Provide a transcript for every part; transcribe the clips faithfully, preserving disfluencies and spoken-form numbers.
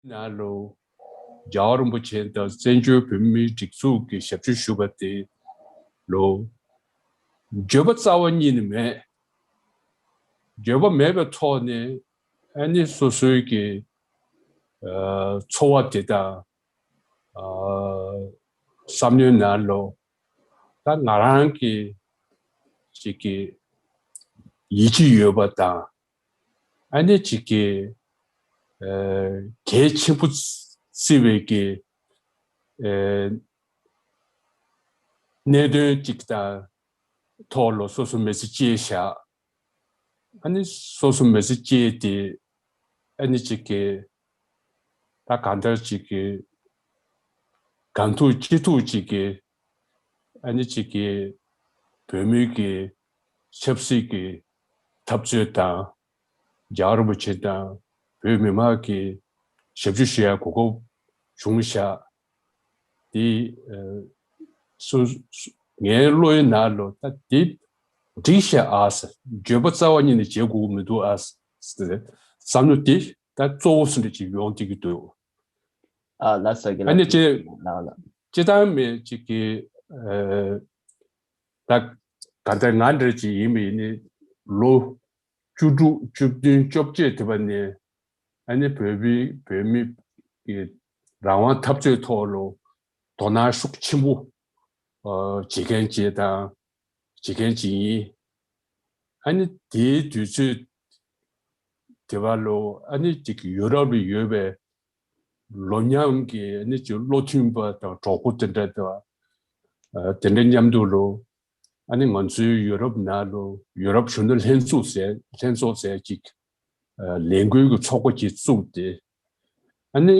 ནང་ལོ། རྒྱལ་བ་རིན་པོ་ཆེ་དང་བཙན་བྱོལ་བོད་མིའི་སྒྲིག་འཛུགས་ཀྱི་ཞབས་ཞུ་ཞུ་བ་དེ་ལོ། འགྱོད་པ་རྩ་བ་ཉིད་ནས་མེད། འགྱོད་པ་མེད་པའི་ཐོག་ནས་ཨ་ནི་སོ་སོའི་གི་ཨ་འཚོ་བ་དེ་དང་ཨ་བསམ་བློའི་ནང་ལོ། ད་ང་རང་གི་ཅིག་གི་ཡིད་ཆེས་ཡོད་པ་དང་། ཨ་ནི་ཅིག་གི་ཨ་གལ་ཆེན་པོ་བརྩི་བའི་གི་ཨ་གནད་དོན་ཅིག་དང་ཐོག་ལ་སོ་སོ་མི་ཚེ་སྐྱེལ་བཞག་ཨ་ནི་སོ་སོ་མི་ཚེ་སྐྱེལ་ཏེ་ཨ་ནི་ཅིག་གི་ད་གང་ལྟར་ཅིག་གི་གང་ཐུབ་ཅི་ཐུབ་ཅིག་གི་ཨ་ནི་ཅིག་གི་བོད་མིའི་གི་ཆབ་སྲིད་ཀྱི་འཐབ་རྩོད་དང་། རྒྱལ་བ་རིན་པོ་ཆེ་དང་བོད་མི་མང་གི་ཞབས་ཞུ་ཞུ་ཡ་གོ་སྐབས་བྱུང་ཤག་དེ་ཨ་སོ་སོ་ངའི་བློའི་ནང་ལོ་ད་དེ་འགྲིག་ཤག་ཨ་ཟེར། འགྱོད་པ་རྩ་བ་ཉིད་ནས་བྱེད་དགོས་ཀྱི་མི་འདུག་ཨ་ཟེར་བསམ་བློ་དེ་ད་གཙོ་བོ་སུ་འདྲ་ཅིག་ཡོང་བསྡད་ཀྱི་འདུག་ཨ་ལགས་སོ། རྒན་ཨ་ལགས་ནི་ཅེ། ལགས་ལགས། སྤྱི་བཏང་མེད་ཅིག་གི་ཨ་ད་ག་འདྲ་ང་འདྲ་ཅིག་ཡིན་མི་ཡིན་ནི་ལོ་བཅུ་དྲུག་བཅུ་བདུན་བཅོ་བརྒྱད་དེ་བ་ནས་ཨ་ནི་བོད་པའི་བོད་མི་གི་རང་དབང་འཐབ་རྩོད་ཐོག་ལ་དོ་སྣང་ཤུགས་ཆེན་པོ་ཨ་བྱེད་མཁན་ཅིག་དང་བྱེད་མཁན་ཅིག་ཡིན། ཨ་ནི་དེའི་དུས་ཚོད་དེ་བ་ལོ་ཨ་ནི་ཅིག་ཡུ་རོབ་ལ་ཡོད་པའི་ལོ་མཉམ་གྱི་ཨ་ནི་ཅིག་བློ་མཐུན་པ་དང་གྲོགས་པོ་དེ་འདྲ་དང་ཨ་དེ་འདྲ་མཉམ་དུ་ལོ། ཨ་ནི་ང་ཚོའི་ཡུ་རོབ་ནང་ལོ་ཡུ་རོབ་གཞོན་ནུ་ལྷན་ཚོགས་ཟེར་ལྷན་ཚོགས་ཟེར་ཅིག་ཨ་ལས་འགུལ་གྱི་ཚོགས་པ་ཅིག་བཙུགས་ཏེ། ཨ་ནི་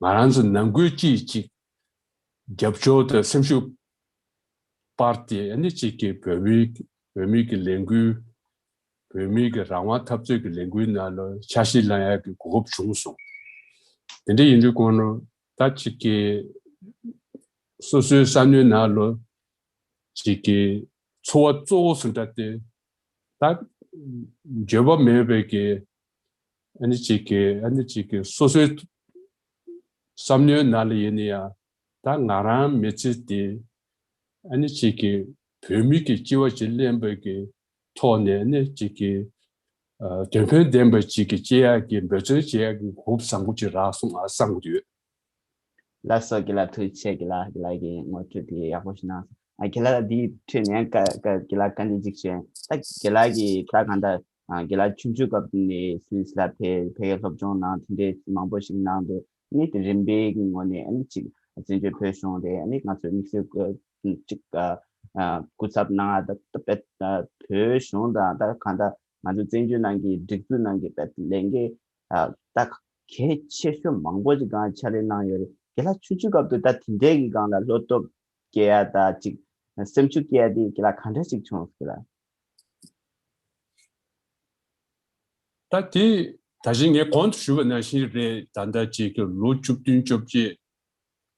ང་རང་ཚོ་ནང་ཁུལ་གཅིག་ཅིག་རྒྱབ་སྐྱོར་དང་སེམས་ཤུགས་སྤར་ཏེ་ཨ་ནི་ཅིག་གི་བོད་མིའི་བོད་མིའི་གི་ལས་འགུལ་བོད་མིའི་གི་རང་དབང་འཐབ་རྩོད་ཀྱི་ལས་འགུལ་ནང་ལ་འཆར་གཞི་ལེན་ཡག་གི་གོ་སྐབས་བྱུང་སོང་། དེ་འདྲ་ཡིན་དུས་གོང་ལ་ད་ཅིག་གི་སོ་སོའི་བསམ་བློའི་ནང་ལ་ཅིག་གི་འཚོ་བ་གཙོ་བོ་སུ་འདྲ་སྟེ། ད་འགྱོད་པ་མེད་པའི་གི་ཨ་ནི་ཅིག་གི་ཨ་ནི་ཅིག་གི་སོ་སོའི་བསམ་བློའི་ནང་ལ་ཡིན་ན་ཡང་ད་ང་རང་མི་ཚེ་དེ་ཨ་ནི་ཅིག་གི་བོད་མི་གི་སྐྱེ་བ་ཅིག་ལེན་པའི་གི་ཐོག་ནས་ཨ་ནི་ཅིག་གི་ཨ་དོན་ཕན་ལྡན་པ་ཅིག་གི་སྐྱེ་ཡག་གི་འབད་བརྩོན་བྱེད་ཡག་གི་གོ་སྐབས་བཟང་པོ་ཅིག་རག་སོང་ཨ་བསམ་གི་ཡོད། ལགས་སོ་རྒན་ལགས། ཐུགས་རྗེ་ཆེ་རྒན་ལགས། རྒན་ལགས་ཀྱི་ངོ་སྤྲོད་དེ་ཡག་པོ་ཞིག་གནང་སོང་། ཨ་རྒན་ལགས་འདིའི་ཁྲོད་ནས་ཀ་ཀ་རྒན་ལགས་བཀའ་འདྲི་གཅིག་བྱས། ད་རྒན་ལགས་ཀྱིས་ད་གང་ལྟར་ཨ་རྒན་ལགས་ཆུང་ཆུང་སྐབས་ནས་སུད་སི་ལ་ཕེབས་ཕ་གིར་སློབ་སྦྱོང་གནང་། དེ་འདྲའི་མང་པོ་ཞིག་གནང་འདུག་ནི་དེ་རིམ་པའི་ངོས་ནས་ཨ་ནི་གཅིག་བཙན་བྱོལ་བོད་གཞུང་རེད། ཨ་ནི་ང་ཚོའི་དམིགས་བསལ་གཅིག་ཨ་སྐུ་ཚབ་གནང་ཡ་ད་ད་དཔེ་ད་བོད་གཞུང་དང་ད་གང་ལྟར་ང་ཚོ་བཙན་བྱོལ་ནང་གི་སྒྲིག་འཛུགས་ནང་གི་དཔེ་ལས་འགན་ཨ་ད་གལ་ཆེ་ཤོས་མང་པོ་ཅིག་སྒང་ཕྱག་ལས་གནང་ཡོད་རེད། རྒན་ལགས་ཆུང་ཆུང་སྐབས་དུ་ད་དེ་འདྲའི་གི་སྒང་ལ་བློ་སྟོབས་སྐྱེ་ཡ་ད་ཅིག་སེམས་ཤུགས་སྐྱེ་ཡ་དེ་རྒན་ལགས་ག་འདྲ་ཅིག་བྱུང་སོང་རྒན་ལགས། ད་དེ་ད་གིན་ངས་གོང་དུ་ཞུས་པ་ནང་བཞིན་རེད། ད་ལྟ་ཅིག་གི་ལོ་བཅུ་བདུན་བཅོ་བརྒྱད་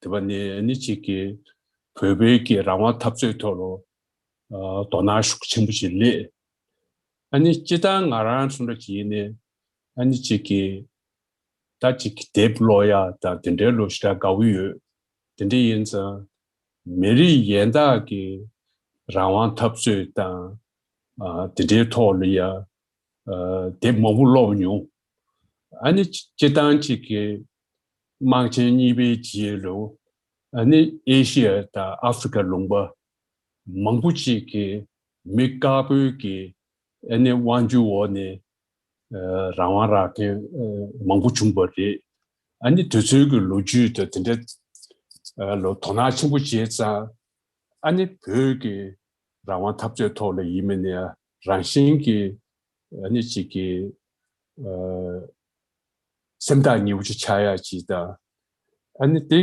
དེ་བ་ནས་ཨ་ནི་ཅིག་གི་བོད་པའི་གི་རང་དབང་འཐབ་རྩོད་ཐོག་ལ་ཨ་དོ་སྣང་ཤུགས་ཆེན་པོ་ཞིག་སླེབས། ཨ་ནི་སྤྱིར་བཏང་ང་རང་ཚོ་འདྲ་ཅིག་ཡིན་ནའི་ཨ་ནི་ཅིག་གི་ད་ཅིག་གི་དེབ་ཀློག་ཡ་དང་དེ་འདྲའི་ལོ་ཞེ་དྲག་དགའ་བོ་ཡོད། དེ་འདྲ་ཡིན་ཙང་མི་རིགས་གཞན་དག་གི་རང་དབང་འཐབ་རྩོད་དང་ཨ་དེ་འདྲའི་ཐོག་ལ་ཡ་ཨ་དེབ་མང་པོ་ཀློག་མྱོང་། ཨ་ནི་སྤྱིར་བཏང་ཅིག་གི་དམག་ཆེན་གཉིས་པའི་རྗེས་ལོ་ཨ་ནི་ཨེ་ཤི་ཡ་དང་ཨ་ཧྥི་རི་ཀ་ལུང་པ་མང་པོ་ཅིག་གི་མི་དཀར་པོའི་གི་ཨ་ནི་དབང་སྒྱུར་འོག་ནས་ཨ་རང་དབང་རག་མཁན་ཨ་མང་པོ་བྱུང་བ་རེད། ཨ་ནི་དེ་ཚོའི་གི་ལོ་རྒྱུས་དང་དེ་འདྲ་ཨ་ལོ་དོ་སྣང་ཆེན་པོ་བྱས་ཙང་ཨ་ནི་བོད་ཀྱི་རང་དབང་འཐབ་རྩོད་ཐོག་ལ་ཡིན་མིན་ནས་རང་བཞིན་གྱི་ཨ་ནི་ཅིག་གི་ཨ་སེམས་ཐག་ཉེ་བོ་ཅིག་ཆགས་ཡ་ཅིག་དང་། ཨ་ནི་དེ་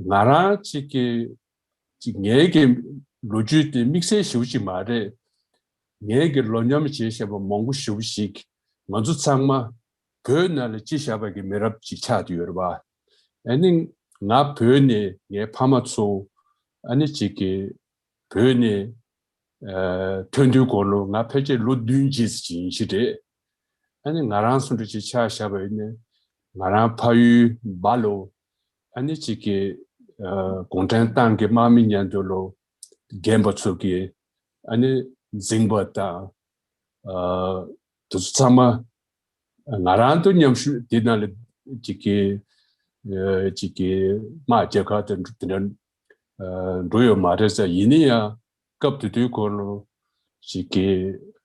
ང་རང་ཅིག་གི་ཅིག་ངའི་གི་ལོ་རྒྱུས་དེ་དམིགས་བསལ་ཞེ་པོ་ཅིག་མ་རེད། ངའི་གི་ལོ་མཉམ་བྱས་བཞག་པ་མང་པོ་ཞེ་པོ་ཞིག་ང་ཚོ་ཚང་མ་བོད་ནང་ལ་སྐྱེས་བཞག་པ་གི་མི་རབས་ཅིག་ཆགས་བསྡད་ཡོད་རེད་པ། ཨ་ནི་ང་བོད་ནས་ངའི་ཕ་མ་ཚོ་ཨ་ནི་ཅིག་གི་བོད་ནས་ཨ་ཐོན་དུས་གོང་ལོ་ང་ཕལ་ཆེར་ལོ་བདུན་རྗེས་ཅིག་ཡིན་གྱི་རེད། ཨ་ནི་ང་རང་ཚོ་འདྲ་ཅིག་ཆ་བཞག་པ་ཡིན་ན་ ང་རང་ཕ་ཡུལ་འབའ་ལོ། ཨ་ནི་གཅིག་གི་ཨ་གུང་ཁྲན་ཏང་གི་དམག་མི་མཉམ་དུ་ལོ་རྒན་པ་ཚོ་གི་ཨ་ནི་འཛིང་པ་དང་། ཨ་དེ་ཚོ་ཚང་མ་ང་རང་དང་མཉམ་ཞུགས་དེ་ནང་ལ་གཅིག་གི་ཨ་གཅིག་གི་དམག་རྒྱག་གར་དང་དེ་འདྲ་ཨ་འགྲོ་ཡོད་མ་རེད་ཟེར། ཡིན་ན་ཡང་སྐབས་དེ་དུས་ཁོ་ལོ་གཅིག་གི་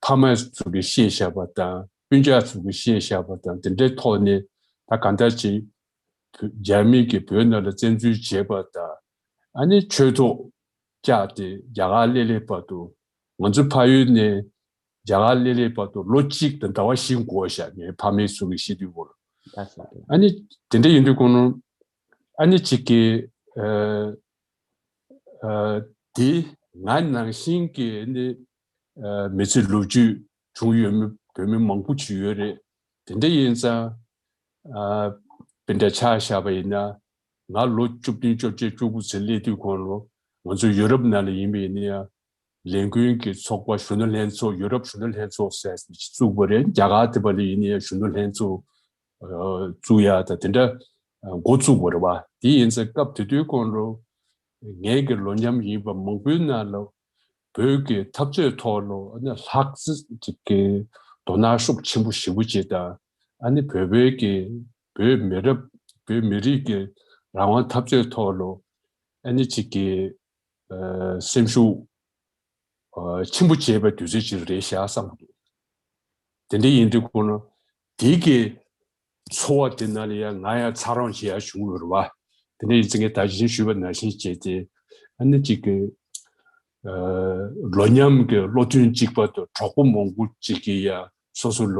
ཕ་མ་ཚོ་གིས་བཤད་བཞག་པ་དང་སྤུན་ཀྱག་ཚོ་གིས་བཤད་བཞག་པ་དང་དེ་འདྲའི་ཐོག་ནས་ད་གང་ལྟར་ཅིག་རྒྱ་མི་གིས་བོད་ནང་ལ་བཙན་འཛུལ་བྱས་པ་དང་ཨ་ནི་ཆོས་ཐོག་བཅག་སྟེ་རྒྱ་གར་སླེབས་སླེབས་བར་དུ་ང་ཚོ་ཕ་ཡུལ་ནས་རྒྱ་གར་སླེབས་སླེབས་བར་དུ་ལོ་གཅིག་དང་ཟླ་བ་བཞི་འགོར་བཞག་ངའི་ཕ་མེས་ཚོ་གིས་ཤི་དུས་སྐོར། ལགས་སོ། ལགས། ཨ་ནི་དེ་འདྲ་ཡིན་དུས་ཁོ་ནོ་ཨ་ནི་གཅིག་གི་ཨ་ཨ་དེ་ང་ནང་བཞིན་གྱི་ཨ་ནི་ཨ་མི་ཚེ་ལོ་རྒྱུས་བྱུང་ཡོད་མི་བོད་མི་མང་པོ་ཅིག་ཡོད་རེད། དེ་འདྲ་ཡིན་ཙང་ཨ་དཔེ་འདྲ་ཆ་བཞག་པ་ཡིན་ན་ང་ལོ་བཅུ་བདུན་བཅོ་བརྒྱད་བཅུ་དགུ་ཙམ་སླེབས་དུས་ཁོ་ལོ་ང་ཚོ་ཡུ་རོབ་ནང་ལ་ཡིན་པ་ཡིན་ན་ཡང་། ལས་འགུལ་གྱི་ཚོགས་པ་གཞོན་ནུ་ལྷན་ཚོགས། ཡུ་རོབ་གཞོན་ནུ་ལྷན་ཚོགས་ཟེར་ནས་བཙུགས་པ་རེད། རྒྱ་གར་དེ་པ་ལ་ཡིན་ན་ཡང་གཞོན་ནུ་ལྷན་ཚོགས་ཨ་བཙུགས་ཡ་ད་དེ་འདྲ་འགོ་བཙུགས་པ་རེད་བ། དེ་ཡིན་ཙང་སྐབས་དེ་དུས་ཁོང་ལོ་ངའི་གི་ལོ་མཉམ་ཡིན་པ་མང་པོའི་ནང་ལ་བོད་ཀྱི་འཐབ་རྩོད་ཐོག་ལ་ཨ་ནི་ལྷག་ཙི་ཅིག་གི་དོ་སྣང་ཤུགས་ཆེན་པོ་ཞེ་པོ་ཅིག་དང་། ཨ་ནི་བོད་པའི་གི་བོད་མི་རབས་བོད་མི་རིགས་ཀྱི་རང་དབང་འཐབ་རྩོད་ཐོག་ལ་ཨ་ནི་ཅིག་གི་ཨ་སེམས་ཤུགས་ཨ་ཆེན་པོ་བྱས་པའི་དུས་ཚོད་ཅིག་རེད་ཤག་བསམ་འདུག་དེ་འདྲ་ཡིན་དུས་ཁོ་ན་དེ་གི་ཚོར་བ་དེ་ནང་ལ་ཡང་ང་ཡང་ཚ་གྲང་བྱེད་ཡ་བྱུང་ཡོད་རེད་བ། དེ་འདྲ་ཡིན་ཙང་ངས་ད་གིན་ཞུས་པ་ནང་བཞིན་བྱས་ཏེ་ཨ་ནི་གཅིག་གི་ཨ་ལོ་མཉམ་གྱི་བློ་མཐུན་གཅིག་པ་དང་གྲོགས་པོ་མང་པོ་གཅིག་གིས་ཡང་སོ་སོ་ལ་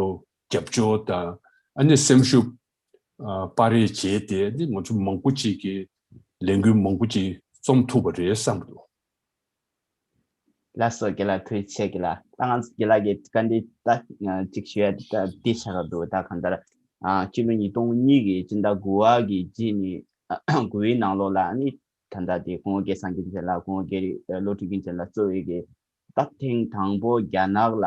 རྒྱབ་སྐྱོར་དང་ཨ་ནི་སེམས་ཤུགས་ཨ་སྤར་རེས་བྱས་ཏེ་ཨ་ནི་ང་ཚོ་མང་པོ་གཅིག་གིས་ལས་འགུལ་མང་པོ་གཅིག་རྩོམ་ཐུབ་པ་རེད་བསམ་འདུག་ལགས་སོ། རྒན་ལགས་ཐུགས་རྗེ་ཆེ། རྒན་ལགས་ད་ང་ཚོ་རྒན་ལགས་ཀྱི་བཀའ་འདྲི་ད་ཅིག་ཞུ་ཡ་ད་འདི་ཆགས་ཀྱི་འདུག་ད་གང་ལྟར་ཨ་སྤྱི་ལོ་ཉིས་སྟོང་གཉིས་ཀྱི་སྤྱི་ཟླ་དགུ་པ་གི་རྗེས་ནས་དགུ་པའི་ནང་ལོགས་ལ་ཨ་ནི་ད་ལྟ་དེ་སྐུ་ངོ་སྐལ་བཟང་སྐྱིད་ཆེན་ལགས་སྐུ་ངོ་སྐལ་རིགས་བློ་གྲོས་སྐྱིད་ཆེན་ལགས་གཙོས་ཀྱི་ད་ཐེངས་དང་པོ་རྒྱ་ནག་ལ་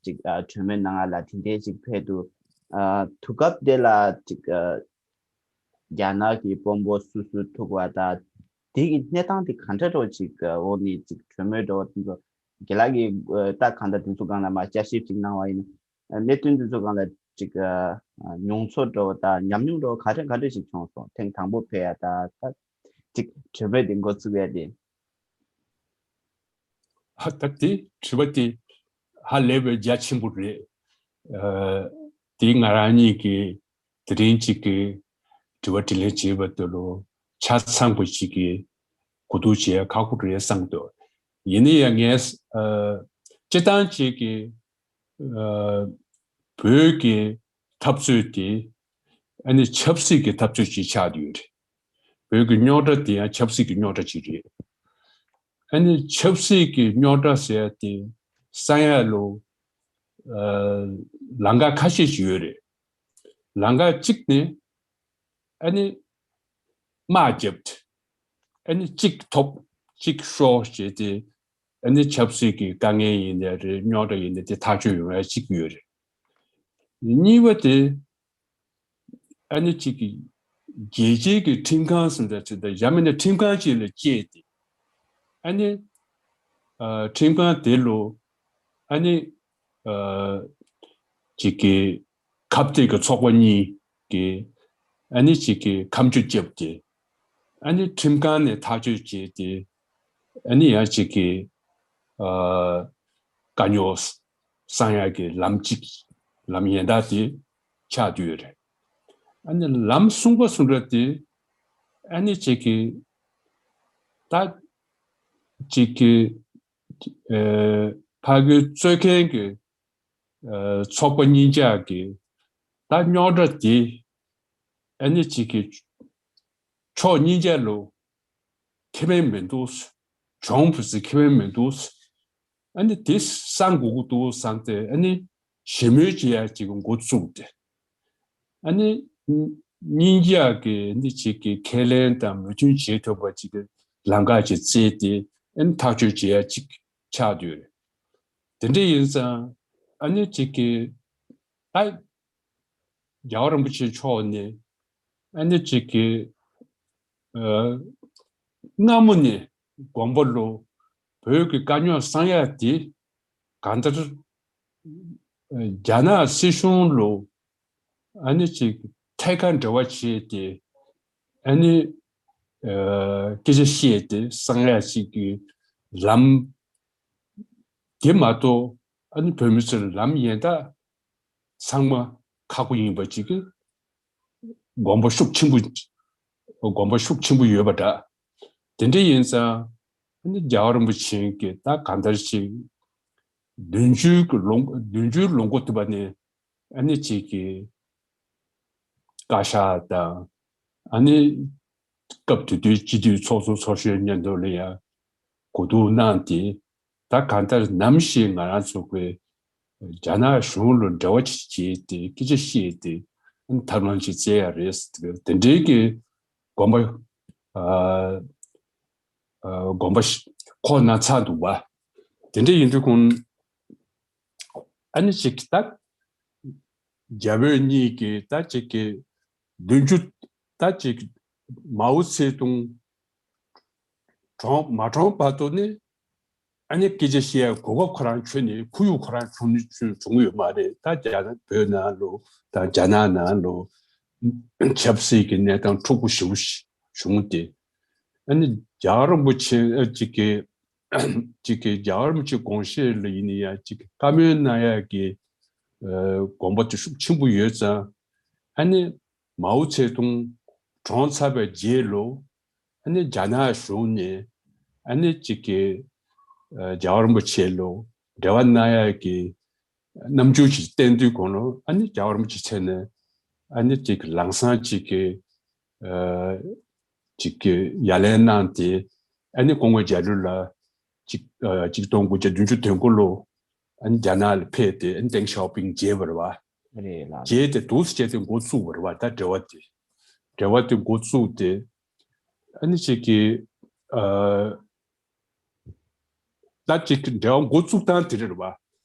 ཅིག་ཨ་གྲོས་མོལ་གནང་ཡ་ལ་དེ་འདྲའི་ཅིག་ཕེབས་འདུག་ཨ་དུས་སྐབས་དེ་ལ་ཅིག་ཨ་རྒྱ་ནག་གི་དཔོན་པོ་སུ་སུ་ཐུག་པ་དང་དེ་གི་གནས་སྟངས་དེ་ག་འདྲ་འདྲ་ཅིག་འོག་ནས་ཅིག་གྲོས་མོལ་འདྲ་བ་དེ་ཚོ་རྒན་ལགས་ཀྱིས་ད་གང་ལྟར་དེ་ཚོ་སྒང་ལ་མར་བསྐྱར་ཞིབ་ཅིག་གནང་བ་ཡིན་ན་གནད་དོན་དེ་ཚོ་སྒང་ལ་ཅིག་མྱོང་ཚོར་འདྲ་བ་དང་ཉམས་མྱོང་འདྲ་བ་ག་འདྲ་ག་འདྲ་ཞིག་བྱུང་སོང་། ཐེངས་དང་པོ་ཕེབས་ཡ་ད་ད་ཅིག་གྲོས་མོལ་དེ་འགོ་བཙུགས་ཡ་དེ། ཧ་ད་དེ་དྲི་བ་དེ་ཧ་ལས་པའི་རྒྱ་ཆེན་པོ་རེད། ཨ་དེ་ང་རང་གཉིས་ཀྱིས་དེ་རིང་གཅིག་གི་དྲི་བ་དྲིས་ལན་བྱེད་པ་དེ་ལོ་ཆ་ཚང་པོ་ཞིག་གི་གོ་བསྡུར་བྱེད་ཡ་ཁག་པོ་རེད་བསམ་འདུག་ཡིན་ན་ཡང་ངས་ཨ་སྤྱི་བཏང་གཅིག་གི་ཨ་བོད་ཀྱི་འཐབ་རྩོད་དེ་ཨ་ནི་ཆབ་སྲིད་ཀྱི་འཐབ་རྩོད་ཅིག་ཆགས་བསྡད་ཡོད་རེད། བོད་ཀྱི་རྙོག་དྲ་དེ་ཡང་ཆབ་སྲིད་ཀྱི་རྙོག་དྲ་ཅིག་རེད། ཨ་ནི་ཆབ་སྲིད་ཀྱི་རྙོག་དྲ་ཟེར་ཡ་དེ་སང་ཡ་ལོ་ཨ་ལམ་ཁ་ཁ་ཤས་ཤིག་ཡོད་རེད། ལམ་ཁ་གཅིག་ནི་ཨ་ནི་དམག་རྒྱབ་ཨ་ནི་གཅིག་ཐོབ་གཅིག་ཤོར་བྱས་ཏེ་ཨ་ནི་ཆབ་སྲིད་ཀྱི་དཀའ་ངལ་ཡིན་ནའི་རེད། རྙོག་དྲ་ཡིན་ནའི་དེ་ཐག་གཅོད་ཡོང་ཡ་གཅིག་ཡོད་རེད། གཉིས་པ་དེ། ཨ་ནི་གཅིག་གི་རྒྱལ་སྤྱིའི་གི་ཁྲིམས་ཁང་ཟེར་འདྲ་ཅིག་དང་ཡང་མིན་ན་ཁྲིམས་ཁང་ཅིག་ལ་བཅད་དེ། ཨ་ནི་ཨ་ཁྲིམས་ཁང་དེ་ལོ་ཨ་ནི་ཨ་གཅིག་གི་ཁ་གཏད་ཀྱི་ཚོགས་པ་གཉིས་ཀྱི་ཨ་ནི་གཅིག་གི་ཁ་མཆུ་བརྒྱབ་སྟེ། ཨ་ནི་ཁྲིམས་ཁང་ནས་ཐག་གཅོད་བྱས་ཏེ། ཨ་ནི་ཡང་གཅིག་གི་ཨ་དཀའ་རྙོག་སང་ཡག་གི་ལམ་གཅིག་ལམ་ཡན་ལག་དེ་ཆགས་བསྡད་ཡོད་རེད། ཨ་ནི་ལམ་གསུམ་པ་གསུམ་པ་དེ་ཨ་ནི་གཅིག་གི་ད་གཅིག་གི་ཨ་ཕ་གི་རྩོད་མཁན་གྱི་ཨ་ཚོགས་པ་གཉིས་ཆ་གི་ད་རྙོག་དྲ་དེ་ཨ་ནི་གཅིག་གི་ཕྱོགས་གཉིས་ཆ་ལོ་ཁེ་ཕན་མི་འདུག་གྱོང་བུ་ཙི་ཁེ་ཕན་མི་འདུག་ཨ་ནི་དེ་སང་དགོས་ཀྱི་འདུག་བསམ་སྟེ་ཨ་ནི་ཞི་མོལ་བྱེད་ཡ་གཅིག་གི་འགོ་བཙུགས་ཏེ། ཨ་ནི་གཉིས་ཆ་གི་ཨ་ནི་གཅིག་གི་ཁས་ལེན་དང་མོས་མཐུན་བྱེད་ཐུབ་པ་གཅིག་གི་ལམ་ཁ་ཅིག་བཙལ་ཏེ་ཨ་ནི་ཐག་གཅོད་བྱེད་ཡ་གཅིག་ཆགས་བསྡད་ཡོད་རེད། དེ་འདྲ་ཡིན་ཙང་ཨ་ནི་གཅིག་གི་ད་རྒྱལ་བ་རིན་པོ་ཆེ་མཆོག་ནས་ ཨ་ནི་གཅིག་གི་ཨ་སྔ་མོ་ནས་དགོན་པ་ལ་བོད་ཀྱི་དཀའ་རྙོག་སངས་ཡག་དེ་གང་ལྟར་རྒྱ་ནག་སྲིད་གཞུང་ལ་ཨ་ནི་གཅིག་ཐད་ཀར་འབྲེལ་བ་བྱས་ཏེ་ཨ་ནི་སྐད་ཆ་བཤད་དེ་སངས་ཡག་ཅིག་གི་ལམ་དེ་མ་གཏོགས་ཨ་ནི་བོད་མི་ཚོར་ལམ་ཡན་དག་ཚང་མ་ཁག་པོ་ཡིན་པ་ཅིག་གི་དགོངས་པ་ཤུགས་ཆེན་པོ་དགོངས་པ་ཤུགས་ཆེན་པོ་ཡོད་པ་འདྲ། དེ་འདྲ་ཡིན་ཙང་ཨ་ནི་རྒྱལ་བ་རིན་པོ་ཆེ་གིས་ད་གང་ལྟར་ཅིག་བདུན་ཅུའི་ལོ་བདུན་ཅུའི་ལོ་འགོ་ཐུབ་པ་ནས་ཨ་ནི་ཅིག་གི་བཀའ་ཤག་དང་ཨ་ནི་སྐབས་དེ་དུས་སྤྱི་འཐུས་ཚོགས་གཙོ་ཚོགས་གཞོན་མཉམ་དུ་ལ་ཡང་གོ་བསྡུར་གནང་སྟེ། ད་གང་ལྟར་ནམ་ཞིག་ང་རང་ཚོ་གི་རྒྱ་ནག་གཞུང་ལ་འབྲེལ་བ་ཅིག་བྱས་ཏེ་སྐད་ཆ་བཤད་དེ་ཐབས་ལམ་ཅིག་བཙལ་ཡ་རེད་ཟེར་དེ་འདྲའི་གི་དགོངས་པ་ཨ་ཨ་དགོངས་པ་ཁོག་ན་ཚ་འདུག་པ། དེ་འདྲ་ཡིན་དུས་ཁོང་ཨ་ནི་ཅིག་ད་རྒྱ་བོད་གཉིས་ཀྱི་ད་ཅིག་གི་མདུན་ཅུ་ད་ཅིག་མའོ་ཙེ་ཏུང་གྲོངས་མ་གྲོངས་བར་དུ་ནི་ཨ་ནི་སྐད་ཆ་བཤད་ཡ་གོ་སྐབས་ཁོ་རང་ཁྱོན་ནས་ཁོར་ཡུག་ཁོ་རང་བྱུང་ནི་བྱུང་ཡོད་མ་རེད། ད་རྒྱ་ནག་བོད་ནང་ལོ་དང་རྒྱ་ནག་ནང་ལོ་ཆབ་སྲིད་ཀྱི་གནས་སྟངས་འཁྲུག་པོ་ཞེ་པོ་ཞིག་བྱུང་སྟེ་ཨ་ནི་རྒྱལ་བ་རིན་པོ་ཆེ་ཨ་ཅིག་གི་ཅིག་གི་རྒྱལ་བ་རིན་པོ་ཆེ་དགོངས་བཞེད་ལ་ཡིན་ན་ཡང་ཅིག་གི་བཀའ་མོལ་གནང་ཡག་གི་ཨ་དགོངས་པ་དེ་ཤུགས་ཆེན་པོ་ཡོད་ཙང་ཨ་ནི་མའོ་ཙེ་ཏུང་གྲོངས་ཚར་བའི་རྗེས་ལོ་ཨ་ནི་རྒྱ་ནག་གཞུང་ནས་ཨ་ནི་ཅིག་གི་ཨ་རྒྱལ་བ་རིན་པོ་ཆེ་ལོ་འབྲེལ་བ་གནང་ཡག་གི་རྣམ་འགྱུར་ཞིག་བསྟན་དུས་གོང་ལོ་ཨ་ནི་རྒྱལ་བ་རིན་པོ་ཆེ་མཚན་ནས་ཨ་ནི་ཅིག་གི་ལམ་སང་ཅིག་གི་ཨ་ཅིག་གི་ཡ་ལན་གནང་སྟེ་ཨ་ནི་སྐུ་ངོ་རྒྱ་ལོ་ལ་ཅིག་ཨ་ཆིག་སྟོང་དགུ་བརྒྱ་བདུན་ཅུ་དོན་དགུ་ལོ་ཨ་ནི་རྒྱ་ནག་ལ་ཕེབས་ཏེ་ཨ་ནི་ཏེང་ཞའོ་ཕིང་མཇལ་བ་རེད་བ། རེད་ལགས། མཇལ་ཏེ་འདུག་སེ་བྱས་ཏེ་འགོ་བཙུགས་པ་རེད་བ། ད་འབྲེལ་བ་དེ་འབྲེལ་བ་དེ་འགོ་བཙུགས་ཏེ་ཨ་ནི་ཅིག་གི་ཨ་ད་ཅིག་གི་འབྲེལ་བ་འགོ་བཙུགས་སྟངས་དེ་རེད་བ།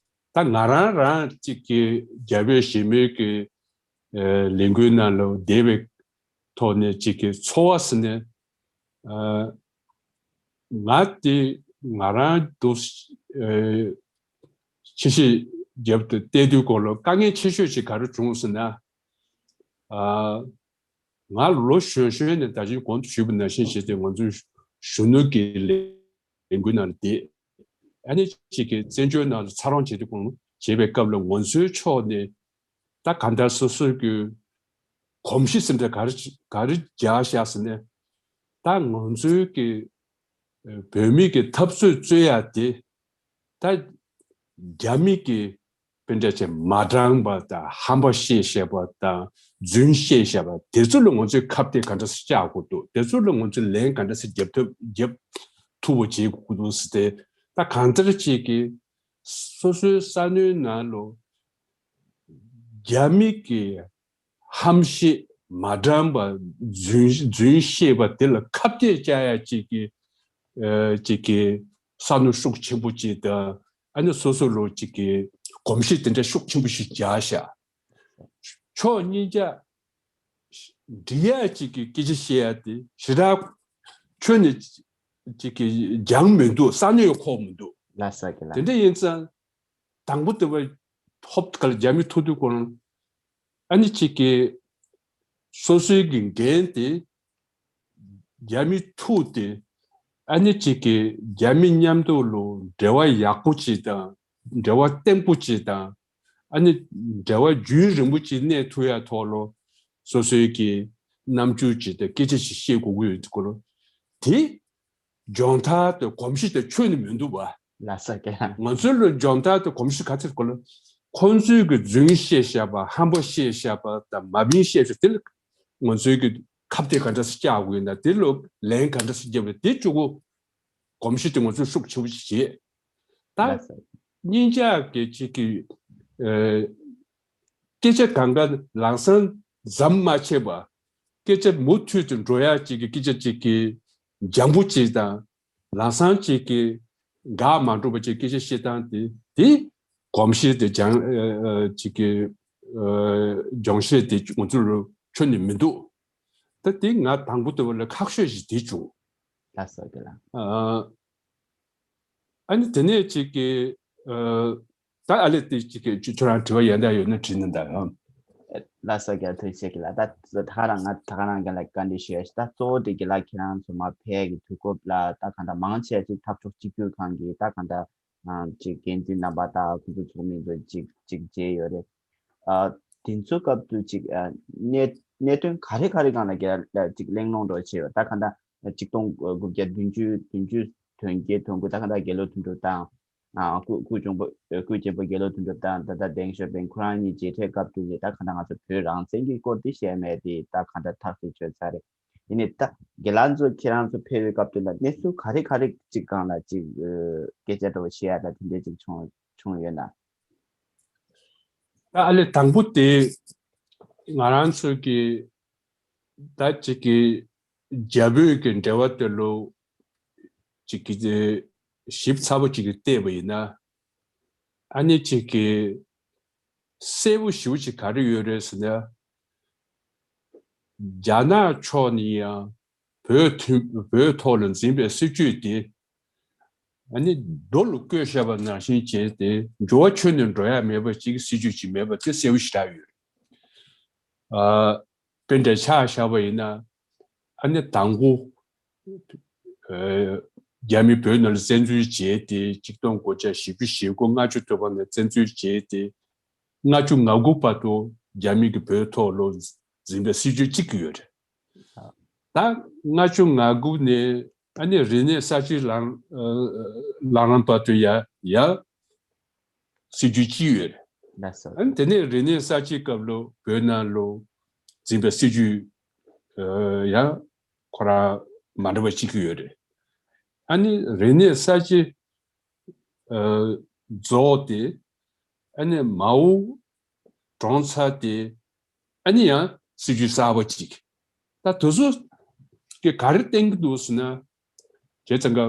ད་ང་རང་རང་ཅིག་གི་རྒྱ་བོད་ཞི་མོལ་གྱི་ཨ་ལས་འགུལ་ནང་ལ་བསྡད་པའི་ཐོག་ནས་ཅིག་གི་ཚོར་བ་ཟེར་ནས་ཨ་ང་དེ་ང་རང་དུ་ཨ་ཆེ་ཤེས་རྒྱབ་ཏུ་བལྟས་དུས་སྐོར་ལ་དཀའ་ངལ་ཆེ་ཤོས་ཅིག་ག་རེ་བྱུང་ཟེར་ན། ཨ་ང་ལོ་གཞོན་གཞོན་ནས་ད་ཅིག་གོང་དུ་ཞུས་པ་ནང་བཞིན་བྱས་ཏེ་ང་ཚོའི་གཞོན་ནུ་གི་ལས་འགུལ་ནང་ལ་བསྡད། ཨ་ནི་ཅིག་གི་བཙན་བྱོལ་ནང་ལ་འཚར་ལོངས་བྱེད་དུས་གོང་བྱེད་པའི་སྐབས་ལ་ང་ཚོའི་ཕྱོགས་ནས་ད་ག་འདྲ་སོ་སོའི་གི་གོམས་གཤིས་ཟེར་འདྲ་ག་རེ་ག་རེ་རྒྱག་བཞག་ཟེར་ནས་ད་ང་ཚོའི་གི་བོད་མི་གི་འཐབ་རྩོད་རྩོད་ཡ་དེ་ད་རྒྱ་མི་གི་དཔེ་འདྲ་ཅིག་མ་དྲང་པ་དང་ཧམ་པ་བཤད་བཤད་པ་དང་རྫུན་བཤད་བཤད་པ་དེ་ཚོ་ལ་ང་ཚོས་ཁ་གཏད་ག་འདྲ་སེ་བཅག་དགོས་འདུག་དེ་ཚོ་ལ་ང་ཚོས་ལན་ག་འདྲ་སེ་རྒྱབ་ཐུབ་རྒྱབ་ཐུབ་པ་བྱེད་དགོས་འདུག་ཟེར་ཏེ་ད་གང་ལྟར་ཅིག་གི་སོ་སོའི་ས་གནས་ནང་ལོ་རྒྱ་མི་གི་ཧམ་བཤད་མ་དྲང་པ་རྫུན་རྫུན་བཤད་པ་དེ་ལ་ཁ་གཏད་བཅག་ཡ་ཅིག་གི་ཨ་ཅིག་གི་བསམ་བློ་ཤུགས་ཆེན་པོ་ཅིག་དང་ཨ་ནི་སོ་སོ་ལོ་ཅིག་གི་གོམས་གཤིས་དེ་འདྲ་ཤུགས་ཆེན་པོ་ཞིག་བརྒྱབ་ཤག་ཕྱོགས་གཉིས་ཀ་འགྲིག་ཡ་ཅིག་གི་སྐད་ཆ་བཤད་ཡ་དེ་ཞེ་དྲག་ཁྱོན་ནས་ཅིག་གི་འགྱངས་མི་འདུག་ས་གནས་ཁོག་མི་འདུག་ལ་ས་གི་ལ། དེ་འདྲ་ཡིན་ཙང་དང་པོ་དེ་བ་ཧོབ་ག་ལ་རྒྱ་མི་ཐུག་དུས་གོང་ཨ་ནི་ཅིག་གི་སོ་སོའི་གི་འགན་དེ་རྒྱ་མི་ཐུག་སྟེ་ཨ་ནི་ཅིག་གི་རྒྱ་མི་མཉམ་དུ་ལོ་འབྲེལ་བ་ཡག་པོ་ཅིག་དང་འབྲེལ་བ་བརྟན་པོ་ཅིག་དང་ཨ་ནི་འབྲེལ་བ་རྒྱུན་རིང་པོ་ཅིག་གནས་ཐུབ་ཡ་ཐོག་ལོ་སོ་སོའི་གི་རྣམ་འགྱུར་ཅིག་དང་སྐད་ཆ་ཞིག་བཤད་དགོས་ཀྱི་ཡོད་དུས་གོ་ལོ་དེ། སྦྱོང་བརྡར་དང་གོམས་གཤིས་དང་ཁྱོན་ནས་མི་འདུག་བ། ལ་ས་ག་ང་ཚོའི་ལོ་སྦྱོང་བརྡར་དང་གོམས་གཤིས་ག་ཚོད་གོ་ལ། ཁོང་ཚོའི་གི་རྫུན་བཤད་བཤད་པ་ཧམ་པ་བཤད་བཤད་པ་དང་མ་མིན་བཤད་བཤད་དེ་ལ་ང་ཚོའི་གི་ཁ་གཏད་ག་འདྲ་སེ་བཅག་དགོས་ཡིན་ན་དེ་ལོ་ལན་ག་འདྲ་སེ་རྒྱབ་ཡ་དེ་གཅིག་གོ་གོམས་གཤིས་དེ་ང་ཚོས་ཤུགས་ཆེན་པོ་ཞིག་བྱེད། ད་ལ་ས་གཉིས་ཆ་གི་གཅིག་གི་ཨ། སྐད་ཆ་གང་ག་ལམ་སང་ཟམ་མ་ཆད་པ། སྐད་ཆ་མུ་མཐུད་དུ་འགྲོ་ཡ་གཅིག་གི་སྐད་ཆ་གཅིག་གི་འཇམ་པོ་གཅིག་དང་། ལམ་སང་གཅིག་གི་འགག་མ་འགྲོ་བ་གཅིག་སྐད་ཆ་བཤད་སྟངས་དེ་དེ་གོམས་གཤིས་དེ་སྦྱང་ཨ་ཨ་གཅིག་གི་ཨ་སྦྱོང་བཤད་དེ་ང་ཚོ་ལ་ཁྱོན་ནས་མི་འདུག་ད་དེ་ང་དང་པོ་དེ་བ་ལ་ཁག་ཤོས་ཤིག་དེ་བྱུང་། ལགས་སོ་དགེ་ལགས། ཨ་ཨ་ནི་དེ་ནས་ཅིག་གི་ཨ་ད་ཨ་ལས་དེ་ཅིག་གི་ཁྱོད་རང་དྲི་བ་ཡན་ད་ཡོད་ན་དྲིས་ན་ད་ཡང་། ལགས་སོ་དགེ་ལགས། ཐུགས་རྗེ་ཆེ་དགེ་ལགས། ད་ད་ག་རང་ང་ད་ག་རང་རྒན་ལགས་བཀའ་འདྲི་ཞུ་ཡ་ཞིག་ད་གཙོ་བོ་དེ་དགེ་ལགས་ཁྱེད་རང་ཚོ་མ་ཕེབས་ཀྱི་དུས་སྐབས་ལ་ད་གང་ལྟར་མང་ཆེ་ཅིག་འཐབ་ཕྱོགས་གཅིག་གྱུར་ཁང་གི་ད་གང་ལྟར་ཅིག་འགན་འཛིན་རྣམ་པ་དང་ཁོང་ཚོ་ཚོགས་མི་ཚོ་ཅིག་ཅིག་མཇལ་ཡོད་རེད། ཨ་དེ་ཚོའི་སྐབས་དུ་ཅིག་ཨ་གནད་གནད་དོན་ག་རེ་ག་རེ་སྒང་ལ་རྒྱལ་ལ་ཅིག་གླེང་སློང་འགྲོ་བྱས་ཡོད། ད་ག་འདྲ་ཆིག་སྟོང་དགུ་བརྒྱ་བདུན་ཅུ་བདུན་ཅུ་དོན་བརྒྱད་དོན་དགུ་ད་ག་འདྲ་དགེ་ལོ་དོན་གྲུབ་དང་ཨ་སྐུ་སྐུ་གཅོང་པོ་སྐུ་གཅེན་པོ་དགེ་ལོ་དོན་གྲུབ་དང་ད་ལྟ་ལྡེང་ཤོད་པའི་ཁོ་རང་གཉིས་མཇལ་འཕྲད་སྐབས་དུ་ནི་ད་ག་འདྲ་ང་ཚོ་བོད་རང་བཙན་གྱི་སྐོར་འདི་བཤད་མེད་དེ་ད་ག་འདྲ་ཐག་གཅོད་བྱས་ཚར་རེད། ཡིན་ནའི་ད་དགེ་ལགས་ཚོ་ཁྱེད་རང་ཚོ་ཕེབས་པའི་སྐབས་དུ་ལ་གནས་ཚུལ་ག་རེ་ག་རེ་ཅིག་སྒང་ལ་ཅིག་ཨ་སྐད་ཆ་འདྲ་བོ་བཤད་ཡ་ད་དེ་འདྲས་ཅིག་བྱུང་བྱུང་ཡོད་ན། ད་ཨ་ལས་དང་པོ་དེ་ང་རང་ཚོ་གི་ད་ཅིག་གི་རྒྱ་བོད་ཀྱི་འབྲེལ་བ་དེ་ལོ་ཅིག་གི་ཞིབ་ཚགས་པོ་ཅིག་གི་བལྟས་པ་ཡིན་ན་ཨ་ནི་ཅིག་གི་གསལ་པོ་ཞེ་པོ་ཅིག་ག་རེ་ཡོད་རེད་ཟེར་ན། རྒྱ་ནག་ཕྱོགས་ནས་ཡང་བོད་མཐུན་བོད་ཐོག་ལ་འཛིན་པའི་སྲིད་ཇུས་དེ་ཨ་ནི་རྡོ་ལ་བརྐོས་བཞག་པ་ནང་བཞིན་བྱས་ཏེ་འགྱུར་བ་ཁྱོན་ནས་འགྲོ་ཡ་མེད་པ་ཅིག་སྲིད་ཇུས་ཅིག་མེད་པ་དེ་གསལ་པོ་ཞེ་དྲག་ཡོད་རེད། ཨ་དཔེ་འདྲ་ཆ་བཞག་པ་ཡིན་ན་ཨ་ནི་དང་པོ་ཨ་རྒྱ་མི་བོད་ནང་ལ་བཙན་འཛུལ་བྱས་ཏེ་ཆིག་སྟོང་དགུ་བརྒྱ་བཞི་བཅུ་ཞེ་དགུ་ལྔ་བཅུ་ཐོག་ནས་བཙན་འཛུལ་བྱས་ཏེ། ལྔ་བཅུ་ང་དགུ་བར་དུ་རྒྱ་མི་གིས་བོད་ཐོག་ལ་འཛིན་པའི་སྲིད་ཇུས་གཅིག་ཡོད་རེད། ད་ལྔ་བཅུ་ང་དགུ་ནས་ཨ་ནི་རིག་གནས་གསར་བརྗེ་ལངས་ལངས་རིམ་བར་དུ་ཡ་ཡ་སྲིད་ཇུས་གཅིག་ཡོད་རེད། ལགས་སོ། ཨ་ནི་དེ་ནས་རིག་གནས་གསར་བརྗེའི་སྐབས་ལ་བོད་ནང་ལ་འཛིན་པའི་སྲིད་ཇུས་ཡང་ཁོ་རང་མ་འདྲ་བ་གཅིག་ཡོད་རེད། ཨ་ནི་རིག་གནས་གསར་བརྗེ་རྫོགས་ཏེ་ཨ་ནི་མའོ་གྲོངས་ཚར་ཏེ་ཨ་ནི་ཡང་སྲིད་ཇུས་གསར་པ་ཅིག་ད་དེ་ཚོ་གི་ག་རེ་བསྟན་གྱི་འདུག་ཟེར་ན། བྱས་ཙང་ཀ་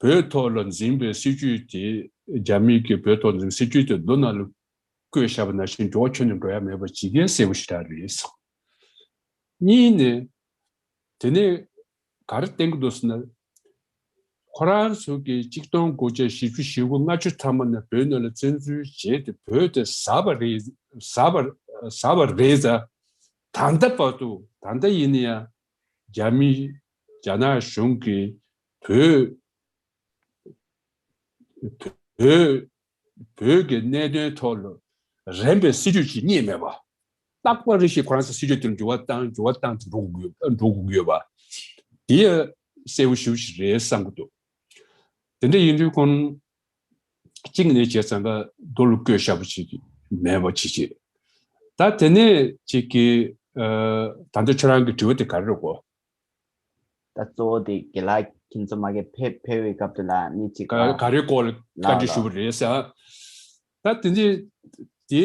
བོད་ཐོག་ལ་འཛིན་པའི་སྲིད་ཇུས་དེ་རྒྱ་མི་གི་བོད་ཐོག་འཛིན་སྲིད་ཇུས་དེ་མདོ་ནང་ལ་བཀོད་བཞག་པ་ནང་བཞིན་འགྱུར་བ་ཁྱོན་ནས་འགྲོ་ཡ་མེད་པ་ཅིག་གས་གསལ་པོ་ཞེ་དྲག་རེད་གསུངས། གཉིས་ནས་དེ་ནས་ག་རེ་བསྟན་གྱི་འདུག་ཟེར་ན། ཁོ་རང་ཚོ་གིས་ཆིག་སྟོང་དགུ་བརྒྱ་བཞི་བཅུ་ཞེ་དགུ་ལྔ་བཅུ་ཐ་མ་ནས་བོད་ནང་ལ་བཙན་འཛུལ་བྱས་ཏེ་བོད་དེ་ཟ་བ་རེད་ཟ་བ་ཟ་བ་རེད་ད། ད་ལྟ་བར་དུ་ད་ལྟ་ཡིན་ན་ཡང་རྒྱ་མི་རྒྱ་ནག་གཞུང་གིས་བོད་བོད་བོད་ཀྱི་གནད་དོན་ཐོག་ལ་རན་པའི་སྲིད་ཇུས་ཅིག་རྙེད་མེད་པ། རྟག་པ་རེ་བཞིན་ཁོ་རང་ཚོ་སྲིད་ཇུས་དེར་འགྱུར་བ་བཏང་འགྱུར་བ་བཏང་དེ་འགྲོ་དགོས་ཡོད་འགྲོ་དགོས་ཡོད་པ། དེ་ཡང་གསལ་པོ་ཞེ་པོ་ཞིག་རེད་བསམ་གྱི་འདུག་དེ་འདྲ་ཡིན་དུས་ཁོང་གཅིག་ནས་བྱས་ཙང་ཀ་རྡོ་ལ་བརྐོས་བཞག་པ་ཞིག་མེད་པ་ཅིག་བྱས། ད་དེ་ནས་ཅིག་གི་ད་ལྟ་ཁྱོད་རང་གི་དྲི་བ་དེ་ག་རེ་རེད་གོ། ད་གཙོ་བོ་དེ་དགེ་ལགས་ཁྱེད་ཚོ་མ་གི་ཕེབས་ཕེབས་པའི་སྐབས་དེ་ལ་ནི་ཅིག་ག་ག་རེ་སྐོར་ལ་བཀའ་འདྲི་ཞུ་བ་རེད་ཟེར། ད་དེ་འདི་དེ་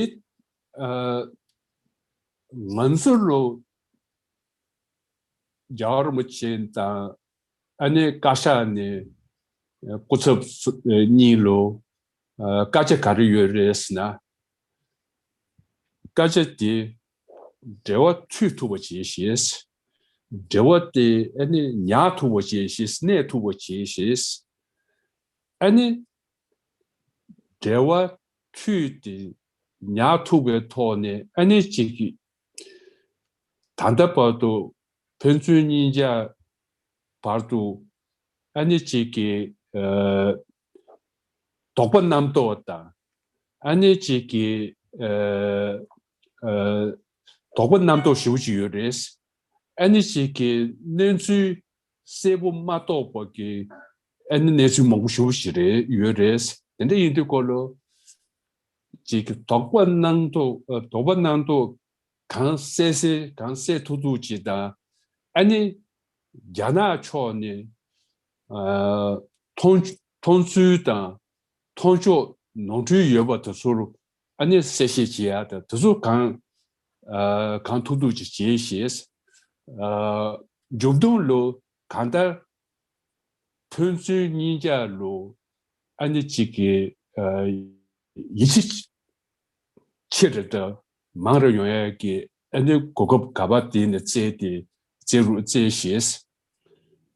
ང་ཚོ་ལོ་རྒྱལ་བ་རིན་པོ་ཆེ་དང་ཨ་ནེ་བཀའ་ཤག་ནས་སྐུ་ཚབ་གཉིས་ལོ་བཀའ་རྒྱ་ག་རེ་ཡོད་རེད་ཟེར་ན། བཀའ་རྒྱ་དེ་འབྲེལ་བ་མཐུད་ཐུབ་པ་བྱེད་ཤེས། འབྲེལ་བ་དེ་ཨ་ནི་ཉར་ཐུབ་པ་བྱེད་ཤེས་གནས་ཐུབ་པ་བྱེད་ཤེས། ཨ་ནི་འབྲེལ་བ་མཐུད་དེ་ཉར་ཐུབ་པའི་ཐོག་ནས་ཨ་ནི་གཅིག་གིས་ད་ལྟ་བར་དུ་ཕན་ཚུན་གཉིས་ཆ་བར་དུ་ཨ་ནི་གཅིག་གིས་དོགས་པ་རྣམ་རྟོག་དང་ཨ་ནི་གཅིག་གིས་དོགས་པ་རྣམ་རྟོག་ཞེ་པོ་ཅིག་ཡོད་རེད། ཨ་ནི་གཅིག་གིས་གནས་ཚུལ་གསལ་པོ་མ་རྟོགས་པ་གི་ཨ་ནི་གནས་ཚུལ་མང་པོ་ཞེ་པོ་ཞིག་རེད་ཡོད་རེད། དེ་འདྲ་ཡིན་དུས་སྐོར་ལ་གཅིག་གིས་དོགས་པ་རྣམ་རྟོག་དོགས་པ་རྣམ་རྟོག་གང་སེལ་སེལ་གང་སེལ་ཐུབ་ཐུབ་ཅིག་དང་ཨ་ནི་རྒྱ་ནག་ཕྱོགས་ནས་མཐོང་མཐོང་ཚུལ་དང་མཐོང་ཕྱོགས་ནོར་འཁྲུལ་ཡོད་པ་དེ་ཚོར་ཨ་ནི་གསལ་བཤད་བྱེད་ཡ་དང་དེ་ཚོ་གང་གང་ཐུབ་ཐུབ་ཅིག་བྱེད་ཤེས། མཇུག་སྡོམ་ལོ་གང་ལྟར་ཕན་ཚུན་གཉིས་ཆ་ལོ་ཨ་ནི་གཅིག་གི་ཡིད་ཆེས་ཆེ་རུ་དང་མང་རུ་ཡོང་ཡ་གི་ཨ་ནི་གོ་སྐབས་ག་པ་དེ་ནས་བཙལ་ཏེ་ དེ་རུ་བཙལ་ཞེས།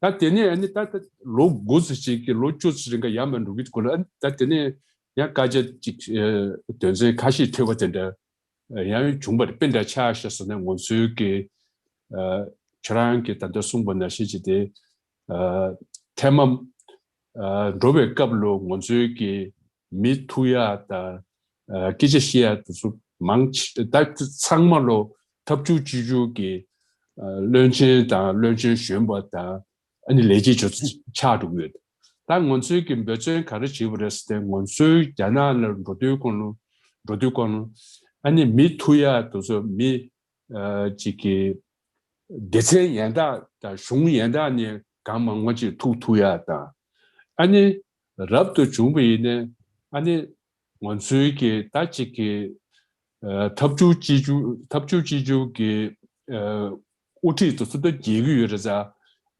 ད་དེ་ནས་ཨ་ནི་ད་ད་ལོ་དགུ་ཙམ་ཞིག་གི་ལོ་བཅུ་ཙམ་རིང་ག་ཡར་མར་འགྲོ་གི་འདུག་ལ། ཨ་ནི་ད་དེ་ནས་ཡང་སྐད་ཆ་ཅིག་ཨ་དོན་ཚན་ཁ་ཤས་ཐོས་པ་དེ་འདྲ་ཡང་བྱུང་བ་རེད། དཔེ་འདྲ་ཆགས་ཤག་ཟེར་ནས་ང་ཚོའི་གི་ཨ་ཁྱེད་རང་གིས་ད་ལྟ་གསུངས་པ་ནང་བཞིན་བྱས་ཏེ་ཨ་ཐེངས་མ་ཨ་འགྲོ་བའི་སྐབས་ལ་ང་ཚོའི་གི་མི་ཐུག་ཡག་དང་ཨ་སྐད་ཆ་བཤད་ཡག་དེ་ཚོ་མང་ཆེ་ད་ཚང་མ་ལོ་འཐབ་ཇུས་སྤྱི་ཇུས་ཀྱི་ཨ་བློན་ཆེན་དང་བློན་ཆེན་གཞོན་པ་དང་ཨ་ནི་ལས་བྱེད་ཚོ་ཆགས་འགྲོ་གི་ཡོད། ད་ང་ཚོའི་གི་འབད་བརྩོན་ག་རེ་བྱེད་པ་རེད་ཟེར་ཏེ་ང་ཚོའི་རྒྱ་ནག་ལ་འགྲོ་དུས་གོང་ལ་འགྲོ་དུས་གོང་ལ་ཨ་ནི་མི་ཐུག་ཡག་དེ་ཚོ་མི་ཨ་ཅིག་གི་སྡེ་ཚན་ཡན་དག་དང་གཞུང་ཡན་དག་ནས་གང་མང་མང་ཅིག་ཐུག་ཐུག་ཡག་དང་། ཨ་ནི་རབ་ཏུ་བྱུང་བ་ཡིན་ནའི་ཨ་ནི་ང་ཚོའི་གི་ད་ཅིག་གི་ཨ་འཐབ་ཇུས་སྤྱི་ཇུས་འཐབ་ཇུས་སྤྱི་ཇུས་ཀྱི་ཨ་དབུ་ཁྲིད་དེ་ཚོ་ད་རྒྱས་ཀྱི་ཡོད་རེད་ཙང་།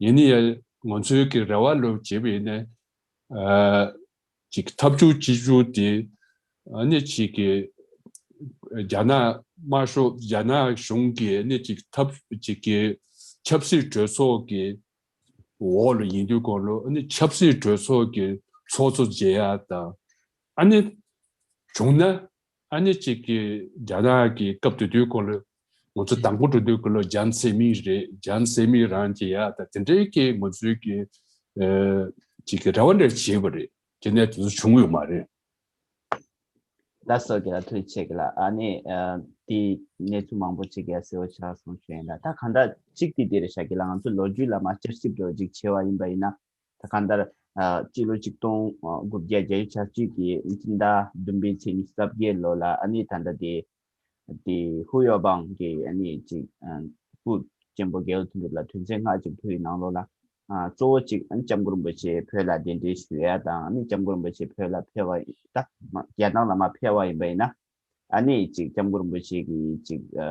ཡིན་ནའི་ཡང་ང་ཚོའི་གི་རེ་བ་ལོབས་བྱས་པ་ཡིན་ནའི་ཨ་ཅིག་འཐབ་ཇུས་སྤྱི་ཇུས་དེ་ཨ་ནི་ཅིག་གི་རྒྱ་ནག་དམར་ཤོག་རྒྱ་ནག་གཞུང་གི་ཨ་ནི་ཅིག་འཐབ་ཅིག་གི་ཆབ་སྲིད་གྲོས་ཚོགས་ཀྱི་འོག་ལ་ཡིན་དུས་གོང་ལ་ཨ་ནི་ཆབ་སྲིད་གྲོས་ཚོགས་ཀྱི་ཚོགས་གཙོ་མཇལ་ཡག་དང་། ཨ་ནི་བྱུང་ན་ཨ་ནི་གཅིག་གི་རྒྱ་ནག་གི་སྐབས་དེ་དུས་གོང་ལ་ང་ཚོ་དང་པོ་འགྲོ་དུས་གོང་ལ་ཇཱན་ཚེ་མིང་རེད། ཇཱན་ཚེ་མིང་རང་མཇལ་ཡག་དང་དེ་འདྲའི་གི་ང་ཚོའི་གི་ཨ་གཅིག་གི་རེ་བ་འདྲ་བྱས་པ་རེད། དེ་ནས་དེ་ཚོ་བྱུང་ཡོད་མ་རེད། ད་སོགས་ཀྱི་ལ་ཐུགས་རྗེ་ཆེ་གི་ལ། ཨ་ནི་ཨ་དེ་གནས་ཚུལ་མང་པོ་ཅིག་གི་གསལ་བོ་ཆགས་སོང་ཞུ་ཡིན་ལ། ད་གང་ལྟར་གཅིག་དེ་དེ་རེད་ཤག་གི་ལ། ང་ཚོ་ལོ་རྒྱུས་ལ་མ་བསྐྱར་ཞིབ་འགྲོ་ཅིག་བྱས་པ་ཡིན་པ་ཡིན་ན། ད་གང་ལྟར་ཨ་སྤྱི་ལོ་ཆིག་སྟོང་དགུ་བརྒྱ་བརྒྱད་ཅུ་གྱ་གཅིག་གི་སྤྱི་ཟླ་བདུན་པའི་ཚེས་ཉི་ཤུ་རྩ་བརྒྱད་ལོ་ལ་ཨ་ནི་ད་ལྟ་དེ་དེ་ཧུ་ཡོ་བང་གི་ཨ་ནི་ཅིག་ཨ་སྐུ་གཅེན་པོ་རྒྱལ་བ་དོན་གྲུབ་ལ་དོན་ཚན་ལྔ་ཅིག་ཕུལ་བའི་ནང་ལོགས་ལ། ཨ་གཙོ་བོ་གཅིག་ཨ་ནི་སྐྱབས་མགོན་རིན་པོ་ཆེ་བོད་ལ་གདན་འདྲེན་ཞུ་ཡ་དང་། ཨ་ནི་སྐྱབས་མགོན་རིན་པོ་ཆེ་བོད་ལ་ཕེབས་པ་ད་མ་རྒྱལ་ནང་ལ་མ་ཕེབས་པ་ཡིན་པ་ཡིན་ན། ཨ་ནི་གཅིག་སྐྱབས་མགོན་རིན་པོ་ཆེ་གི་གཅིག་ཨ་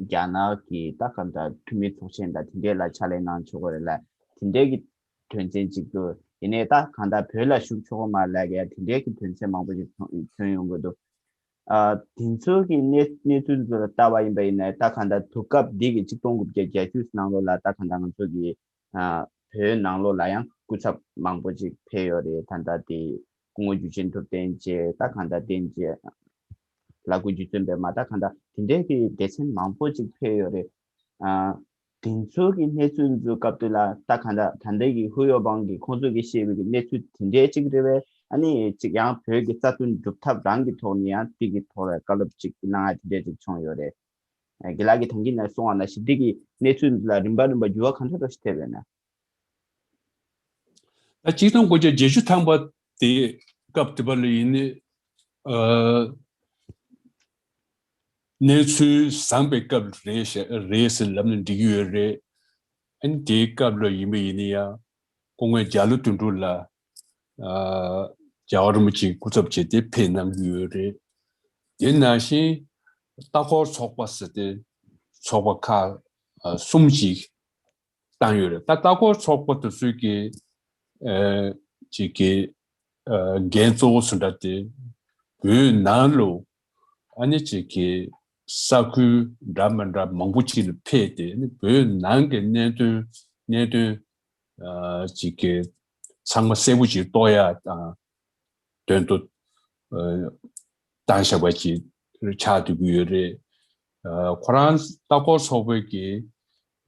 རྒྱ་ནག་གི་ད་ག་འདྲ་འཐུས་མི་ཚོགས་ཆེན་དང་དེ་འདྲས་ལ་ཕྱག་ལས་གནང་ཆོག་གི་རེད་ལ། དེ་འདྲས་ཀྱི་དོན་ཚན་གཅིག་ཏུ་ཡིན་ནའི་ད་ག་འདྲ་བོད་ལ་བཞུགས་ཆོག་གི་མ་རེད་ལབ་ཀྱི་ཡ་དེ་འདྲས་ཀྱི་དོན་ཚན་མང་པོ་ཞིག་ཐོན་ཐོན་ཡོང་གི་འདུག་ཨ་དེ་ཚོ་གི་གནས་གནས་ཚུལ་ཚོ་ལ་ལྟ་བ་ཡིན་པ་ཡིན་ན་ད་ག་འདྲ་དུས་སྐབས་འདི་གི་ཆིག་སྟོང་དགུ་བརྒྱ་བརྒྱད་ཅུ་ནང་ལོགས་ལ་ད་ག་འདྲ་ང་ཚོ་གི་ཨ་བོད་ནང་ལོགས་ལ་ཡང་སྐུ་ཚབ་མང་པོ་ཅིག་ཕེབས་ཡོད་རེད། ད་ལྟ་དེ་སྐུ་ངོ་འཇུ་ཆེན་ཐུབ་བསྟན་བཅས་ད་ག་འདྲ་བསྟན་བཅས་ལ་སྐུ་རྒྱུ་མཚན་པས་མ་ད་ག་འདྲ་དེ་འདྲའི་གི་སྡེ་ཚན་མང་པོ་ཅིག་ཕེབས་ཡོད་རེད། ཨ་དེ་ཚོ་གི་གནས་ཚུལ་ཚོའི་སྐབས་དུ་ལ་ད་ག་འདྲ་ད་ལྟ་གི་ཧུ་ཡོ་བང་གི་ཁོང་ཚོ་གི་བཤད་པའི་གི་གནས་ཚུལ་དེ་འདྲའི་ཅིག་རེད་པས། ཨ་ནི་ཅིག་ཡང་བོད་ཀྱི་རྩ་དོན་སྒྲུབ་ཐབས་རང་གི་ཐོག་ནས་ཡང་དེ་གི་ཐོག་ལ་བཀའ་སློབ་ཅིག་གནང་ཡ་དེ་འདྲའི་ཅིག་བྱུང་ཡོད་རེད། ཨ་དགེ་ལགས་ཀྱིས་ཐང་གིན་ནས་གསུངས་པ་ནང་བཞིན་འདི་གི་གནས་ཚུལ་འདི་ལ་རིམ་པ་རིམ་པ་འགྱུར་བ་གང་འདྲ་འགྲོ་ཞིག་ཐེབས་ཡོད་ན། ད་ཆིག་སྟོང་དགུ་བརྒྱ་བརྒྱད་ཅུ་ཐམ་པ་དེ་སྐབས་དེ་པ་ལ་ཡིན་ནི་ཨ་གནས་ཚུལ་བཟང་པའི་སྐབས་རེད་ཤག་རེད་ཟེར་ལབ་ན་འགྲིག་གི་ཡོད་རེད། ཨ་ནི་དེའི་སྐབས་ལ་ཡིན་པ་ཡིན་ན་ཡང་སྐུ་ངོ་རྒྱ་ལོ་དོན་གྲུབ་ལ་ཨ་རྒྱལ་བ་རིན་པོ་ཆེའི་སྐུ་ཚབ་བྱས་ཏེ་ཕེབས་གནང་གི་ཡོད་རེད། དེ་ནང་བཞིན་ལྟ་སྐོར་ཚོགས་པ་ཟེར་ཏེ་ཚོགས་པ་ཁག་ཨ་གསུམ་ཞིག་བཏང་ཡོད་རེད། ད་ལྟ་སྐོར་ཚོགས་པ་དེ་ཚོའི་གི་ཨ་ཅིག་གི་ཨ་འགན་གཙོ་བོ་སུ་འདྲ་དེ་བོད་ནང་ལོ་ཨ་ནི་ཅིག་གི་ས་ཁུལ་འདྲ་མི་འདྲ་མང་པོ་ཅིག་ལ་ཕེབས་ཏེ་ཨ་ནི་བོད་ནང་གི་གནད་དོན་གནད་དོན་ཨ་ཅིག་གི་ཚང་མ་གསལ་པོ་ཅིག་རྟོགས་ཡ་དང་དོན་དུ་ཨ་བཏང་བཞག་པ་ཅིག་ཆགས་བསྡད་ཀྱི་ཡོད་རེད། ཨ་ཁོ་རང་ལྟ་སྐོར་ཚོགས་པའི་གི་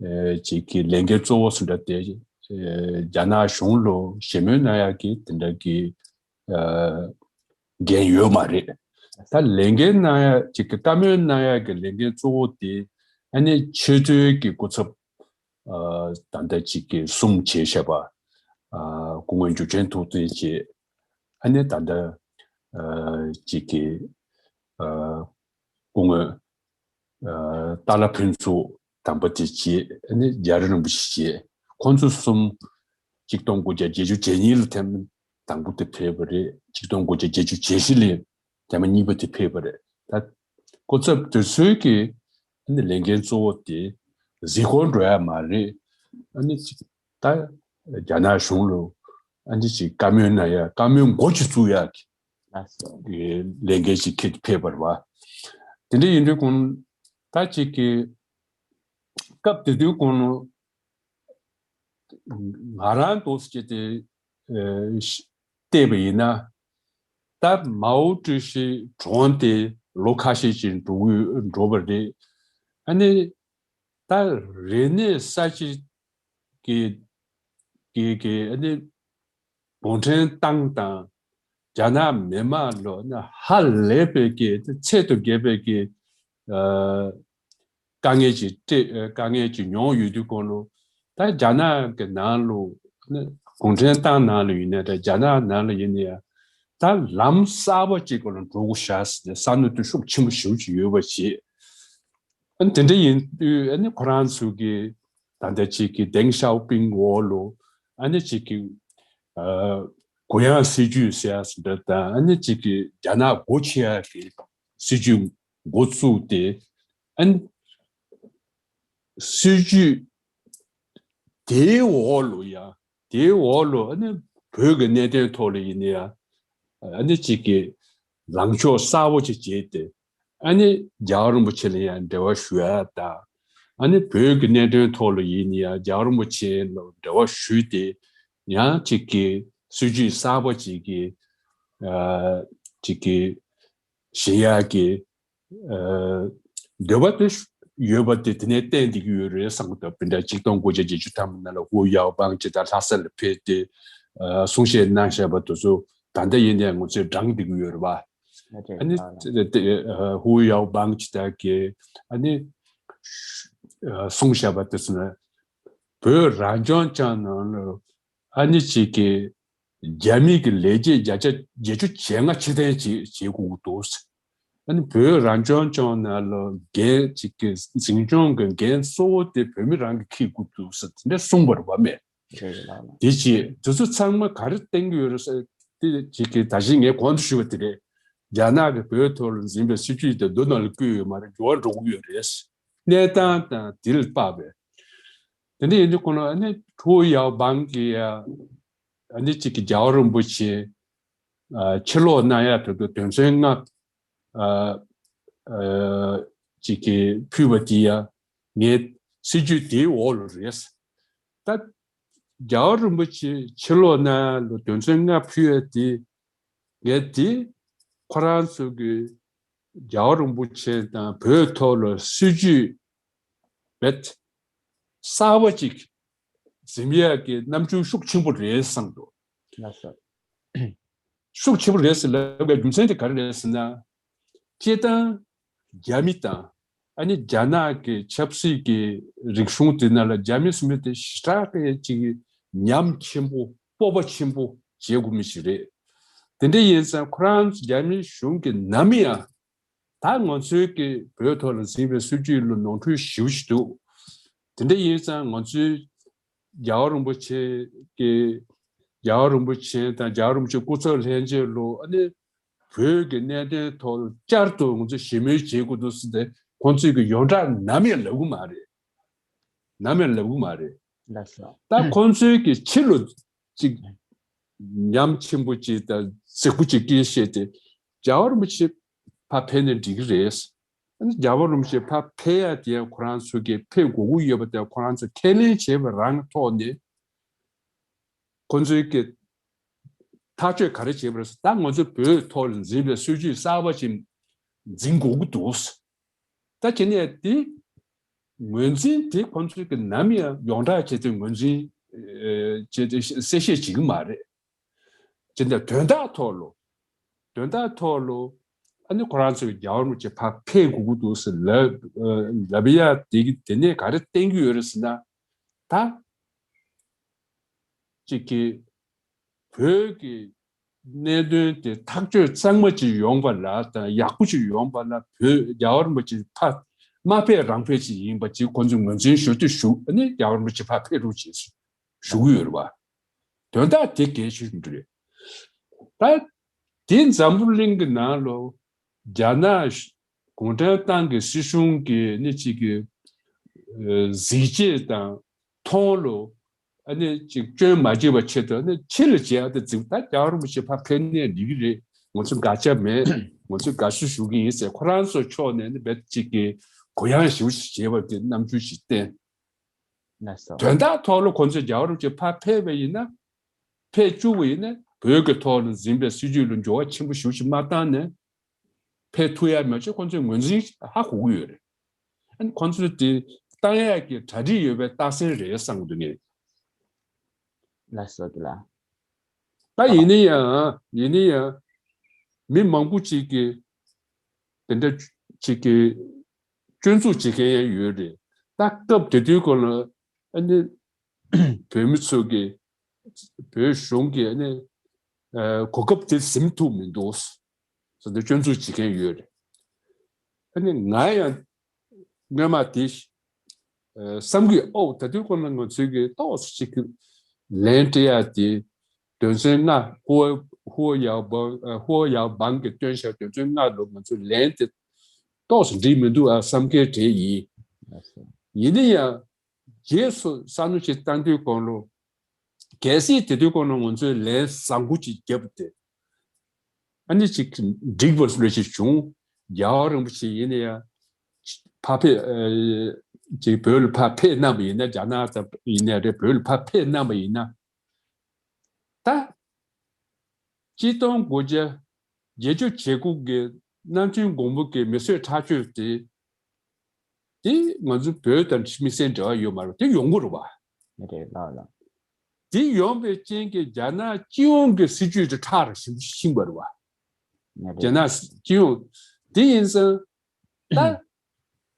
ཨ་ཅིག་གི་ལས་འགན་གཙོ་བོ་སུ་འདྲ་དེ་ཨ་རྒྱ་ནག་གཞུང་ལ་ཞལ་མོལ་གནང་ཡག་གི་དེ་འདྲ་གི་ཨ་འགན་ཡོད་མ་རེད། ད་ལས་འགན་གནང་ཡག་ཅིག་གི་བཀའ་མོལ་གནང་ཡག་གི་ལས་འགན་གཙོ་བོ་དེ་ཨ་ནི་ཆེས་མཐོའི་གི་སྐུ་ཚབ་ཨ་ད་ལྟ་ཅིག་གི་གསུམ་བྱས་བཞག་པ། ཨ་སྐུ་ངོ་འཇུ་ཆེན་ཐུབ་བསྟན་བྱས། ཨ་ནི་ད་ལྟ་ཨ་ཅིག་གི་ཨ་སྐུ་ངོ་ཨ་ཏཱ་ལ་ཕུན་ཚོགས་དམ་པ་དེ་བྱས། ཨ་ནི་རྒྱ་རི་རིན་པོ་ཆེ་བྱས། ཁོང་ཚོ་གསུམ་ཆིག་སྟོང་དགུ་བརྒྱ་བརྒྱད་ཅུ་གྱ་གཉིས་ལ་ཐེངས་དང་པོ་དེ་ཕེབས་པ་རེད། ཆིག་སྟོང་དགུ་བརྒྱ་བརྒྱད་ཅུ་གྱ་བཞི་ལ་ཐེངས་མ་གཉིས་པ་དེ་ཕེབས་པ་རེད། ད་སྐུ་ཚབ་དེ་ཚོའི་གི་ཨ་ནི་ལས་འགན་གཙོ་བོ་དེ་གཟིགས་སྐོར་འགྲོ་ཡ་མ་རེད། ཨ་ནི་ཅིག་ད་རྒྱ་ནག་གཞུང་ལ་ཨ་ནི་ཅིག་བཀའ་མོལ་གནང་ཡ་བཀའ་མོལ་མགོ་ཅིག་བཙུགས་ཡ་གི་ལས་འགན་ཅིག་འཁྱེར་ཕེབས་པ་རེད་བ། དེ་འདྲ་ཡིན་དུས་ཀུན་ད་ཅིག་གི་ སྐབས་དེ་དུས་གོང་ལ་ང་རང་འདུག་སེ་བྱས་ཏེ་ཨ་བལྟས་པ་ཡིན་ན། ད་མའོ་ཀྲུའུ་ཞི་གྲོངས་ཏེ་ལོ་ཁ་ཤས་ཅིག་འགྲོ་གི་འགྲོ་བ་རེད། ཨ་ནི་ད་རིག་གནས་གསར་བརྗེ་གི་གི་གི་ཨ་ནི་གུང་ཁྲན་ཏང་དང་རྒྱ་ནག་མི་དམངས་ལ་ནི་ཧ་ལས་པའི་གི་ཚད་དུ་བརྒལ་བའི་གི་ཨ་དཀའ་ངལ་ཅིག་སྤྲད་དཀའ་ངལ་ཅིག་མྱོང་ཡོད་དུས་གོང་ལ། ད་རྒྱ་ནག་གི་ནང་ལ་ནི་གུང་ཁྲན་ཏང་ནང་ལ་ཡིན་ནའི་རེད། རྒྱ་ནག་ནང་ལ་ཡིན་ནའི་ཡང་ད་ལམ་གསར་པ་ཅིག་སྒང་ལ་འགྲོ་དགོས་ཤག་ཟེར་ནས་བསམ་བློ་དེ་ཤུགས་ཆེན་པོ་ཞེ་པོ་ཅིག་ཡོད་པ་བྱས། ཨ་ནི་དེ་འདྲ་ཡིན་དུས་ཨ་ནི་ཁོ་རང་ཚོ་གི་ད་ལྟ་ཅིག་གི་ཏེང་ཞའོ་ཕིང་འོག་ལ་ཨ་ནི་ཅིག་གི་ཨ་གུ་ཡངས་སྲིད་ཇུས་ཟེར་ཡ་ཟེར་འདྲ་དང་། ཨ་ནི་ཅིག་གི་རྒྱ་ནག་སྒོ་ཕྱེ་ཡ་གི་སྲིད་ཇུས་འགོ་བཙུགས་ཏེ། ཨ་ནི་སྲིད་ཇུས་དེའི་འོག་ལ་ཡང་དེའི་འོག་ལ་ཨ་ནི་བོད་ཀྱི་གནད་དོན་ཐོག་ལ་ཡིན་ན་ཡང་ཨ་ནི་གཅིག་གི་ལངས་ཕྱོགས་གསར་པ་ཅིག་བྱས་ཏེ། ཨ་ནི་རྒྱལ་བ་རིན་པོ་ཆེ་ལ་ཡང་འབྲེལ་བ་ཞུ་ཡ་དང་། ཨ་ནི་བོད་ཀྱི་གནད་དོན་ཐོག་ལ་ཡིན་ན་ཡང་རྒྱལ་བ་རིན་པོ་ཆེ་ལ་འབྲེལ་བ་ཞུས་ཏེ། ཡང་གཅིག་གི་སྲིད་ཇུས་གསར་པ་ཅིག་གི་ཨ་གཅིག་གི་བཞེངས་ཡག་གི་ཨ་འདོད་པ་དེ་ཡོད་པ་དེ་དེ་ནས་བསྟན་བསྡད་ཀྱི་ཡོད་རེད་བསམ་གྱི་འདུག་དཔེར་ན་ཆིག་སྟོང་དགུ་བརྒྱ་བརྒྱད་ཅུ་ཐམ་པ་ནང་ལ་ཧུའུ་ཡའོ་པང་ཅིག་དང་ལྷ་ས་ལ་ཕེབས་ཏེ་ཨ་གསུང་བཤད་གནང་བཞག་པ་དེ་ཚོ་ད་ལྟ་ཡིན་ནའི་ང་ཚོས་བགྲངས་བསྡད་ཀྱི་ཡོད་རེད་པ། ཨ་ནི་ཧུའུ་ཡའོ་པང་ཅིག་དང་གི་ཨ་ནི་གསུང་བཤད་པ་དེ་ཚོ་ནི་བོད་རང་སྐྱོང་ལྗོངས་ནང་ལ་ཨ་ནི་ཅིག་གི་རྒྱ་མི་གི་ལས་བྱེད་བརྒྱ་ཆ་བརྒྱད་ཅུ་གྱ་ལྔ་ཕྱིར་འཐེན་བྱེད་བྱེད་དགོས་ཀྱི་འདུག་ཨ་ནི་བོད་རང་སྐྱོང་ལྗོངས་ནང་ལ་འགན་ཅིག་གི་འཛིན་སྐྱོང་གི་འགན་གཙོ་བོ་དེ་བོད་མི་རང་གིས་འཁྱེར་དགོས་འདུག་ཟེར་དེ་འདྲ་གསུངས་པ་རེད་པ་མེད། རེད་རེད་ལགས། དེ་རྗེས་དེ་ཚོ་ཚང་མ་ག་རེ་བསྟན་གྱི་ཡོད་རེད་ཟེར་དེ་ཅིག་གི་ད་གིན་ངས་གོང་དུ་ཞུས་པ་དེ་རེད། རྒྱ་ནག་གིས་བོད་ཐོག་ལ་འཛིན་པའི་སྲིད་ཇུས་དེ་མདོ་ནང་ལ་བཀོད་ཡོད་མ་རེད། འགྱུར་བ་འགྲོ་གི་ཡོད་རེད། གནས་སྟངས་དང་དེ་ལ་དཔག་པའི། དེ་འདྲ་ཡིན་དུས་ཁོ་ན་ཨ་ནི་ཧུའུ་ཡའོ་པང་གིས་ཡ་ཨ་ནི་གཅིག་གི་རྒྱལ་བ་རིན་པོ་ཆེ་ཨ་ཕྱིར་ལོག་གནང་ཡ་དེ་ཚོ་དོན་ཚན་ལྔ་ཨ་ཨ་གཅིག་གི་ཕུལ་བ་དེ་ཡ་ངས་སྲིད་ཇུས་དེའི་འོག་ལ་རེད། ད་རྒྱལ་བ་རིན་པོ་ཆེ་ཕྱིར་ལོག་གནང་ཡ་ལ་དོན་ཚན་ལྔ་ཕུལ་ཡ་དེ་ངས་དེ་ཁོ་རང་ཚོ་གི་རྒྱལ་བ་རིན་པོ་ཆེ་དང་བོད་ཐོག་ལ་སྲིད་ཇུས་རྦད་གསར་པ་ཅིག་འཛིན་ཡག་གི་རྣམ་འགྱུར་ཤུགས་ཆེན་པོ་རེད་བསམ་འདུག་ལགས་སོ། ཤུགས་ཆེན་པོ་རེད་ཟེར་ལབ་པའི་རྒྱུ་མཚན་དེ་ག་རེ་རེད་ཟེར་ན། སྤྱིར་བཏང་རྒྱ་མི་དང་ཨ་ནི་རྒྱ་ནག་གི་ཆབ་སྲིད་ཀྱི་རིག་གཞུང་དེ་ནང་ལ་རྒྱ་མི་ཟེར་མི་དེ་ཞེ་དྲག་གི་ཅིག་ཉམས་ཆེན་པོ་སྤོབས་པ་ཆེན་པོ་བྱེད་དགོས་མི་ཞིག་རེད། དེ་འདྲ་ཡིན་ཙང་ཁོ་རང་རྒྱ་མི་གཞུང་གིས་ནམ་ཡང་ད་ང་ཚོའི་གི་བོད་ཐོག་ལ་འཛིན་པའི་སྲིད་ཇུས་ལ་ནོར་འཁྲུལ་ཞེ་པོ་ཞིག་འདུག་དེ་འདྲ་ཡིན་ཙང་ང་ཚོའི་རྒྱལ་བ་རིན་པོ་ཆེ་གི་རྒྱལ་བ་རིན་པོ་ཆེ་དང་རྒྱལ་བ་རིན་པོ་ཆེ་སྐུ་ཚབ་ལྷན་རྒྱས་ལ་ཨ་ནི་བོད་ཀྱི་གནད་དོན་ཐོག་བསྐྱར་དུ་ང་ཚོས་ཞི་མོལ་བྱེད་དགོས་འདུག་ཟེར་ཏེ་ཁོང་ཚོས་ཀྱི་ཡོངས་གྲགས་ནམ་ཡང་ལབ་ཀྱི་མ་རེད། ནམ་ཡང་ལབ་ཀྱི་མ་རེད། ལགས་སོ། ད་ཁོང་ཚོའི་གི་ཕྱི་ལ་ཅིག་ཉམས་ཆེན་པོ་ཅིག་དང་རྫིག་པོ་ཅིག་སྐད་བཤད་དེ་རྒྱལ་བ་རིན་པོ་ཆེ་ཕར་ཕེབས་ནས་འགྲིག་གི་རེད། རྒྱལ་བ་རིན་པོ་ཆེ་ཕར་ཕེབས་ཡ་དེ་ཁོ་རང་ཚོ་གིས་ཕེབས་དགོས་ཀྱི་ཡོད་པ་དེ་ཁོ་རང་ཚོ་ཁས་ལེན་བྱས་པ་རང་ཐོག་ནས་ཁོ་ཚོའི་གི་ཐག་གཅོད་ག་རེ་བྱས་པ་རེད་ཟེར། ད་ང་ཚོ་བོད་ཐོག་ལ་འཛིན་པའི་སྲིད་ཇུས་གསར་པ་ཅིག་འཛིན་དགོས་ཀྱི་འདུག་ད་བྱས་ནས་དེ་ངོས་འཛིན་དེ་ཁོ་ཚོས་གི་ནམ་ཡང་ཡོངས་གྲགས་བྱས་ཏེ་ངོས་འཛིན་ཨེ་བྱས་ཏེ་གསལ་བཤད་བྱེད་ཀྱི་མ་རེད། བྱས་ནས་དོན་དག་ཐོག་ལ་དོན་དག་ཐོག་ལ་ཨ་ནི་ཁོ་རང་ཚོས་རྒྱལ་བ་རིན་པོ་ཆེ་ཕར་ཕེབས་དགོས་ཀྱི་འདུག་ཟེར་ལབ་ཨ་ལབ་ཡ་དེ་གི་དེ་ནས་ག་རེ་བསྟན་གྱི་ཡོད་རེད་ཟེར་ན། ད་ཅིག་གི་བོད་ཀྱི་གནད་དོན་དེ་ཐག་གཅོད་གཙང་མ་ཅིག་ཡོང་བ་ལ་དང་ཡག་པོ་ཅིག་ཡོང་བ་ལ་བོད་རྒྱལ་བ་རིན་པོ་ཆེ་ཕར་མ་ཕེབས་རང་ཕེབས་ཅིག་ཡིན་པ་ཅིག་ཁོང་ཚོས་ངོས་འཛིན་ཞུ་དུས་ཞུ་ཨ་ནི་རྒྱལ་བ་རིན་པོ་ཆེ་ཕར་ཕེབས་རོགས་བྱེད་ཞུ་གི་ཡོད་རེད་བ། དོན་དག་དེ་གལ་ཆེ་ཤོས་རེད། ད་དེ་འཛམ་བུ་གླིང་གི་ནང་ལ་རྒྱ་ནག་གུང་ཁྲན་ཏང་གི་སྲིད་གཞུང་གི་ནི་གཅིག་གི་ཨ་གཟི་བརྗིད་དང་མཐོང་ལོ་ཨ་ནི་གཅིག་སྐྱོན་མ་བྱེད་པ་ཆེད་དུ་ཨ་ནི་ཕྱི་ལ་བྱས་ཏེ་འཛིན་ད་རྒྱལ་བ་རིན་པོ་ཆེ་ཕར་ཕེབས་ནས་འགྲིག་གི་རེད། ང་ཚོ་དགག་བྱ་མེད། ང་ཚོས་དགའ་བསུ་ཞུ་གི་ཡིན་ཟེར་ཁོ་རང་ཚོ་ཕྱོགས་ནས་ནི་རྦད་གཅིག་གི་གུ་ཡངས་ཞེ་པོ་ཞིག་བྱས་པ་དེ་རྣམ་འགྱུར་ཞིག་བསྟན། ལགས་སོ། དོན་དག་ཐོག་ལ་ཁོང་ཚོས་རྒྱལ་བ་རིན་པོ་ཆེ་ཕར་ཕེབས་པ་ཡིན་ན། ཕེབས་བཅུག་པ་ཡིན་ན་བོད་ཀྱི་ཐོག་ལ་འཛིན་པའི་སྲིད་ཇུས་ལ་འགྱུར་བ་ཆེན་པོ་ཞེ་པོ་ཞིག་མ་བཏང་ནས་ཕེབས་ཐུབ་ཡ་མེད་ཅེས་ཁོང་ཚོས་ངོས་འཛིན་ཧ་གོ་གི་ཡོད་རེད། ཨ་ནི་ཁོང་ཚོས་དེ་བཏང་ཡ་གི་གྲ་སྒྲིག་ཡོད་པའི་རྟགས་མཚན་རེད་བསམ་གི་འདུག་ངས། ལགས་སོ་དེ་ལ། ད་ཡིན་ན་ཡང་ཡིན་ན་ཡང་མི་མང་པོ་ཅིག་གིས་དེ་འདྲ་ཅིག་གིས་སྐྱོན་འཛུགས་བྱེད་མཁན་ཡང་ཡོད་རེད། ད་སྐབས་དེ་དུས་སྐོར་ལ་ཨ་ནི་བོད་མི་ཚོ་གིས་བོད་གཞུང་གིས་ཨ་ནི་ཨ་གོ་སྐབས་དེ་ཟིན་ཐུབ་མི་འདུག་ཟེར་ཏེ་སྐྱོན་འཛུགས་བྱེད་མཁན་ཡོད་རེད། ཨ་ནི་ང་ཡང་སྔོན་མ་དེ་ཨ་བསམ་གི་ཨོ་ད་དུས་ཁོ་ན་ང་ཚོའི་གི་ཏོག་ཙམ་ཅིག་གི་ལན་སྤྲད་ཡ་དེ་དོན་ཚན་ལྔ་ཧུའོ་ཧུའོ་ཡའོ་བང་ཨ་ཧུའོ་ཡའོ་བང་གི་བཏོན་བཞག་དོན་ཚན་ལྔ་ལོ་ང་ཚོའི་ལན་དེ་ཏོག་ཙམ་འགྲིག་མི་འདུག་ཨ་བསམ་མཁན་གྲས་ཡིན། ཡིན་ན་ཡང་རྗེས་སུ་བསམ་བློ་ཞིག་བཏང་དུས་གོང་ལོ། གལ་སྲིད་དེ་དུས་གོང་ལོ་ང་ཚོས་ལན་བཟང་པོ་ཅིག་བརྒྱབ་སྟེ། ཨ་ནི་ཅིག་འགྲིག་པ་ལོས་ཅིག་བྱུང་། རྒྱལ་བ་རིན་པོ་ཆེ་ཡིན་ན་ཡང་ཕར་ཕེབས་ཨ་ཅིག་བོད་ལ་ཕར་ཕེབས་གནང་པ་ཡིན་ན་རྒྱ་ནག་ད་ཡིན་ན་རེད་བོད་ལ་ཕར་ཕེབས་གནང་པ་ཡིན་ན། ད་ཆིག་སྟོང་དགུ་བརྒྱ་བརྒྱད་ཅུ་གྱ་དགུ་གི་སྣང་ཆེན་མགོན་པོ་གི་མི་གསོད་ཁྲག་སྦྱོར་དེ། དེ་ང་ཚོ་བོད་དང་དམིགས་བསལ་འབྲེལ་བ་ཡོད་མ་རེད་དེ་ཡོང་གི་རེད་བ། རེད་ལགས་ལགས། དེ་ཡོང་པའི་རྐྱེན་གྱིས་རྒྱ་ནག་སྤྱི་ཡོངས་ཀྱི་སྲིད་ཇུས་དེ་ཁྲག་རུ་ཞིག་ཕྱིན་པ་རེད་བ། རེད། རྒྱ་ནག་སྤྱི་ཡོངས་དེ་ཡིན་ཙང་ད་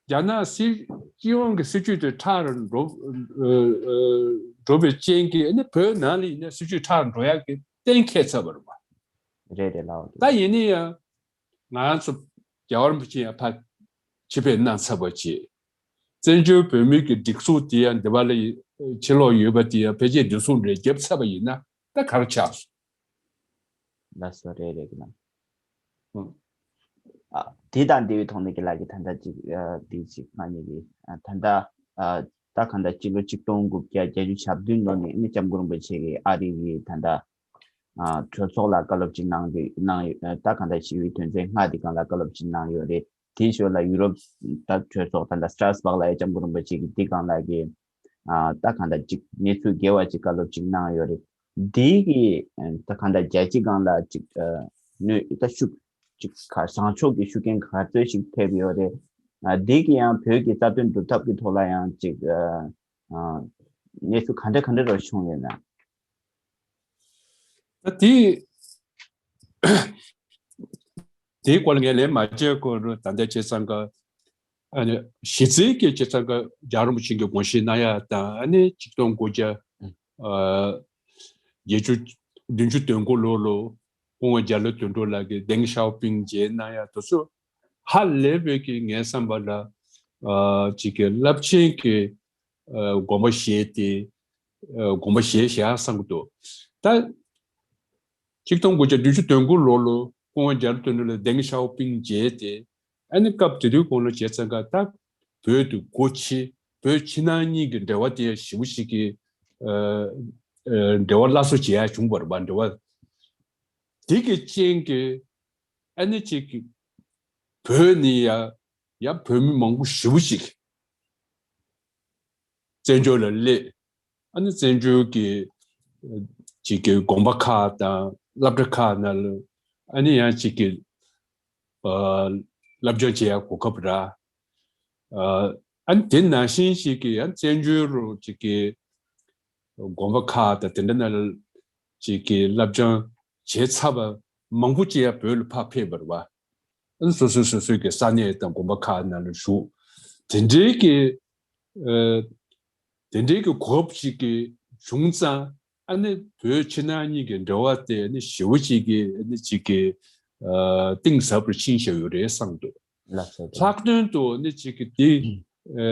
རྒྱ་ནག་སྲིད་སྤྱི་ཡོངས་ཀྱི་སྲིད་ཇུས་དེ་ཁྲག་རུ་འགྲོ་ཨ་ཨ་འགྲོ་བའི་རྐྱེན་གྱིས་ཨ་ནི་བོད་ནང་ལ་ཡིན་ན་སྲིད་ཇུས་ཁྲག་རུ་འགྲོ་ཡག་གི་གཏན་འཁེལ་ཚར་བ་རེད་བ། རེད་རེད་ལགས། ད་ཡིན་ན་ཡང་ང་རང་ཚོ་རྒྱལ་བ་རིན་པོ་ཆེ་ཡང་ཕར་ཆེད་ཕེབས་གནང་ཚར་བ་བྱས། བཙན་བྱོལ་བོད་མི་གི་སྒྲིག་འཛུགས་དེ་ཡང་འདི་བ་ལ་ཕྱིར་ལོག་ཡོད་པ་དེ་ཡང་ཕལ་ཆེར་བདེ་སྲུང་རེ་བརྒྱབ་ཚར་བ་ཡིན་ན་ད་ག་རེ་ཆགས་སོང་། ལགས་སོ་རེད་རེད་ཀྱི་ལགས། ཨང་། ཨ་དེ་དང་འབྲེལ་བའི་ཐོག་ནས་ཀྱི་ལགས་ཀྱི་ད་ལྟ་ཅིག་ཨ་དེ་ཅིག་ང་གཉིས་ཀྱི་ཨ་ད་ལྟ་ཨ་ད་གང་ལྟར་སྤྱི་ལོ་ཆིག་སྟོང་དགུ་བརྒྱ་བརྒྱད་ཅུ་གྱ་བདུན་ལོ་ནས་ནི་སྐྱབས་མགོན་རིན་པོ་ཆེ་གིས་ཨ་རི་གི་ད་ལྟ་ཨ་གྲོས་ཚོགས་ལ་བཀའ་སློབ་ཅིག་གནང་དུས་གནང་ཡོད་ད་གང་ལྟར་ཞི་བའི་དོན་ཚན་ལྔ་དེ་སྒང་ལ་བཀའ་སློབ་ཅིག་གནང་ཡོད་རེད། དེའི་ཞོར་ལ་ཡུ་རོབ་ད་གྲོས་ཚོགས་ད་ལྟ་སི་ཊ་ར་སི་བྷག་ལ་ཡ་སྐྱབས་མགོན་རིན་པོ་ཆེ་གིས་འདི་སྒང་ལ་གི་ཨ་ད་གང་ལྟར་ཅིག་གནས་ཚུལ་དགེ་བ་ཅིག་བཀའ་སློབ་ཅིག་གནང་ཡོད་རེད། འདི་གི་ད་གང་ལྟར་རྒྱལ་སྤྱི་སྒང་ལ་ཅིག་ཨ་ནུས་ད་ཤུགས་ཅིག་ག་བཟང་ཕྱོགས་ཀྱི་ཤུགས་རྐྱེན་ག་ཚོད་ཅིག་ཐེབས་ཡོད་རེད། ཨ་འདི་གི་ཡང་བོད་ཀྱི་རྩ་དོན་སྒྲུབ་ཐབས་ཀྱི་ཐོག་ལ་ཡང་ཅིག་ཨ་ཨ་གནས་ཚུལ་ག་འདྲ་ག་འདྲ་རུ་བྱུང་ཡོད་ན། ད་དེ་དེའི་སྐོར་ལ་ངས་ལན་མ་བྱས་སྐོར་ད་ལྟ་བྱས་ཙང་ཀ་ཨ་ནི་གཞི་རྩའི་གི་བྱས་ཙང་ཀ་རྒྱལ་བ་རིན་པོ་ཆེ་གི་དགོངས་བཞེས་གནང་ཡ་དང་ཨ་ནི་ཆིག་སྟོང་དགུ་བརྒྱ་ཨ་བརྒྱད་ཅུ་བདུན་ཅུ་དོན་དགུ་ལོ་ལོ་སྐུ་ངོ་རྒྱ་ལོ་དོན་གྲུབ་ལགས་ཀྱིས་ཏེང་ཞའོ་ཕིང་མཇལ་གནང་ཡ་དེ་ཚོ་ཧ་ལས་པའི་གི་ངའི་བསམ་པ་ལ་ཨ་ཅིག་གི་རླབས་ཆེན་གི་ཨ་དགོངས་པ་བཞེས་ཏེ་ཨ་དགོངས་པ་བཞེས་བཞག་བསམ་གི་འདུག་ད་ཆིག་སྟོང་དགུ་བརྒྱ་བདུན་ཅུ་དོན་དགུ་ལོ་ལོ་སྐུ་ངོ་རྒྱ་ལོ་དོན་གྲུབ་ལགས་ཏེང་ཞའོ་ཕིང་མཇལ་ཏེ་ཨ་ནི་སྐབས་དེ་དུས་གོང་ལ་བྱས་ཙང་ཀ་ད་བོད་དུ་སྒོ་ཕྱེ་བོད་ཕྱི་ནང་གཉིས་ཀྱི་འབྲེལ་བ་དེ་ཞེ་པོ་ཞིག་གི་ཨ་ཨ་འབྲེལ་བ་སླར་གསོ་བྱེད་ཡ་བྱུང་བ་རེད་པ། འབྲེལ་བ་དེ་གི་རྐྱེན་གྱིས་ཨ་ནི་ཅིག་གི་བོད་ནས་ཡ་ཡ་བོད་མི་མང་པོ་ཞེ་པོ་ཅིག་བཙན་བྱོལ་ལ་སླེབས། ཨ་ནི་བཙན་བྱོལ་གྱི་ཅིག་གི་དགོན་པ་ཁག་དང་སློབ་གྲྭ་ཁག་ནང་ལ་ཨ་ནི་ཡང་ཅིག་གི་ཨ་སློབ་སྦྱོང་བྱེད་ཡ་གོ་སྐབས་རག་ཨ་ཨ་ནི་དེ་ནང་བཞིན་ཞིག་གི་ཡང་བཙན་བྱོལ་རུ་ཅིག་གི་དགོན་པ་ཁག་དང་དེ་འདྲ་ནང་ལ་ཅིག་གི་སློབ་སྦྱོང་བྱས་ཚར་བ་མང་པོ་ཅིག་ཡང་བོད་ལ་ཕར་ཕེབས་པ་རེད་པ། ཨ་ནི་སོ་སོ་སོ་སོའི་གི་ས་གནས་དང་དགོན་པ་ཁག་ནང་ལ་བཞུགས། དེ་འདྲའི་གི་ཨ་དེ་འདྲའི་གི་གོ་སྐབས་ཅིག་གི་བྱུང་ཙང་ཨ་ནི་བོད་ཕྱི་ནང་གཉིས་ཀྱི་འབྲེལ་བ་དེ་ཨ་ནི་ཞེ་པོ་ཅིག་གི་ཨ་ནི་ཅིག་གི་ཨ་གཏིང་ཟབ་རུ་ཕྱིན་བཞག་ཡོད་རེད་བསམ་འདུག་ལགས་སོ། ལྷག་དོན་དུ་ཨ་ནི་ཅིག་གི་དེ་ཨ་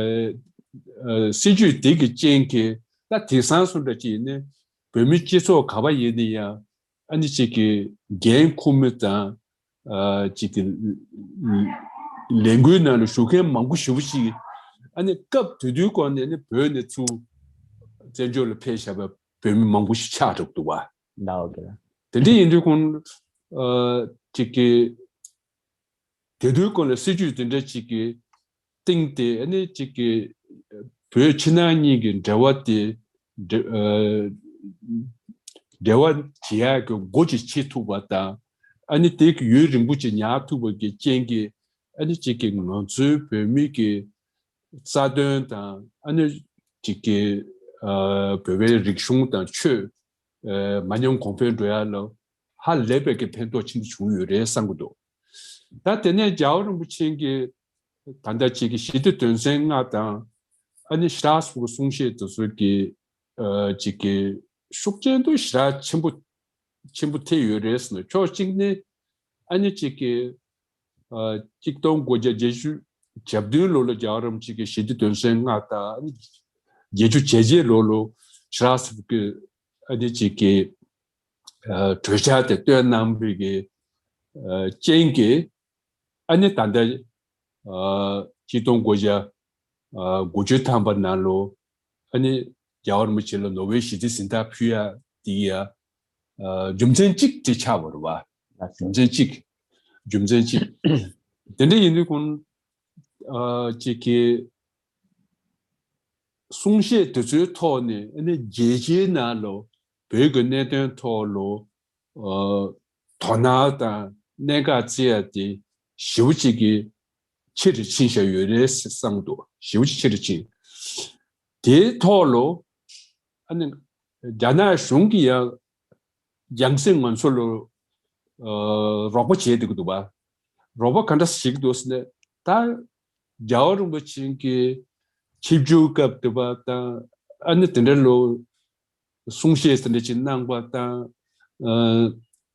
ཨ་སྲིད་ཇུས་དེ་གི་རྐྱེན་གྱིས་ད་དེང་སང་སུ་འདྲ་ཅིག་ཡིན་ན་བོད་མི་སྤྱི་ཚོགས་ག་པར་ཡིན་ན་ཡང་ཨ་ནི་ཅིག་གི་འགན་ཁུར་མི་དང་ཨ་ཅིག་གི་ལས་འགུལ་ནང་ལ་ཞུགས་མཁན་མང་པོ་ཞེ་པོ་ཅིག་ཨ་ནི་སྐབས་དེ་དུས་གོང་ནས་ནི་བོད་ནས་ཚུར་བཙན་བྱོལ་ལ་ཕེབས་བཞག་པའི་བོད་མི་མང་པོ་ཞིག་ཆགས་གྲབས་འདུག་བ། ལགས་འོ་ཀེ་ལགས། དེ་འདྲ་ཡིན་དུས་གོང་ཨ་ཅིག་གི་དེ་དུས་གོང་ལ་སྲིད་ཇུས་དེ་འདྲ་ཅིག་གི་སྟེང་དེ་ཨ་ནི་ཅིག་གི་ བོད་ཕྱི་ནང་གཉིས་ཀྱི་འབྲེལ་བ་དེ་འབྲེལ་ཨ་འབྲེལ་བ་བྱེད་ཡག་གི་སྒོ་ཅིག་ཕྱེ་ཐུབ་པ་དང་། ཨ་ནི་དེ་གི་ཡུན་རིང་པོ་ཅིག་ཉར་ཐུབ་པ་གི་རྐྱེན་གྱིས། ཨ་ནི་གཅིག་གི་ང་ཚོའི་བོད་མི་གི་རྩ་དོན་དང་། ཨ་ནི་གཅིག་གི་ཨ་བོད་པའི་རིག་གཞུང་དང་ཆོས་ཨ་མ་ཉམས་གོང་འཕེལ་འགྲོ་ཡ་ལ་ཧ་ལས་པའི་གི་ཕན་ཐོགས་ཆེན་པོ་བྱུང་ཡོད་རེད་བསམ་གྱི་འདུག་ད་དེ་ནས་རྒྱལ་བ་རིན་པོ་ཆེ་གིས་ད་ལྟ་གཅིག་གི་ཞི་བདེ་དོན་ཚན་ལྔ་དང་། ཨ་ནི་ཞི་ལྷག་སོགས་ཀྱི་གསུང་བཤད་དེ་ཚོ་གི་ཨ་གཅིག་གི་ཤུགས་རྐྱེན་དུ་ཞེ་དྲག་ཆེན་པོ་ཆེན་པོ་ཐེབས་ཡོད་རེད་ཟེར་ན། ཕྱོགས་གཅིག་ནས་ཨ་ནི་གཅིག་གི་ཨ་གཅིག་སྟོང་དགུ་བརྒྱ་བརྒྱད་ཅུ་གྱ་བདུན་ལོ་ལ་རྒྱལ་བ་རིན་པོ་ཆེ་གིས་ཞི་བདེ་དོན་ཚན་ལྔ་དང་། ཨ་ནི་བརྒྱད་ཅུ་གྱ་བརྒྱད་ལོ་ལ་ཞི་ལྷག་སོགས་ཀྱི་ཨ་ནི་གཅིག་གི་ཨ་གྲོས་འཆར་དེ་བཏོན་གནང་བའི་གི་ཨ་རྐྱེན་གྱིས། ཨ་ནི་ད་ལྟ་ཨ་གཅིག་སྟོང་དགུ་བརྒྱ་ཨ་དགུ་བཅུ་ཐམ་པ་ནང་ལོ། ཨ་ནི་རྒྱལ་བ་རིན་པོ་ཆེ་ལ་ནོ་བེལ་ཞི་བདེའི་གཟེངས་རྟགས་ཕུལ་ཡ་དེ་ཡ་ཨ་རྒྱུ་མཚན་གཅིག་དེ་ཆགས་པ་རེད་བ། རྒྱུ་མཚན་གཅིག་རྒྱུ་མཚན་གཅིག་དེ་འདྲ་ཡིན་དུས་ཀུན་ཨ་གཅིག་གི་གསུང་བཤད་དེ་ཚོའི་ཐོག་ནས། ཨ་ནི་རྒྱལ་སྤྱིའི་ནང་ལོ་བོད་ཀྱི་གནད་དོན་ཐོག་ལོ་ཨ་དོ་སྣང་དང་གནད་འགག་བརྩི་ཡ་དེ་ཞེ་པོ་ཅིག་གི་ཆེ་རུ་ཕྱིན་བཞག་ཡོད་རེད་བསམ་འདུག་ཞེ་པོ་ཅིག་ཆེ་རུ་ཕྱིན། དེའི་ཐོག་ལོ་ཨ་ནི་རྒྱ་ནག་གཞུང་གིས་ཡང་རྒྱང་སྲིང་ང་ཚོ་ལོ་ཨ་རོགས་པ་བྱས་བསྡད་ཀྱི་འདུག་བ། རོགས་པ་ག་འདྲ་བྱེད་ཀྱི་འདུག་ཟེར་ན། ད་རྒྱལ་བ་རིན་པོ་ཆེ་གི་ཆིབས་བསྒྱུར་སྐབས་དེ་བ་དང་། ཨ་ནི་དེ་འདྲ་ལོ་གསུང་བཤད་དེ་འདྲ་ཅིག་གནང་པ་དང་། ཨ་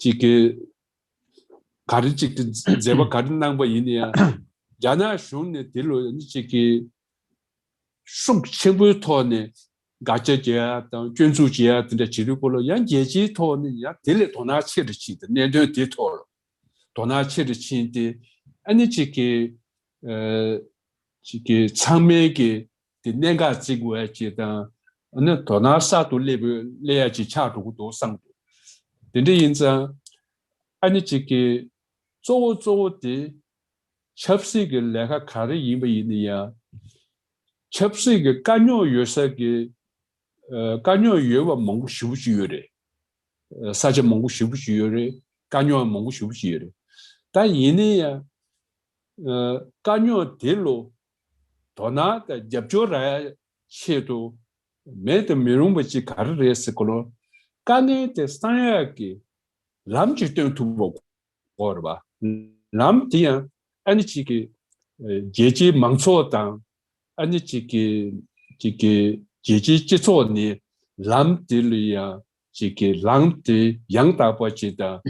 ཅིག་གི་ག་རེ་ཅིག་གི་མཛད་པ་ག་རེ་གནང་པ་ཡིན་ན་ཡང་། རྒྱ་ནག་གཞུང་ནས་དེ་ལོ་ནི་ཅིག་གི་ཤུགས་ཆེན་པོའི་ཐོག་ནས་དགག་བྱ་བྱེད་ཡ་དང་སྐྱོན་འཛུགས་བྱེད་ཡ་དེ་འདྲ་བྱེད་དུས་སྐོར་ལ། ཡང་རྒྱལ་སྤྱིའི་ཐོག་ནས་ཡང་དེ་ལས་དོ་སྣང་ཆེ་རུ་ཕྱིན་ཏེ། གནད་དོན་དེའི་ཐོག་ལ་དོ་སྣང་ཆེ་རུ་ཕྱིན་ཏེ། ཨ་ནི་ཅིག་གི་ཨ་ཅིག་གི་ཚང་མས་ཀྱི་དེ་གནད་འགག་བརྩི་དགོས་ཡ་ཅིག་དང་། ཨ་ནི་དོ་སྣང་གསར་དུ་སླེབས་སླེབས་ཡ་ཅིག་ཆགས་འགྲོ་གི་འདུག་བསམ་འདུག་དེ་འདྲ་ཡིན་ཙང་ཨ་ནི་ཅིག་གི་གཙོ་བོ་གཙོ་བོ་དེ་ཆབ་སྲིད་ཀྱི་ལས་ཀ་ག་རེ་ཡིན་པ་ཡིན་ན་ཡང་། ཆབ་སྲིད་ཀྱི་དཀའ་རྙོག་ཡོད་ས་གི་ཨ་དཀའ་རྙོག་ཡོད་པ་མང་པོ་ཞེ་པོ་ཅིག་ཡོད་རེད། ཨ་ས་ཆ་མང་པོ་ཞེ་པོ་ཅིག་ཡོད་རེད། དཀའ་རྙོག་མང་པོ་ཞེ་པོ་ཅིག་ཡོད་རེད། ད་ཡིན་ན་ཡང་ཨ་དཀའ་རྙོག་དེ་ལོ་དོ་སྣང་དང་རྒྱབ་སྐྱོར་རག་ཡ་ཆེད་དུ་མེད་དུ་མི་རུང་བ་ཅིག་ག་རེ་རེད་ཟེར་གོ་ལོ། དཀའ་ངལ་དེ་སངས་ཡག་གི་ལམ་ཅིག་སྟོན་ཐུབ་པ་དགོས་རེད་བ། ལམ་དེ་ཡང་ཨ་ནི་ཅིག་གི་ཨ་རྒྱལ་སྤྱིའི་མང་ཚོགས་དང་། ཨ་ནི་ཅིག་གི་ཅིག་གི་རྒྱལ་སྤྱིའི་སྤྱི་ཚོགས་ནས་ལམ་དེ་ལ་ཡང་ཅིག་གི་ལམ་དེ་ཡང་དག་པ་ཅིག་དང་།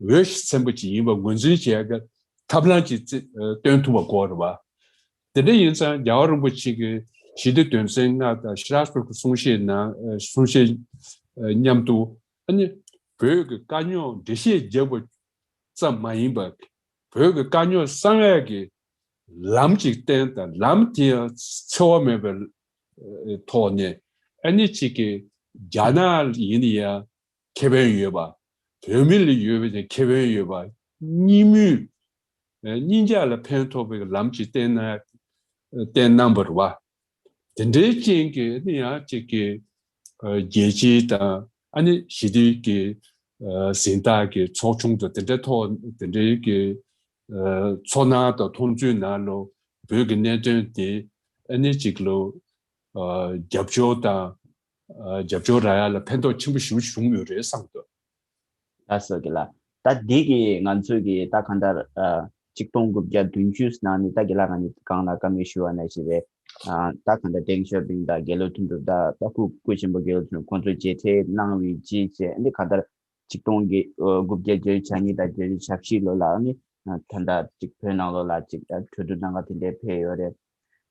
འོས་ཤིང་འཚམ་པ་ཅིག་ཡིན་པ་ངོས་འཛིན་བྱེད་ཡག་གི་ཐབས་ལམ་ཅིག་བརྩི་ཨ་སྟོན་ཐུབ་པ་དགོས་རེད་བ། དེ་འདྲ་ཡིན་ཙང་རྒྱལ་བ་རིན་པོ་ཆེ་གི་ཞི་བདེ་དོན་ཚན་ལྔ་དང་ཞི་ལྷག་སོགས་ཀྱི་གསུང་བཤད་ནང་ཨ་གསུང་བཤད་ཨ་མཉམ་དུ། ཨ་ནི་བོད་ཀྱི་དཀའ་རྙོག་འགྲེལ་བཤད་རྒྱབ་པ་ཙམ་མ་ཡིན་པར། བོད་ཀྱི་དཀའ་རྙོག་སངས་ཡག་གི་ལམ་ཅིག་བསྟན་དང་། ལམ་དེ་ཡང་འཚེ་བ་མེད་པའི་ཐོག་ནས། ཨ་ནི་ཅིག་གི་རྒྱ་ནག་ཡིན་ན་ཡང་ཁེ་ཕན་ཡོད་པ། བོད་མི་ལ་ཡོད་པའི་ཁེ་ཕན་ཡོད་པ། གཉིས་མོས་ཨ་གཉིས་ཆ་ལ་ཕན་ཐོགས་པའི་ལམ་ཅིག་བསྟན་ན་བསྟན་གནང་བ་རེད་བ། དེ་འདྲའི་རྐྱེན་གྱིས་ཨ་ནི་ཡང་ཅིག་གི་ཨ་རྒྱལ་སྤྱི་དང་། ཨ་ནི་ཞི་བདེའི་གི་ཨ་གཟེངས་རྟགས་ཀྱི་ཚོགས་ཆུང་དང་དེ་འདྲའི་ཐོག་དེ་འདྲའི་གི་ཨ་ཚོར་སྣང་དང་མཐོང་ཚུལ་ནང་ལོ་བོད་ཀྱི་གནད་དོན་དེ་ཨ་ནི་ཅིག་ལོ་ཨ་རྒྱབ་སྐྱོར་དང་། ཨ་རྒྱབ་སྐྱོར་རག་ཡ་ལ་ཕན་ཐོགས་ཆེན་པོ་ཞེ་པོ་བྱུང་ཡོད་རེད་བསམ་འདུག་ལགས་སོ་དགེ་ལགས། ད་འདི་གི་ང་ཚོས་ཀྱི་ད་གང་ལྟར་ཨ་གཅིག་སྟོང་དགུ་བརྒྱ་བདུན་ཅུ་ནང་ནས། ད་དགེ་ལགས་ང་གཉིས་གང་ལ་བཀའ་མོལ་ཞུ་བ་ནང་བཞིན་རེད། ཨ་ད་གང་ལྟར་ཏེང་ཞའོ་ཕིང་དང་དགེ་ལེགས་དོན་གྲུབ་དང་ད་སྐུ་སྐུ་ཆེན་པོ་དགེ་ལེགས་དོན་གྲུབ་ཁོང་ཚོས་མཇལ་འཕྲད་གནང་བའི་རྗེས་བྱས། འདི་གང་ལྟར་གཅིག་སྟོང་དགུ་བརྒྱ་བརྒྱད་ཅུ་གྱ་གཉིས་དང་བརྒྱད་ཅུ་གྱ་བཞི་ལོ་ལ་ནི་ད་ལྟ་གཅིག་བོད་ནང་ལོགས་ལ་གཅིག་གྲོས་བསྡུར་གནང་ག་དེ་འདྲའི་ཕེབས་ཡོད་རེད།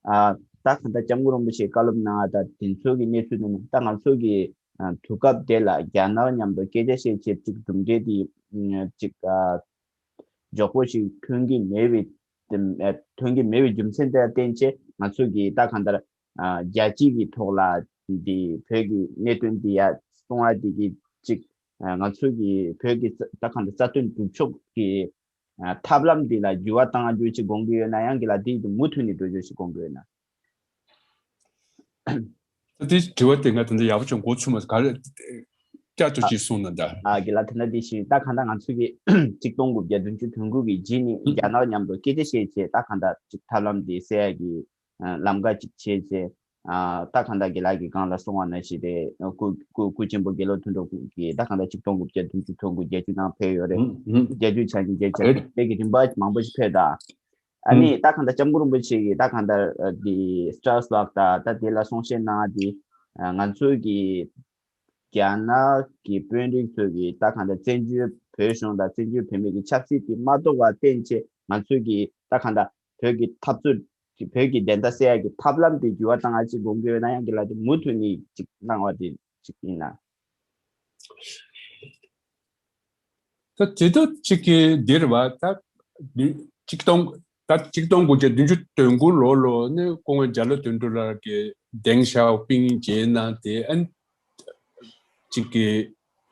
ཨ་ད་གང་ལྟར་སྐྱབས་མགོན་རིན་པོ་ཆེས་བཀའ་སློབ་གནང་བ་དང་དེ་ཚོ་གི་གནས་ཚུལ་ནི། ད་ང་ཚོ་གི་ཨ་དུས་སྐབས་དེ་ལ་རྒྱ་ནག་མཉམ་དུ་སྐད་ཆ་བཤད་ཆེད་གཅིག་གྲུབ་འབྲས་དེ་གཅིག་ཨ་མགྱོགས་པོ་ཞིག་ཐོན་གྱི་མེད་པའི་ཐོན་གྱི་མེད་པའི་རྒྱུ་མཚན་དེ་ལ་བརྟེན་བྱས། ང་ཚོ་གི་ད་གང་ལྟར་ཨ་རྒྱལ་སྤྱི་གི་ཐོག་ལ་འདི་བོད་ཀྱི་གནད་དོན་འདི་ཡར་སོང་བ་འདི་གི་གཅིག་ཨ་ང་ཚོ་གི་བོད་ཀྱི་ད་གང་ལྟར་རྩ་དོན་སྒྲུབ་ཕྱོགས་ཀྱི་ཨ་ཐབས་ལམ་འདི་ལ་འགྱུར་བ་བཏང་རྒྱུ་ཞིག་དགོངས་ཀྱི་ཡོད་ན། ཡང་དགེ་ལགས་འདི་མུ་མཐུད་ནས་འགྲོ་རྒྱུ་ཞིག་དགོངས་ཀྱི་ཡོད་ན། ད་དེ་དྲི་བ་དེ་ང་ད་ལྟ་ཡག་པོ་བྱུང་། གོ་ཚུགས་མ་སོང་། ག་རེ་བསྐྱར་དུ་ཅིག་གསུངས་ན་ད། ཨ་གི་ལ་དེ་འདྲ་དེ་བཞིན་ད་གང་ལྟར་ང་ཚོ་གི་གཅིག་སྟོང་དགུ་བརྒྱ་བདུན་ཅུ་དོན་དགུ་གི་རྗེས་ནས་རྒྱ་ནག་མཉམ་དུ་སྐད་ཆ་བཤད་བྱས། ད་གང་ལྟར་ཅིག་ཐབས་ལམ་དེ་སེལ་ཡག་གི་ལམ་ཁ་ཅིག་བྱས་བྱས། ཨ་ད་གང་ལྟར་དགེ་ལགས་ཀྱིས་གོང་ལ་གསུངས་པ་ནང་བཞིན་རེད། སྐུ་སྐུ་སྐུ་ཆེན་པོ་དགེ་ལོ་དོན་གྲུབ་ཀྱིས་ད་གང་ལྟར་གཅིག་སྟོང་དགུ་བརྒྱ་བདུན་ཅུ་དོན་དགུ་བརྒྱད་ཅུ་ནང་ཕེབས་ཡོད་རེད། ཧུམ་ཧུམ། བརྒྱད་ཅུ་ཆ་གཉིས་བརྒྱད་ཅུ་ཆ་གཉིས་དེ་གི་རིམ་པ་མང་པོ་ཞིག་ཕེབས་ད། ཨ་ནི་ད་གང་ལྟར་སྐྱབས་མགོན་རིན་པོ་ཆེ་གིས་ད་གང་ལྟར་འདི་སི་ཊ་ར་སི་བྷག་དང་ད་དེ་ལ་གསུང་བཤད་གནང་བ་དེ། ང་ཚོའི་གི་རྒྱ་ནག་གི་དཔོན་རིགས་ཚོས་གི་ད་གང་ལྟར་བཙན་བྱོལ་བོད་གཞུང་དང་བཙན་བྱོལ་བོད་མི་གི་ཆབ་སྲིད་དེ་མ་རྟོགས་པར་བརྟེན་བྱས། ང་ཚོའི་གི་ད་གང་ལྟར་བོད་ཀྱི་འཐབ་རྩོད་ཀྱི་བོད་ཀྱི་བདེན་མཐའ་གསལ་ཡག་གི་ཐབས་ལམ་དེ་འགྱུར་བ་བཏང་ཡག་ཅིག་དགོངས་ཀྱི་ཡོད་ན་ཡང་། དགེ་ལགས་དེ་མུ་མཐུད་ནས་ཅིག་གནང་བ་དེ་ཅིག་ཡིན་ན། ད་དེ་ད་ཅིག་གི་འདིར་བ་ད་ཉི་ཆིག་སྟོང་ད་ཆིག་སྟོང་དགུ་བརྒྱ་བདུན་ཅུ་དོན་དགུ་ལོ་ལོ་ནས་སྐུ་ངོ་རྒྱ་ལོ་དོན་གྲུབ་ལགས་ཀྱིས་གདན་ཞུ་པིང་རྗེས་གནང་དེ། ཨ་ནི་ཅིག་གི་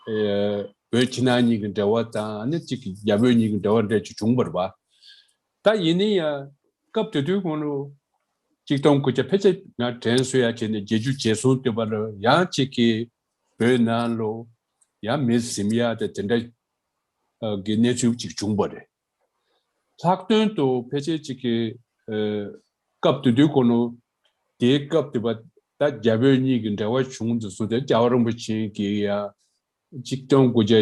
ཨེ་བོད་ཕྱི་ནང་གཉིས་ཀྱི་འབྲེལ་བ་དང་། ཨ་ནི་ཅིག་གི་རྒྱ་བོད་གཉིས་ཀྱི་འབྲེལ་བ་འདྲ་ཅིག་བྱུང་བ་རེད་བ། ད་ཡིན་ན་ཡང་སྐབས་དེ་དུས་གོང་ལོ་ཆིག་སྟོང་དགུ་བརྒྱ་ཕལ་ཆེར་ང་དྲན་གསོ་ཡག་བྱས་ནས་བརྒྱད་ཅུ་བྱས་སོང་དུས་བ་ལ་ཡང་ཅིག་གི་བོད་ནང་ལོ་ཡང་མི་ཟིན་ཡག་དེ་དེ་འདྲ་གི་གནས་ཚུལ་ཅིག་བྱུང་བ་རེད། ལྷག་དོན་དུ་ཕལ་ཆེར་ཅིག་གི་ཨ་སྐབས་དེ་དུས་གོང་ལོ་དེའི་སྐབས་དེ་བ་ད་རྒྱ་བོད་གཉིས་ཀྱི་འབྲེལ་བ་བྱུང་དུས་སོང་དེ་རྒྱལ་བ་རིན་པོ་ཆེ་གིས་ཡང་ཆིག་སྟོང་དགུ་བརྒྱ་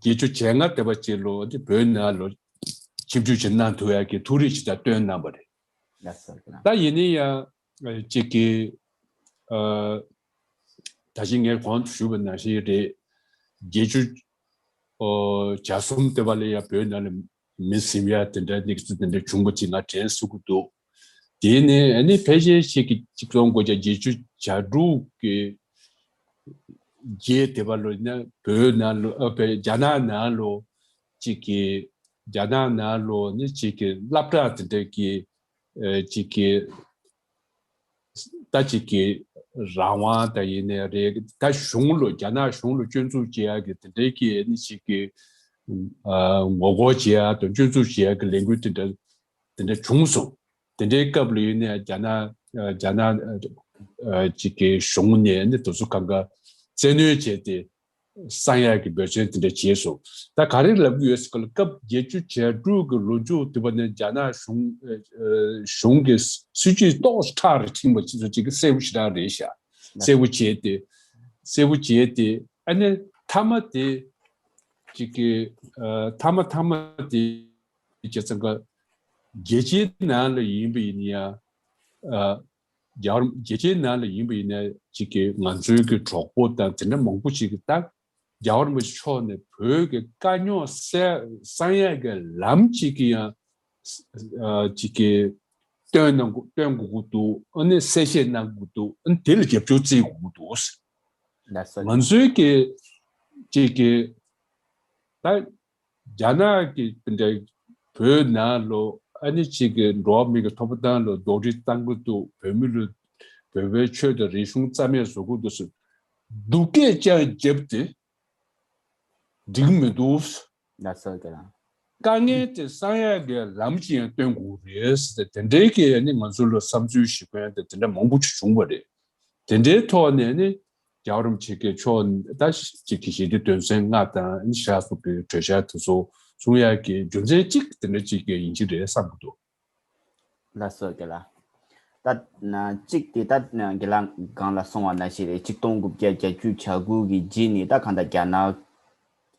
བརྒྱད་ཅུ་བྱས་ལྔ་དེ་བ་ཅིག་ལོ་དེ་བོད་ནང་ལོ་ཆིབས་བསྒྱུར་ཅིག་གནང་ཐུབ་ཡག་གི་ཐུགས་རེ་ཅིག་ད་བཏོན་གནང་བ་རེད། ལགས་སོ། ལགས། ད་ཡིན་ན་ཡང་ཨ་ཅིག་གི་ཨ་ད་གིན་ངས་གོང་དུ་ཞུས་པ་ནང་བཞིན་རེད། བརྒྱད་ཅུ་ཨོ་གྱ་གསུམ་དེ་བ་ལ་ཡང་བོད་ནང་ལ་མི་ཟིན་ཡག་དེ་འདྲ་གནས་ཚུལ་དེ་འདྲ་བྱུང་བ་ཅིག་ང་དྲན་གསོ་གི་འདུག། དེ་ནས་ཨ་ནི་ཕལ་ཆེར་ཞིག་གི་ཆིག་སྟོང་དགུ་བརྒྱ་བརྒྱད་ཅུ་གྱ་དྲུག་གི་རྗེས་དེ་བ་ལོ་ནི་བོད་ནང་ལོ་ཨ་བོད་རྒྱ་ནག་ནང་ལོ་ཅིག་གི་རྒྱ་ནག་ནང་ལོ་ནི་ཅིག་གི་སློབ་གྲྭ་དེ་འདྲ་གི་ཨ་ཅིག་གི་ད་ཅིག་གི་རང་དབང་ད་ཡིན་ནའི་རེད། ད་གཞུང་ལ་རྒྱ་ནག་གཞུང་ལ་སྐྱོན་འཛུགས་བྱེད་ཡག་གི་དེ་འདྲའི་གི་ནི་ཅིག་གི་ཨ་ངོ་རྒོལ་བྱེད་ཡག་དང་སྐྱོན་འཛུགས་བྱེད་ཡག་གི་ལས་འགུལ་དེ་འདྲ་དེ་འདྲ་བྱུང་སོང་། དེ་འདྲའི་སྐབས་ལ་ཡིན་ནའི་རྒྱ་ནག་རྒྱ་ནག་ཨ་ཅིག་གི་གཞུང་ནས་ནི་དེ་ཚོ་གང་ག་བཙན་གནོན་བྱས་ཏེ་གསང་ཡག་གི་འབད་བརྩོན་དེ་འདྲ་བྱས་སོང་། ད་ག་རེ་ལབ་ཀྱི་ཡོད་ཟེར་ག་ལ། སྐབས་བརྒྱད་ཅུ་གྱ་དྲུག་གི་ལོ་མཇུག་དེ་བ་ནས་རྒྱ་ནག་གཞུང་ཨ་གཞུང་གི་སྲིད་ཇུས་ཏོག་ཙམ་ཁྲ་རུ་ཕྱིན་པ་ཅིག་ཅིག་གི་གསལ་པོ་ཞེ་དྲག་རེད་ཤག། གསལ་པོ་བྱས་ཏེ་གསལ་པོ་བྱས་ཏེ་ཨ་ནི་མཐའ་མ་དེ་ཅིག་གི་ཨ་མཐའ་མ་མཐའ་མ་དེ་བྱས་ཙང་ཀ་རྒྱལ་སྤྱིའི་ནང་ལ་ཡིན་པ་ཡིན་ཡང་ཨ་རྒྱལ་བ་རྒྱལ་སྤྱིའི་ནང་ལ་ཡིན་པ་ཡིན་ན་ཅིག་གི་ང་ཚོའི་གི་གྲོགས་པོ་དང་དེ་འདྲ་མང་པོ་ཞིག་གིས་ད་རྒྱལ་བ་རིན་པོ་ཆེ་མཆོག་ནས་བོད་ཀྱི་དཀའ་རྙོག་སེལ་གསང་ཡག་གི་ལམ་ཅིག་གི་ཡང་ཨ་ཅིག་གི་སྟོན་གནང་དགོས་སྟོན་དགོས་ཀྱི་འདུག། ཨ་ནི་གསལ་བཤད་གནང་དགོས་ཀྱི་འདུག། ཨ་ནི་དེ་ལ་རྒྱབ་སྐྱོར་བྱེད་དགོས་ཀྱི་འདུག། ལགས་སོ། ང་ཚོའི་གི་ཅིག་གི་ད་རྒྱ་ནག་གི་དེ་འདྲ་བོད་ནང་ལོ་ཨ་ནི་ཅིག་གི་འགྲོ་བ་མི་གི་ཐོབ་ཐང་ལ་རྡོག་རིལ་བཏང་གི་འདུག། བོད་མི་ལ་བོད་པའི་ཆོས་དང་རིག་གཞུང་རྩ་མེད་བཟོ་གི་འདུག་ཟེར་སྡུག་སྐད་ཅང་བརྒྱབ་སྟེ་འགྲིག་མི་འདུག། ལགས་སོ། དེ་རང་དཀའ་ངལ་དེ་གསང་ཡག་གི་ལམ་ཅིག་ཡང་སྟོན་དགོས་རེད་ཟེར་ཏེ་དེ་འདྲའི་གི་ཨ་ནི་ང་ཚོ་ལ་བསམ་ཚུལ་ཞིག་གོན་ཏེ་དེ་འདྲ་མང་པོ་ཅིག་བྱུང་བ་རེད། དེ་འདྲའི་ཐོག་ནས་ནི་རྒྱལ་བ་རིན་པོ་ཆེ་གི་མཆོག་ད་ཅིག་གི་ཞི་བདེ་དོན་ཚན་ལྔ་དང་ཨ་ནི་ཞག་སོགས་ཀྱི་གྲོས་འཆར་དེ་ཚོ་གསུང་ཡག་གི་རྒྱུ་མཚན་གཅིག་དེ་འདྲ་ཅིག་གི་ཡིན་གྱི་རེད་བསམ་གྱི་འདུག། ལགས་སོ་དགེ་ལགས། ད་ན་གཅིག་དེ་ད་ན་དགེ་ལགས་གོང་ལ་གསུངས་པ་ནང་བཞིན་རེད། ཆིག་སྟོང་དགུ་བརྒྱ་བརྒྱད་ཅུ་གྱ་དགུ་གི་རྗེས་ནས་ད་གང་ལྟར་རྒྱ་ནག་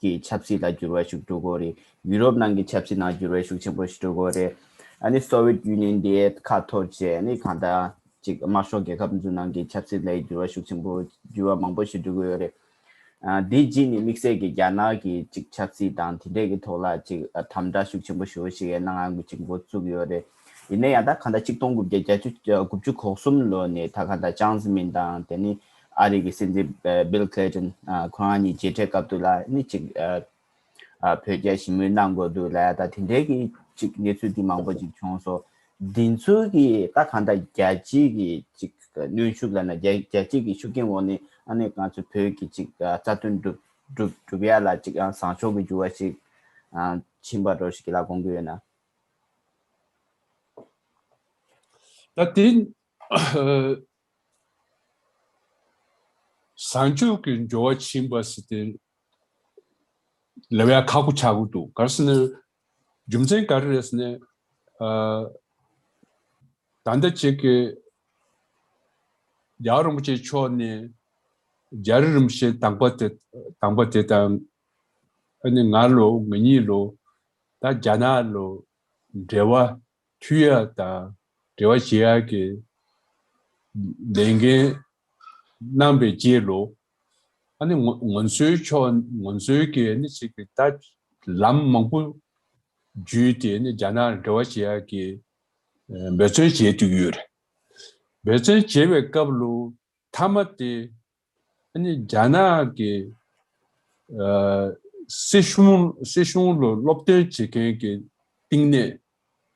གི་ཆབ་སྲིད་ལ་འགྱུར་བ་ཤུགས་འགྲོ་གི་རེད། ཡུ་རོབ་ནང་གི་ཆབ་སྲིད་ནང་འགྱུར་བ་ཤུགས་ཆེན་པོ་ཞིག་འགྲོ་གི་རེད། ཨ་ནི་སོ་ཝེད་ཡུ་ནི་ཡན་དེ་ཁ་འཐོར་བྱས་ཨ་ནི་གང་ལྟར་ཅིག་དམར་ཤོག་རྒྱལ་ཁབ་ཚོའི་ནང་གི་ཆབ་སྲིད་ལ་འགྱུར་བ་ཤུགས་ཆེན་པོ་འགྱུར་བ་མང་པོ་ཞིག་འགྲོ་གི་ཡོད་རེད། ཨ་དེ་རྗེས་ནས་དམིགས་བསལ་གྱི་རྒྱ་ནག་གི་ཅིག་ཆབ་སྲིད་དང་དེ་འདྲས་ཀྱི་ཐོག་ལ་ཅིག་ཨ་དམ་དྲག་ཤུགས་ཆེན་པོ་ཞེ་པོ་ཞིག་གནང་ཡག་གི་ཅིག་འགོ་བཙུགས་ཡོད་རེད། ཡིན་ན་ཡང་ད་གང་ལྟར་ཆིག་སྟོང་དགུ་བརྒྱ་བརྒྱད་ཅུ་དགུ་བཅུ་གོ་གསུམ་ལོ་ནས་ད་གང་ལྟར་ཅང་ཙེ་མིན་དང་དེ་ནི་ཨ་རི་གི་སྲིད་འཛིན་ཨ་བིལ་ཁི་ལིན་ཊོན་ཨ་ཁོ་རང་གཉིས་མཇལ་འཕྲད་སྐབས་དུས་ལ་ནི་ཅིག་ཨ་ཨ་བོད་རྒྱ་ཞི་མོལ་གནང་དགོས་འདུག་ལབ་ཡ་ད་དེ་འདྲའི་གི་ཅིག་གནས་ཚུལ་འདི་མང་པོ་ཅིག་བྱུང་སོང་། འདི་ཚོའི་གི་ད་གང་ལྟར་རྒྱལ་སྤྱིའི་གི་ཅིག་གནོན་ཤུགས་ལབ་ན་རྒྱལ་རྒྱལ་སྤྱིའི་གི་ཤུགས་རྐྱེན་འོག་ནས་ཨ་ནི་ང་ཚོ་བོད་ཀྱི་ཅིག་རྩ་དོན་སྒྲུབ་སྒྲུབ་སྒྲུབ་ཡ་ལ་ཅིག་ཨ་བཟང་ཕྱོགས་ཀྱི་འགྱུར་བ་ཞིག་ཨ་ཕྱིན་པ་འདྲ་ཞིག་གི་ལ་དགོངས་ཀྱི་ཡོད་ན། ད་དེ་ བྱང་ཆུབ་ཀྱི་འབྱོར་བ་ཕྱིན་པ་ཟེར་ཏེ་ལབ་ཡ་ཁག་པོ་ཆགས་ཀྱི་འདུག་ག་རེ་ཟེར་ན། རྒྱུ་མཚན་ག་རེ་རེད་ཟེར་ན། ཨ། ད་ལྟ་ཅིག་གི་རྒྱལ་བ་རིན་པོ་ཆེ་མཆོག་ནས་རྒྱལ་རབས་རིམ་བཞིན་དང་པོ་དེ་དང་པོ་དེ་དང་། ཨ་ནི་ང་ལོ་ང་གཉིས་ལོ་ད་རྒྱ་ནག་ལོ་འབྲེལ་བ་མཐུད་ཡ་དང་འབྲེལ་བ་བྱེད་ཡ་གི་ལས་འགན་གནང་པའི་རྗེས་ལོ། ཨ་ནི་ང་ང་ཚོའི་ཕྱོགས་ང་ཚོའི་གི་ཨ་ནི་ཅིག་གི་ད་ལམ་མང་པོ་བརྒྱུད་དེ་ནི་རྒྱ་ནག་འབྲེལ་བ་བྱེད་ཡ་གི་ཨ་འབད་བརྩོན་བྱེད་དུ་ཡོད་རེད། འབད་བརྩོན་བྱེད་པའི་སྐབས་ལོ་མཐའ་མ་དེ་ཨ་ནི་རྒྱ་ནག་གི་ཨ་སྲིད་གཞུང་སྲིད་གཞུང་ལ་སློབ་སྟོན་བྱེད་མཁན་གྱི་བསྟི་གནས་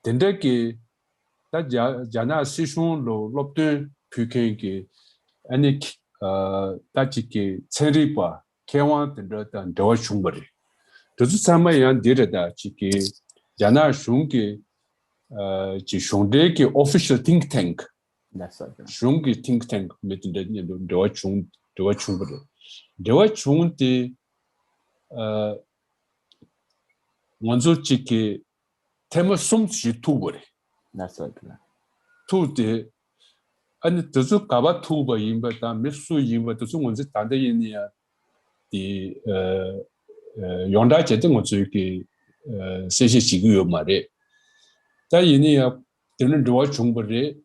དེ་འདྲ་གི་ད་རྒྱ་རྒྱ་ནག་སྲིད་གཞུང་ལ་སློབ་སྟོན་ཕུལ་མཁན་གྱི་ཨ་ནི་ཨ་ད་ཅིག་གི་ཚན་རིག་པ་མཁས་དབང་དེ་འདྲ་དང་འབྲེལ་བ་བྱུང་བ་རེད། དེ་ཚོ་ཚང་མ་ཡང་འདི་རེད། ད་ཅིག་གི་རྒྱ་ནག་གཞུང་གི་ཨ་ཅིག་གཞུང་འབྲེལ་གྱི་official think tank། ལགས་སོ། གཞུང་གི་think tank་མི་དེ་འདྲ་གཉིས་འདུག་འབྲེལ་བ་བྱུང་འབྲེལ་བ་བྱུང་བ་རེད། འབྲེལ་བ་བྱུང་སྟེ་ཨ་ང་ཚོ་གཅིག་གི་ཐེངས་མ་གསུམ་ཞིག་ཐུག་པ་རེད། ལགས་སོ། ཐུག་སྟེ་ཨ་ནི་དེ་ཚོ་ག་པར་ཐུག་པ་ཡིན་པ་དང་མི་སུ་ཡིན་པ་དེ་ཚོ་ང་ཚོས་ད་ལྟ་ཡིན་ན་ཡང་དེ་ཨ་ཨ་ཡོངས་གྲགས་བྱས་ཏེ་ང་ཚོས་ཀྱི་ཨ་གསལ་བཤད་བྱེད་ཀྱི་ཡོད་མ་རེད། ད་ཡིན་ན་ཡང་དེ་ནི་འབྲེལ་བ་བྱུང་བ་རེད།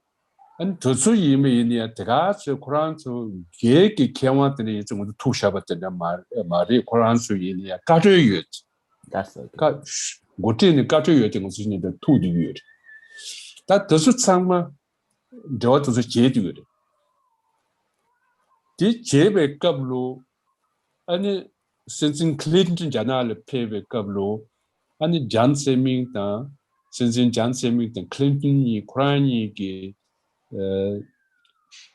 ཨ་ནི་དེ་ཚོ་ཡིན་པ་ཡིན་ན་ཡང་དེ་ག་ཚོད་ཁོ་རང་ཚོ་སྒེར་གྱི་མཁས་དབང་དེ་འདྲ་ཡིན་ཚེ་ང་ཚོ་ཐུག་བཞག་པ་དེ་འདྲ་མ་མ་རེད། ཁོ་རང་ཚོ་ཡིན་ན་ཡང་བཀའ་འཁྲོལ་ཡོད། ལགས་སོ། བཀའ་འགོ་ཁྲིད་ནས་བཀའ་འཁྲོལ་ཡོད་དེ་ང་ཚོ་གཉིས་དང་ཐུག་བསྡད་ཀྱི་ཡོད་རེད། ད་དེ་ཚོ་ཚང་མ་འབྲེལ་བ་དེ་ཚོ་བྱེད་བསྡད་ཀྱི་ཡོད་རེད། དེ་བྱེད་པའི་སྐབས་ལོ་ཨ་ནི་སྲིད་འཛིན་ཁི་ལིན་ཏོན་རྒྱ་ནག་ལ་ཕེབས་པའི་སྐབས་ལོ་ཨ་ནི་ཇཱན་ཙེ་མིང་དང་སྲིད་འཛིན་ཇཱན་ཙེ་མིང་དང་ཁི་ལིན་ཏོན་གཉིས་ཁོ་རང་གཉིས་ཀྱི་ཨ་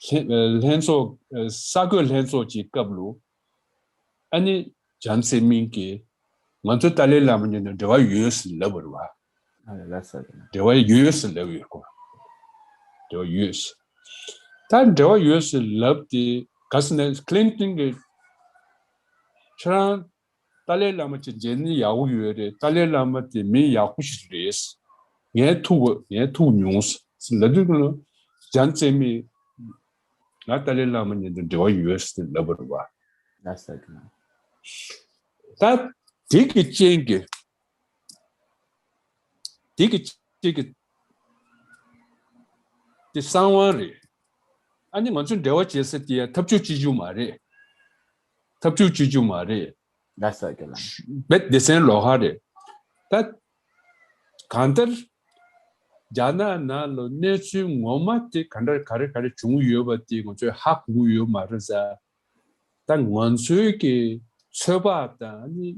ལྷན་ལྷན་ཚོགས་ཨ་གསར་འགོད་ལྷན་ཚོགས་ཀྱི་སྐབས་ལོ་ཨ་ནི་ཇཱན་ཙེ་མིང་གིས་ང་ཚོ་ཏཱ་ལའི་བླ་མ་མཉམ་དུ་འབྲེལ་བ་ཡོད་ཟེར་ལབ་པ་རེད་བ། ཨ་ལས་ལ་ས་གི་ན། འབྲེལ་བ་ཡོད་ཟེར་ལབ་ཡོད་ཁོ། འབྲེལ་བ་ཡོད་ཟེར། ད་འབྲེལ་བ་ཡོད་ཟེར་ལབ་དེ་ག་ཟེར་ན་ཁི་ལིན་ཏོན་གྱིས་ཁྱེད་རང་ཏཱ་ལའི་བླ་མ་ཅིག་མཇལ་ནི་ཡག་པོ་ཡོད་རེད། ཏཱ་ལའི་བླ་མ་དེ་མི་ཡག་པོ་ཞིག་རེད། ངས་ཐུག་ངས་ཐུག་མྱོང་ཟེར་ལབ་དུས་ཀྱི་ལོ་ཇཱན་ཙེ་མིང་ང་ཏཱ་ལའི་བླ་མ་མཉམ་དུ་འབྲེལ་བ་ཡོད་ཟེར་ལབ་པ་རེད་བ། ལ་ས་གི་ན། ད་དེ་གི་རྐྱེན་གྱིས། དེ་གི་གཅིག་གི་དེ་གསང་བ་རེད། ཨ་ནི་ང་ཚོས་འབྲེལ་བ་བྱེད་ས་དེ་ཡང་འཐབ་ཕྱོགས་གཅིག་གྱུར་མ་རེད། འཐབ་ཕྱོགས་གཅིག་གྱུར་མ་རེད། ལ་ས་གི་ལ། རྦད་སྡེ་ཚན་ལོགས་ཀ་རེད། ད་གང་ལྟར་རྒྱ་ནག་ནང་ལ་གནས་ཚུལ་ངོ་མ་དེ་ག་འདྲ་ག་རེ་ག་རེ་བྱུང་ཡོད་པ་དེ་ང་ཚོས་ཧ་གོ་གི་ཡོད་མ་རེད་ཟེར། ད་ང་ཚོའི་གི་ཚོད་དཔག་དང་ནི་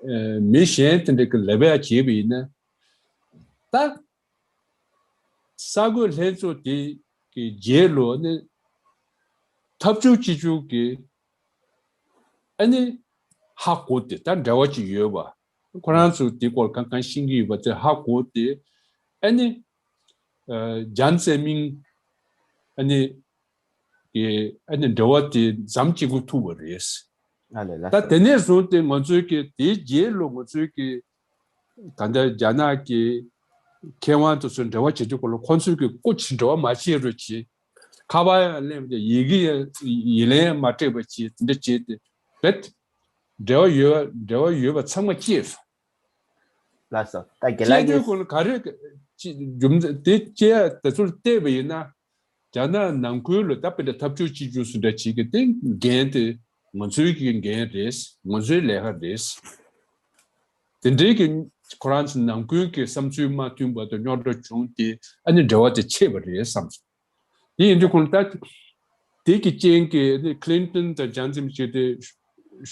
ཨ་མི་གཞན་དེ་འདྲ་གི་ལབ་ཡ་བྱས་པ་ཡིན་ན། ད་གསར་འགོད་ལྷན་ཚོགས་དེ་གི་རྗེས་ལོ་ནི་འཐབ་ཕྱོགས་གཅིག་གྱུར་གི་ཨ་ནི་ཧ་གོ་སྟེ་ད་འབྲེལ་བ་ཅིག་ཡོད་པ། ཁོ་རང་ཚོ་དེ་སྐོར་གང་གང་ཤེས་ཀྱི་ཡོད་པ་དེ་ཧ་གོ་སྟེ་ཨ་ནི་ཨ་ཇཱན་ཙེ་མིང་ཨ་ནི་གི་ཨ་ནི་འབྲེལ་བ་དེ་མཚམས་གཅིག་གུ་ཐུག་པ་རེད། ཨ་ལས་ལ། ད་དེ་ནས་བཟུང་སྟེ་ང་ཚོའི་གི་དེའི་རྗེས་ལོ་ང་ཚོའི་གི་ད་ལྟ་རྒྱ་ནག་གི་མཁས་དབང་དེ་ཚོ་འབྲེལ་བ་བྱེད་དུས་སྐོར་ལ་ཁོང་ཚོའི་གི་སྐུ་མཁྱེན་འབྲེལ་བ་མ་བྱེད་རོགས་གྱིས། ཁ་པར་ཡང་ལེན་མ་བྱེད། ཡི་གེ་ཡང་ཡི་ལན་ཡང་མ་སྤྲད་པ་བྱེད། དེ་འདྲ་བྱེད་དེ་རྦད་འབྲེལ་བ་ཡོད་འབྲེལ་བ་ཡོད་པ་ཚང་མ་བཅད་སོང་། ལགས་སོ། ད་རྒན་ལགས་བཅད་དུས་ཀྱིས་སྐོར་ལ་ག་རེ་ཅི་རྒྱུ་མཚན་དེ་བཅད་ཡ་དེ་ཚོར་བལྟས་པ་ཡིན་ན། རྒྱ་ནག་ནང་ཁུལ་ལ་ད་དཔེར་ན་འཐབ་ཕྱོགས་གཅིག་གྱུར་སུ་འདྲ་བྱེད་ཀྱི་དེ་འགན་དེ་ང་ཚོའི་གི་འགན་རེད། ང་ཚོའི་ལས་ཀ་རེད། དེ་འདྲའི་གི་ཁོ་རང་ཚོ་ནང་ཁུལ་གྱི་བསམ་ཚུལ་མ་མཐུན་པ་དང་རྙོག་དྲ་བྱུང་སྟེ་ཨ་ནི་འབྲེལ་བ་དེ་ཆད་པ་རེད་བསམ་སོང་། དེ་ཡིན་དུས་ཁོང་ད་དེ་གི་རྐྱེན་གྱིས་ཨ་ནི་ཁི་ལིན་ཏོན་དང་ཇཱན་ཙེ་མིང་བྱས་ཏེ་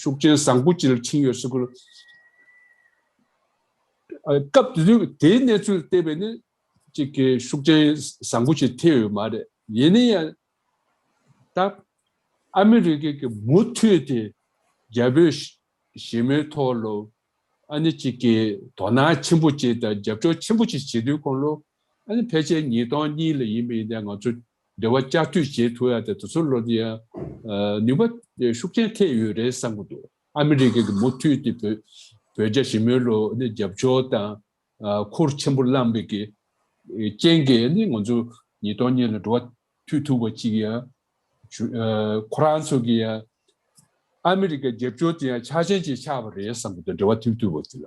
ཤུགས་རྐྱེན་བཟང་པོ་ཅིག་ལ་ཕྱིན་ཡོད་ཟེར་གི་རེད། སྐབས་དེ་དུས་དེའི་གནས་ཚུལ་བལྟས་པས་ནི། གཅིག་གི་ཤུགས་རྐྱེན་བཟང་པོ་ཞིག་ཐེབས་ཡོད་མ་རེད། ཡིན་ན་ཡང་ད་ཨ་མི་རི་ཀའི་གི་མུ་མཐུད་དེ་རྒྱ་བོད་ཞི་མོལ་ཐོག་ལ་ཨ་ནི་གཅིག་གི་དོ་སྣང་ཆེན་པོ་བྱེད་དང་རྒྱབ་སྐྱོར་ཆེན་པོ་ཞིག་བྱེད་དུས་ཁོང་ལོ་ཨ་ནི་ཕལ་ཆེར་ཉིས་སྟོང་གཉིས་ལ་ཡིན་པ་ཡིན་ན་ང་ཚོ་ འབྲེལ་བ་བསྐྱར་མཐུད་བྱེད་ཐུབ་ཡ་དེ་དེ་ཚོ་ལོ་དེ་ཡང་ནུས་པ་ཤུགས་ཆེན་ཐེབས་ཡོད་རེད་བསམ་གྱི་འདུག་ཨ་མི་རི་ཀ་གི་མུ་མཐུད་དེ་བོད་བོད་རྒྱ་ཞི་མོལ་ལ་ནི་རྒྱབ་སྐྱོར་དང་ཁུར་ཆེན་པོ་བླངས་པའི་གི་རྐྱེན་གྱིས་ནི་ང་ཚོ་ཉིས་སྟོང་གཉིས་ལ་འགྲོ་བ་མཐུད་ཐུབ་པ་ཅིག་ཡང་ཁོ་རང་ཚོ་གི་ཡང་ཨ་མི་རི་ཀའི་རྒྱབ་སྐྱོར་དེ་ཡང་ཆ་ཤས་ཅིག་ཆགས་པ་རེད་བསམ་གྱི་འདུག་འབྲེལ་བ་མཐུད་ཐུབ་པ་དེ་ལ།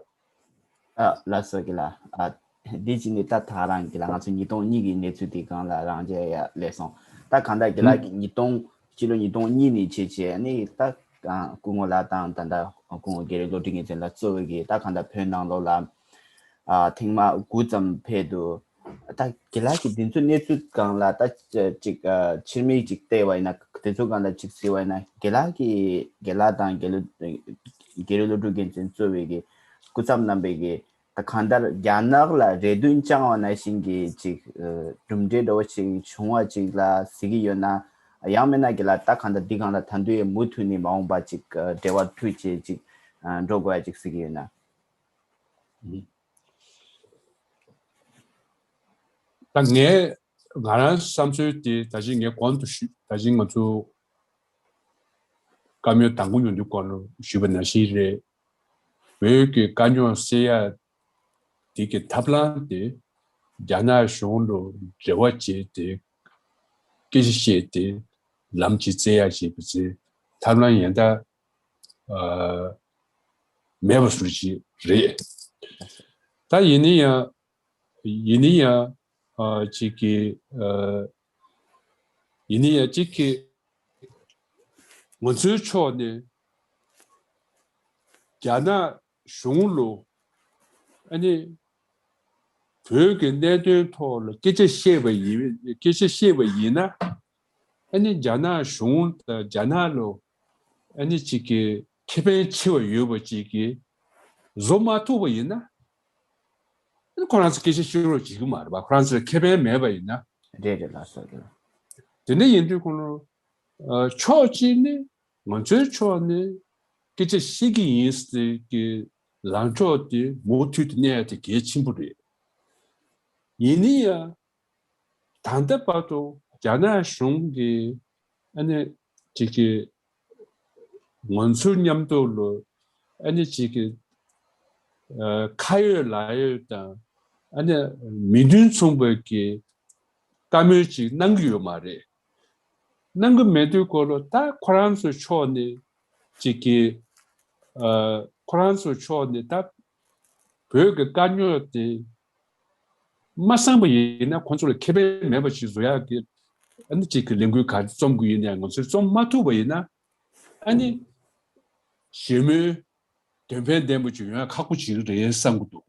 ཨ་ལགས་སོ་གི་ལ། ཨ་འདི་ཅི་ནི་ད་ཐག་རང་གི་ལ་ང་ཚོ་ཉིས་སྟོང་གཉིས་ཀྱི་གནས་ཚུལ་དེ་གང་ལ་རང་རྒྱལ་ཡ་ལས་སོང་། ད་གང་ལྟར་གི་ལ་གི་ཉིས་སྟོང་སྤྱི་ལོ་ཉིས་སྟོང་གཉིས་ནས་བྱས་བྱས་ནི་ད་སྐུ་ངོ་ལགས་དང་ད་ལྟ་སྐུ་ངོ་རྒྱ་རི་བློ་གྲོས་རྒྱལ་མཚན་ལགས་གཙོས་པའི་གི་ད་གང་ལྟར་བོད་ནང་ལོགས་ལ་ཨ་ཐེངས་མ་དགུ་ཙམ་ཕེབས་འདུག་ད་རྒན་ལགས་ཀྱིས་འདི་ཚོ་གནས་ཚུལ་སྒང་ལ་ད་ཅིག་ཨ་ཕྱིར་མིག་ཅིག་བལྟས་པ་ཡིན་ན་དེ་ཚོ་སྒང་ལ་ཅིག་གཟིགས་པ་ཡིན་ན་རྒན་ལགས་ཀྱིས་རྒན་ལགས་དང་རྒྱ་ལོ་རྒྱ་རི་བློ་གྲོས་རྒྱལ་མཚན་གཙོས་པའི་གི་སྐུ་ཚབ་རྣམ་པས་གི་ད་གང་ལྟར་རྒྱ་ནག་ལ་རེ་འདུན་བཅངས་པ་ནང་བཞིན་གྱི་ཅིག་ཨ་གྲུབ་འབྲས་འདྲ་བོ་ཞིག་བྱུང་བ་ཅིག་ལ་གཟིགས་ཀྱི་ཡོད་ན། ཡང་མིན་ན་རྒན་ལགས་ད་གང་ལྟར་འདི་སྒང་ལ་ད་དུང་ཡང་མུ་མཐུད་ནས་མ་འོངས་པ་ཅིག་ཨ་འབྲེལ་བ་མཐུད་བྱས་ཅིག་ཨ་འགྲོ་དགོས་ཡ་ཅིག་གཟིགས་ཀྱི་ཡོད་ན། ད་ངས་ང་རང་བསམ་ཚུལ་དེ་ད་གིན་ངས་གོང་དུ་ཞུ་ད་གིན་ང་ཚོ་བཀའ་མོལ་དང་པོ་ཡོང་དུས་སྐོར་ལ་ཞུས་པ་ནང་བཞིན་རེད། བོད་ཀྱི་དཀའ་རྙོག་སེལ་ཡ་དེ་གི་ཐབས་ལམ་དེ་རྒྱ་ནག་གཞུང་ལ་འབྲེལ་བ་བྱས་ཏེ་སྐད་ཆ་བཤད་དེ་ལམ་གཅིག་བཙལ་ཡ་བྱས་པ་ཚེ་ཐབས་ལམ་ཡན་ད་ཨ་མེད་པ་བཟོ་ཅིག་རེད། ད་ཡིན་ན་ཡང་ཡིན་ན་ཡང་ཨ་ཅིག་གི་ཨ་ཡིན་ན་ཡང་ཅིག་གི་ང་ཚོའི་ཕྱོགས་ནས་རྒྱ་ནག་གཞུང་ལ་ཨ་ནི་བོད་ཀྱི་གནད་དོན་ཐོག་ལ་སྐད་ཆ་བཤད་པ་ཡིན་སྐད་ཆ་བཤད་པ་ཡིན་ན། ཨ་ནི་རྒྱ་ནག་གཞུང་དང་རྒྱ་ནག་ལ་ཨ་ནི་ཅིག་གི་ཁེ་ཕན་ཆེ་བ་ཡོད་པ་ཅིག་གི་བཟོ་མ་ཐུབ་པ་ཡིན་ན། ཨ་ནི་ཁོ་རང་ཚོ་སྐད་ཆ་བཤད་རོགས་བྱེད་ཀྱི་མ་རེད་པ། ཁོ་རང་ཚོ་ལ་ཁེ་ཕན་མེད་པ་ཡིན་ན། རེད་རེད་ལགས་སོ་རེད། དེ་འདྲ་ཡིན་དུས་ཁོ་ནོ་ཕྱོགས་གཅིག་ནས་ང་ཚོའི་ཕྱོགས་ནས་སྐད་ཆ་བཤད་ཀྱི་ཡིན་ཟེར་གྱི་ལངས་ཕྱོགས་དེ་མུ་མཐུད་དུ་གནས་ཡ་དེ་གལ་ཆེན་པོ་རེད། ཡིན་ན་ཡང་། ད་ལྟ་བར་དུ་རྒྱ་ནག་གཞུང་གིས་ཨ་ནི་ཅིག་གི་ང་ཚོའི་མཉམ་དུ་ལོ་ཨ་ནི་ཅིག་གི་ཨ་ཁ་ཡོད་ལག་ཡོད་དང་ཨ་ནི་མི་མཐུན་མཚུངས་པའི་གི་བཀའ་མོལ་ཅིག་གནང་གི་ཡོད་མ་རེད། གནང་གི་མེད་དུས་སྐོར་ལ་ད་ཁོ་རང་ཚོའི་ཕྱོགས་ནས་ཅིག་གི་ཨ་ཁོ་རང་ཚོའི་ཕྱོགས་ནས་ད་བོད་ཀྱི་དཀའ་རྙོག་དེ། མ་གསང་པ་ཡིན་ན་ཁོང་ཚོ་ལ་ཁེ་ཕན་མེད་པ་ཞིག་བཟོ་ཡག་གི་ཨ་ནི་གཅིག་གི་ལས་འགུལ་ག་རེ་རྩོམ་དགོས་ཡིན་ན་ང་ཚོས་རྩོམ་མ་ཐུབ་པ་ཡིན་ན་ཨ་ནི་ཞི་མོལ་དོན་ཕན་ལྡན་པ་ཅིག་ཡོང་ཡག་ཁག་པོ་ཅིག་རེད་བསམ་གྱི་འདུག་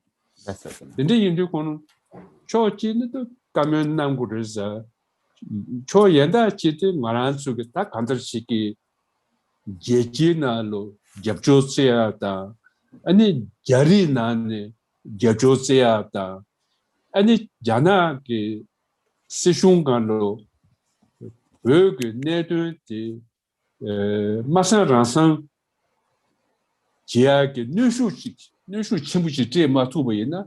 དེ་འདྲ་ཡིན་དུས་ཁོང་ཕྱོགས་གཅིག་ནས་ད་བཀའ་མོལ་གནང་དགོས་རེད་ཟེར། ཕྱོགས་གཞན་དག་ཅིག་དེ་ང་རང་ཚོ་གི་ད་གང་ལྟར་ཞིག་གི་རྒྱལ་སྤྱིའི་ནང་ལ་རྒྱབ་སྐྱོར་བྱེད་ཡག་དང་ཨ་ནི་རྒྱ་རིགས་ནང་ནས་རྒྱབ་སྐྱོར་བྱེད་ཡག་དང་ཨ་ནི་རྒྱ་ནག་གི་སྲིད་གཞུང་སྒང་ལ་བོད་ཀྱི་གནད་དོན་དེ་ཨེ་མ་གསང་རང་གསང་བྱེད་ཡག་གི་གནོན་ཤུགས་ཅིག་གནོན་ཤུགས་ཆེན་པོ་ཅིག་སྤྲད་མ་ཐུབ་པ་ཡིན་ན་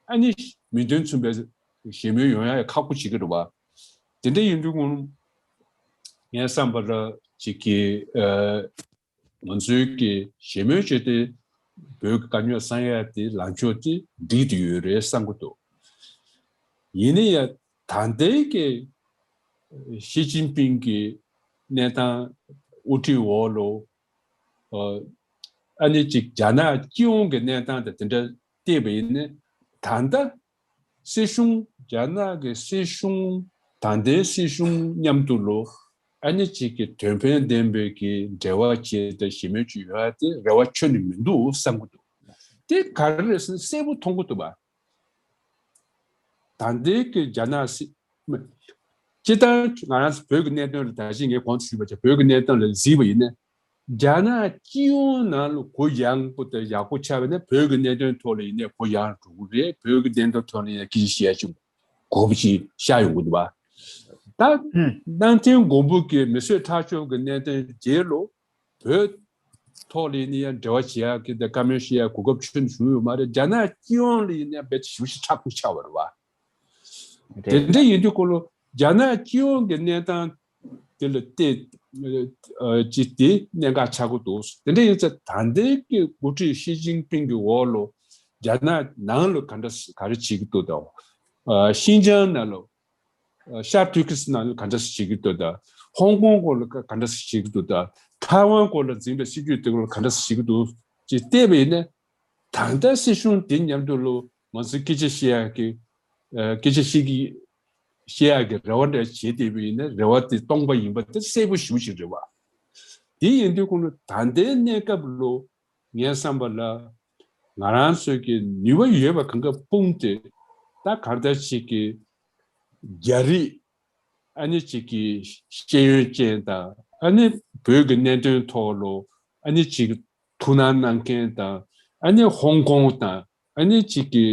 ཨ་ནི་མི་མཐུན་མཚུངས་པའི་ཞི་མོལ་ཡོང་ཡག་ཁག་པོ་བྱེད་ཀྱི་རེད་བ། དེ་འདྲ་ཡིན་དུས་ངས་བསམ་པ་ལ་ཅིག་གི་ཨེ་ང་ཚོའི་གི་ཞི་མོལ་བྱས་ཏེ་བོད་ཀྱི་དཀའ་རྙོག་སེལ་ཡ་དེ་ལངས་ཕྱོགས་དེ་འགྲིག་བསྡད་ཡོད་རེད་བསམ་གྱི་འདུག་ཡིན་ན་ཡང་ད་ལྟའི་གི་ཞི་ཅིན་ཕིང་གི་གནས་སྟངས་དབུ་ཁྲིད་འོག་ལ་ཨ་ནི་ཅིག་རྒྱ་ནག་སྤྱི་ཡོངས་ཀྱི་གནས་སྟངས་དང་དེ་འདྲ་བལྟས་པ་ཡིན་ན་ད་ལྟ། སྲིད་གཞུང་རྒྱ་ནག་གི་སྲིད་གཞུང་ད་ལྟའི་སྲིད་གཞུང་མཉམ་དུ་ལོ་ཨ་ནི་གཅིག་གི་དོན་ཕན་ལྡན་པའི་གི་འབྲེལ་བ་བྱས་ཏེ་ཞི་མོལ་བྱེད་ཡོད་དེ་རེ་བ་ཁྱོན་ནས་མི་འདུག་བསམ་གྱི་འདུག་དེ་ག་རེ་རེད་ཟེར་ན་གསལ་པོ་མཐོང་གི་འདུག་བ། ད་ལྟའི་གི་རྒྱ་ནག་སྲིད་སྤྱིར་བཏང་ང་རང་ཚོ་བོད་ཀྱི་གནད་དོན་ལ་ད་གིན་ངས་གོང་དུ་ཞུས་པ་བྱས་བོད་ཀྱི་གནད་དོན་ལ་གཟིགས་པ་ཡིན་ན། རྒྱ་ནག་སྤྱི་ཡོངས་ནང་ལ་གུ་ཡངས་པོ་དང་ཡག་པོ་ཆགས་པ་ཡིན་ན་བོད་ཀྱི་གནད་དོན་ཐོག་ལ་ཡིན་ནའི་གུ་ཡངས་འགྲོ་གི་རེད། བོད་ཀྱི་གནད་དོན་ཐོག་ལ་ཡིན་ན་སྐད་ཆ་བཤད་ཡ་ཅིག་དགོས་པ་ཅིག་ཤར་ཡོང་གི་འདུག་བ། ད་ནང་བསྟན་དགོན་པ་གི་མི་གསོད་ཁྲག་སྦྱོར་གྱི་གནད་དོན་རྗེས་ལ་བོད་ཐོག་ལ་ཡིན་ན་ཡང་འབྲེལ་བ་བྱེད་ཡ་གི་དང་བཀའ་མོལ་བཤད་ཡ་གོ་སྐབས་ཁྱོན་ནས་བྱུང་ཡོད་མ་རེད། རྒྱ་ནག་སྤྱི་ཡོངས་ལ་ཡིན་ན་ཡང་རྦད་དེ་ཞེ་པོ་ཞིག་མཁྲེགས་པོ་ཆགས་པ་རེད་བ། དེ་འདྲ་ཡིན་དུས་ཁོ་ལོ་ རྒྱ་ནག་སྤྱི་ཡོངས་ཀྱི་གནས་སྟངས་དེ་ལ་བལྟས་ཅི་སྟེ་གནད་འགག་ཆགས་ཀྱི་འདུག་དེ་འདྲ་ཡིན་ཙང་ད་ལྟའི་གི་འགོ་ཁྲིད་ཞི་ཅིན་ཕིང་གི་འོག་ལ་རྒྱ་ནག་ནང་ལ་ག་འདྲ་ག་རེ་བྱེད་ཀྱི་འདུག་དང་། ཤིན་ཅང་ནང་ལ་ཤར་ཏུར་ཀི་སི་ནང་ལ་ག་འདྲ་བྱེད་ཀྱི་འདུག་དང་། ཧོང་ཀོང་སྐོར་ལ་ག་འདྲ་བྱེད་ཀྱི་འདུག་དང་། ཐའེ་ཝན་སྐོར་ལ་འཛིན་པའི་སྲིད་ཇུས་དེ་སྐོར་ལ་ག་འདྲ་བྱེད་ཀྱི་འདུག་ཅེས་བལྟས་པ་ཡིན་ན། ད་ལྟ་སྲིད་གཞུང་དེ་མཉམ་དུ་ལོ་ང་ཚོས་སྐད་ཆ་བཤད་ཡག་གི་སྐད་ཆ་བཤད་ཀྱི་བཤད་ཡག་གི་རེ་བ་འདྲ་བྱེད་བསྡད་པ་ཡིན་ན་རེ་བ་དེ་སྟོང་པ་ཡིན་པ་དེ་གསལ་པོ་ཞེ་པོ་ཅིག་རེད་བ། དེ་ཡིན་དུས་ཁོང་ལ་ད་ལྟའི་གནས་སྐབས་ལོ་ངའི་བསམ་པ་ལ་ང་རང་ཚོས་ཀྱི་ནུས་པ་ཡོད་པ་གང་ག་སྤུངས་ཏེ་ད་གང་ལྟར་ཅིག་གི་རྒྱ་རིགས་ཨ་ནི་ཅིག་གི་ཤེས་ཡོན་ཅན་དང་ཨ་ནི་བོད་ཀྱི་གནད་དོན་ཐོག་ལ་ཨ་ནི་ཅིག་ཐུགས་སྣང་གནང་མཁན་དང་ཨ་ནི་ཧོང་ཀོང་དང་ཨ་ནི་ཅིག་གི་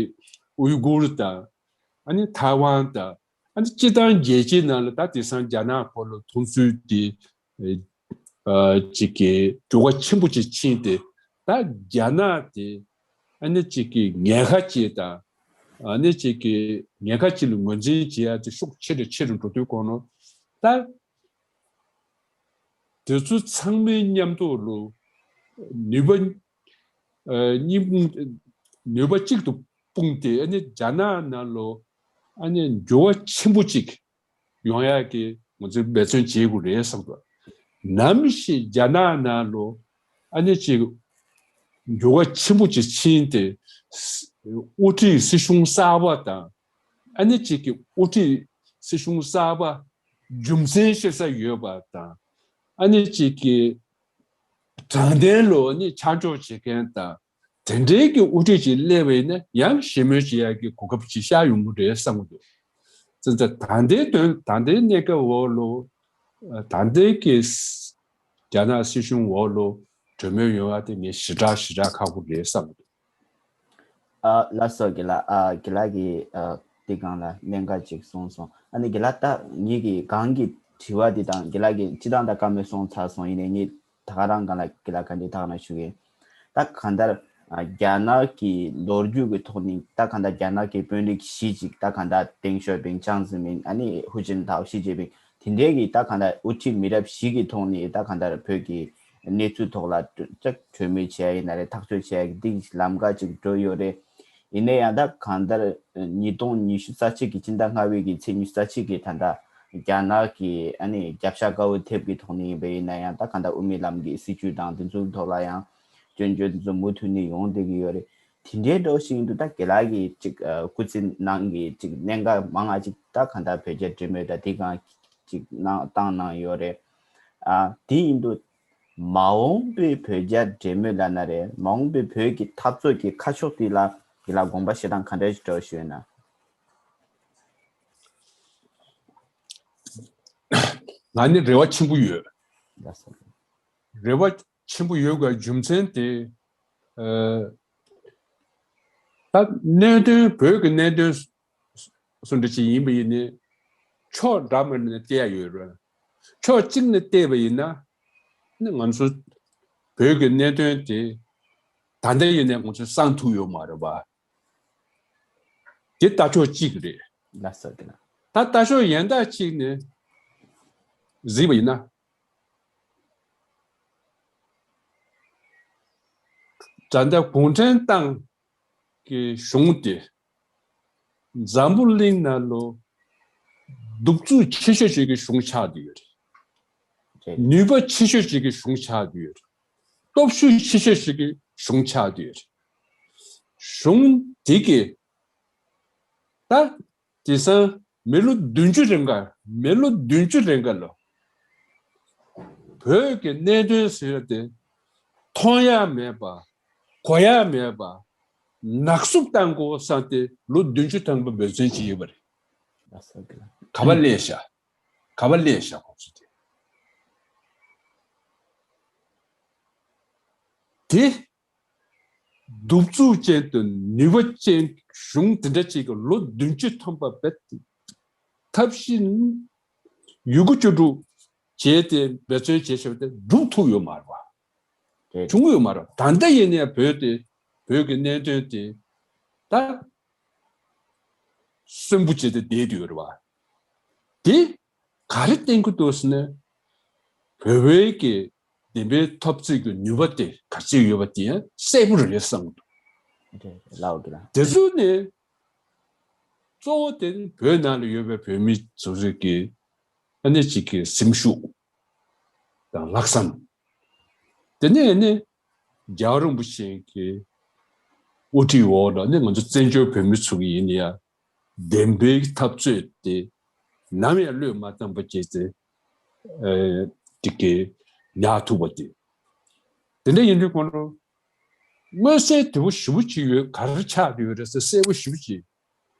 ཨུའི་གུར་དང་ཨ་ནི་ཐའེ་ཝན་དང་ཨ་ནི་སྤྱི་བཏང་རྒྱལ་སྤྱིའི་ནང་ལ་ད་དེང་སང་རྒྱ་ནག་སྐོར་ལ་མཐོང་ཚུལ་དེ་ཅིག་གི་འགྱུར་བ་ཆེན་པོ་ཅིག་ཕྱིན་ཏེ་ད་རྒྱ་ནག་དེ་ཨ་ནི་ཅིག་གི་ཉེན་ཁ་ཅིག་དང་ཨ་ནི་ཅིག་གི་ཉེན་ཁ་ཅིག་ལ་ངོས་འཛིན་བྱེད་ཡ་དེ་ཤུགས་ཆེ་རུ་ཆེ་རུ་འགྲོ་དུས་གོང་ནོ་ད། དེ་ཚོ་ཚང་མའི་མཉམ་དུ་ལོ་ནུས་པ་ཨ་གཉིས་ནུས་པ་གཅིག་ཏུ་སྤུངས་ཏེ་ཨ་ནི་རྒྱ་ནག་ནང་ལོ་ཨ་ནི་འགྱུར་བ་ཆེན་པོ་ཅིག་ཡོང་ཡག་གི་ང་ཚོས་འབད་བརྩོན་བྱེད་དགོས་རེད་བསམ་གི། ནམ་ཞིག་རྒྱ་ནག་ནང་ལོ་ཨ་ནི་ཅིག་འགྱུར་བ་ཆེན་པོ་ཅིག་ཕྱིན་ཏེ་དབུ་ཁྲིད་སྲིད་གཞུང་གསར་པ་དང་ཨ་ནི་ཅིག་གི་དབུ་ཁྲིད་སྲིད་གཞུང་གསར་པ་རྒྱུ་མཚན་ཤེས་ས་ཡོད་པ་དང་ཨ་ནི་ཅིག་གི་དྲང་བདེན་ལོ་ནི་ཆ་འཇོག་བྱེད་མཁན་དང་དེ་འདྲའི་གི་དབུ་ཁྲིད་ཅིག་སླེབས་པ་ཡིན་ན་ཡང་ཞི་མོལ་བྱེད་ཡག་གི་གོ་སྐབས་ཅིག་ཤར་ཡོང་གི་རེད་བསམ་གི་འདུག་ཙི་ཙི་ད་ལྟའི་དོན་ད་ལྟའི་གནས་སྐབས་འོག་ལོ་ད་ལྟའི་གི་རྒྱ་ནག་སྲིད་གཞུང་འོག་ལོ་གྲོས་མོལ་ཡོང་ཡག་དེ་ངས་ཞེ་དྲག་ཞེ་དྲག་ཁག་པོ་རེད་བསམ་གི་འདུག་ཨ་ལགས་སོ་དགེ་ལགས། ཨ་དགེ་ལགས་ཀྱིས་ཨ་དེ་སྒང་ལ་གནད་འགག་ཅིག་གསུངས་སོང་། ཨ་ནི་དགེ་ལགས་ད་ངེད་ཀྱི་སྒང་གི་དྲི་བ་འདི་དང་དགེ་ལགས་ཀྱིས་སྤྱི་བཏང་ད་བཀའ་མོལ་གསུངས་ཚར་སོང་། ཡིན་ནའི་ངས་ད་ག་རང་སྒང་ལ་དགེ་ལགས་ག་འདྲའི་ཐག་ན་ཞུ་གི་ཡིན། ད་གང་ལྟར་ཨ་རྒྱ་ནག་གི་ལོ་རྒྱུས་ཀྱི་ཐོག་ནས་ད་གང་ལྟར་རྒྱ་ནག་གི་དཔོན་རིགས་བཞི་ཅིག་ད་གང་ལྟར་ཏེང་ཞའོ་ཕིང་ཅང་ཙེ་མིན་ཨ་ནི་ཧུའུ་ཅིན་ཐའོ་ཞི་ཅིན་ཕིང་དེ་འདྲའི་གི་ད་གང་ལྟར་དབུ་ཁྲིད་མི་རབས་བཞི་གི་ཐོག་ནས་ད་གང་ལྟར་བོད་ཀྱི་གནས་ཚུལ་ཐོག་ལ་གྲོས་གྲོས་མོལ་བྱས་ཡིན་ན་རེད། ཐག་གཅོད་བྱས་ཡིན་འདི་ལམ་ཁ་ཅིག་འགྲོ་ཡོད་རེད། ཡིན་ན་ཡང་ད་གང་ལྟར་ཉིས་སྟོང་ཉི་ཤུ་རྩ་གཅིག་གི་སྤྱི་ཟླ་ལྔ་པའི་གི་ཚེས་ཉི་ཤུ་རྩ་གཅིག་གི་ད་ལྟ་རྒྱ་ནག་གི་ཨ་ནི་རྒྱབ་ཤ་དཀར་པོ་ཐེབས་ཀྱི་ཐོག་ནས་ཡིན་པ་ཡིན་ན་ཡང་ད་གང་ལྟར་དབུ་མའི་ལམ་གྱི་སྲིད་བྱུས་དང་དེ་ཚོའི་ཐོག་ལ་ཡང་སྐྱོན་བརྗོད་དེ་ཚོ་མུ་མཐུད་ནས་ཡོང་བསྡད་ཀྱི་ཡོད་རེད། དེ་འདྲའི་འགྲོ་བཞིན་དུ་ད་དགེ་ལགས་ཀྱི་ཅིག་སྐུ་ཚེ་ནང་གི་ཅིག་གནད་འགག་མང་ང་ཅིག་ད་གང་ལྟར་བོད་རྒྱ་འབྲེལ་མོལ་ད་དེ་གང་ཅིག་གནང་བཏང་གནང་ཡོད་རེད། ཨ་དེ་ཡིན་དུས་མ་འོངས་པའི་བོད་རྒྱ་འབྲེལ་མོལ་ལབ་ན་རེད། མ་འོངས་པའི་བོད་ཀྱི་འཐབ་རྩོད་ཀྱི་ཁ་ཕྱོགས་དེ་ལ་དགེ་ལགས་དགོངས་པ་བཞེས་སྟངས་ག་འདྲ་ཞིག་འདྲ་བོ་ཞིག་ཡོད་ན། ང་ནི་རེ་བ་ཆེན་པོ་ཡོད། ལགས་སོ། རེ་བ་ཆེན་པོ་ཡོད་དགོས་རྒྱུ་མཚན་དེ་ཨ་ད་གནད་དོན་བོད་ཀྱི་གནད་དོན་སུ་འདྲ་ཅིག་ཡིན་པ་ཡིན་ནའི་ཕྱོགས་འདྲ་མིན་ནས་བལྟས་ཡ་ཡོད་རེད། ཕྱོགས་གཅིག་ནས་བལྟས་པ་ཡིན་ན་ནི་ང་ཚོ་བོད་ཀྱི་གནད་དོན་དེ་ད་ལྟ་ཡིན་ནའི་ང་ཚོས་སངས་ཐུབ་ཡོད་མ་རེད་པ། དེ་ལྟ་ཕྱོགས་གཅིག་རེད། ལགས་སོ་དེ་ན། ད་ལྟ་ཕྱོགས་གཞན་དག་གཅིག་ནས་གཟིགས་པ་ཡིན་ན། ད་ལྟ་གུང་ཁྲན་ཏང་གི་གཞུང་དེ་འཛམ་བུ་གླིང་ནང་ལོ་གདུག་རྩུབ་ཆེ་ཤོས་ཅིག་གི་གཞུང་ཆགས་བསྡད་ཡོད་རེད། རེད། ནུས་པ་ཆེ་ཤོས་ཅིག་གི་གཞུང་ཆགས་བསྡད་ཡོད་རེད། སྟོབས་ཤུགས་ཆེ་ཤོས་ཅིག་གི་གཞུང་ཆགས་བསྡད་ཡོད་རེད། གཞུང་དེ་གི་ད་དེང་སང་མི་ལོ་བདུན་ཅུ་རིང་ག་མི་ལོ་བདུན་ཅུ་རིང་ག་ལོ་བོད་ཀྱི་གནད་དོན་ཟེར་ཡ་དེ་མཐོང་ཡ་མེད་པ་གོ་ཡ་མེད་པ་ནག་བསུབ་བཏང་དགོས་བསམ་སྟེ་ལོ་བདུན་ཅུ་ཐམ་པ་འབད་བརྩོན་བྱས་ཡོད་པ་རེད། ག་པར་སླེབས་ཤག་ག་པར་སླེབས་ཤག་ཁོང་ཚོ་དེ། དེ། གདུག་རྩུབ་ཅན་དང་ནུས་པ་ཅན་གཞུང་དེ་འདྲ་ཅིག་གི་ལོ་བདུན་ཅུ་ཐམ་པ་བེད་ཐབས་ཤེས་ཡོད་རྒུ་ཅོ་འདྲུ་བྱས་ཏེ་འབད་བརྩོན་བྱས་བྱས་ཏེ་སྒྲུབ་ཐུབ་ཡོད་མ་རེད་བ། རེད། བྱུང་ཡོད་མ་རེད། ད་ལྟ་ཡིན་ནའི་བོད་དེ་བོད་ཀྱི་གནད་དོན་དེ་ད་གསོན་པོ་བྱས་ཏེ་བསྡད་ཡོད་རེད་བ། དེ་ག་རེ་བསྟན་གྱི་འདུག་ཟེར་ན། བོད་པའི་གི་བདེན་པའི་འཐབ་རྩོད་ཀྱི་ནུས་པ་དེ་ག་ཚོད་ཡོད་པ་དེ་ཡང་གསལ་པོ་རེད་བསམ་གྱི་འདུག་རེད་རེད། ལགས་འོ་དེ་ལ། དེ་ཚོ་ནི་གཙོ་བོ་དེ་ནི་བོད་ནང་ལ་ཡོད་པའི་བོད་མི་ཚོ་རིགས་ཀྱི་ཨ་ནི་གཅིག་གི་སེམས་ཤུགས་དང་ལྷག་བསམ། དེ་ནས་ནི་རྒྱལ་བ་རིན་པོ་ཆེ་གི་དབུ་ཁྲིད་འོག་ལ་ནི་ང་ཚོ་བཙན་བྱོལ་བོད་མི་ཚོ་གི་ཡིན་ན་ཡང་བདེན་པའི་འཐབ་རྩོད་དེ་ནམ་ཡང་བློས་མ་བཏང་པ་བྱས་ཏེ། ཨེ། དེ་གི་ཉར་ཐུབ་པ་དེ། དེ་འདྲ་ཡིན་དུས་ཁོང་ཚོ་མངོན་གསལ་དོད་པོ་ཞེ་པོ་ཅིག་ཡོད། ག་རེ་ཆགས་ཡོད་རེད་ཟེར་གསལ་པོ་ཞེ་པོ་ཅིག་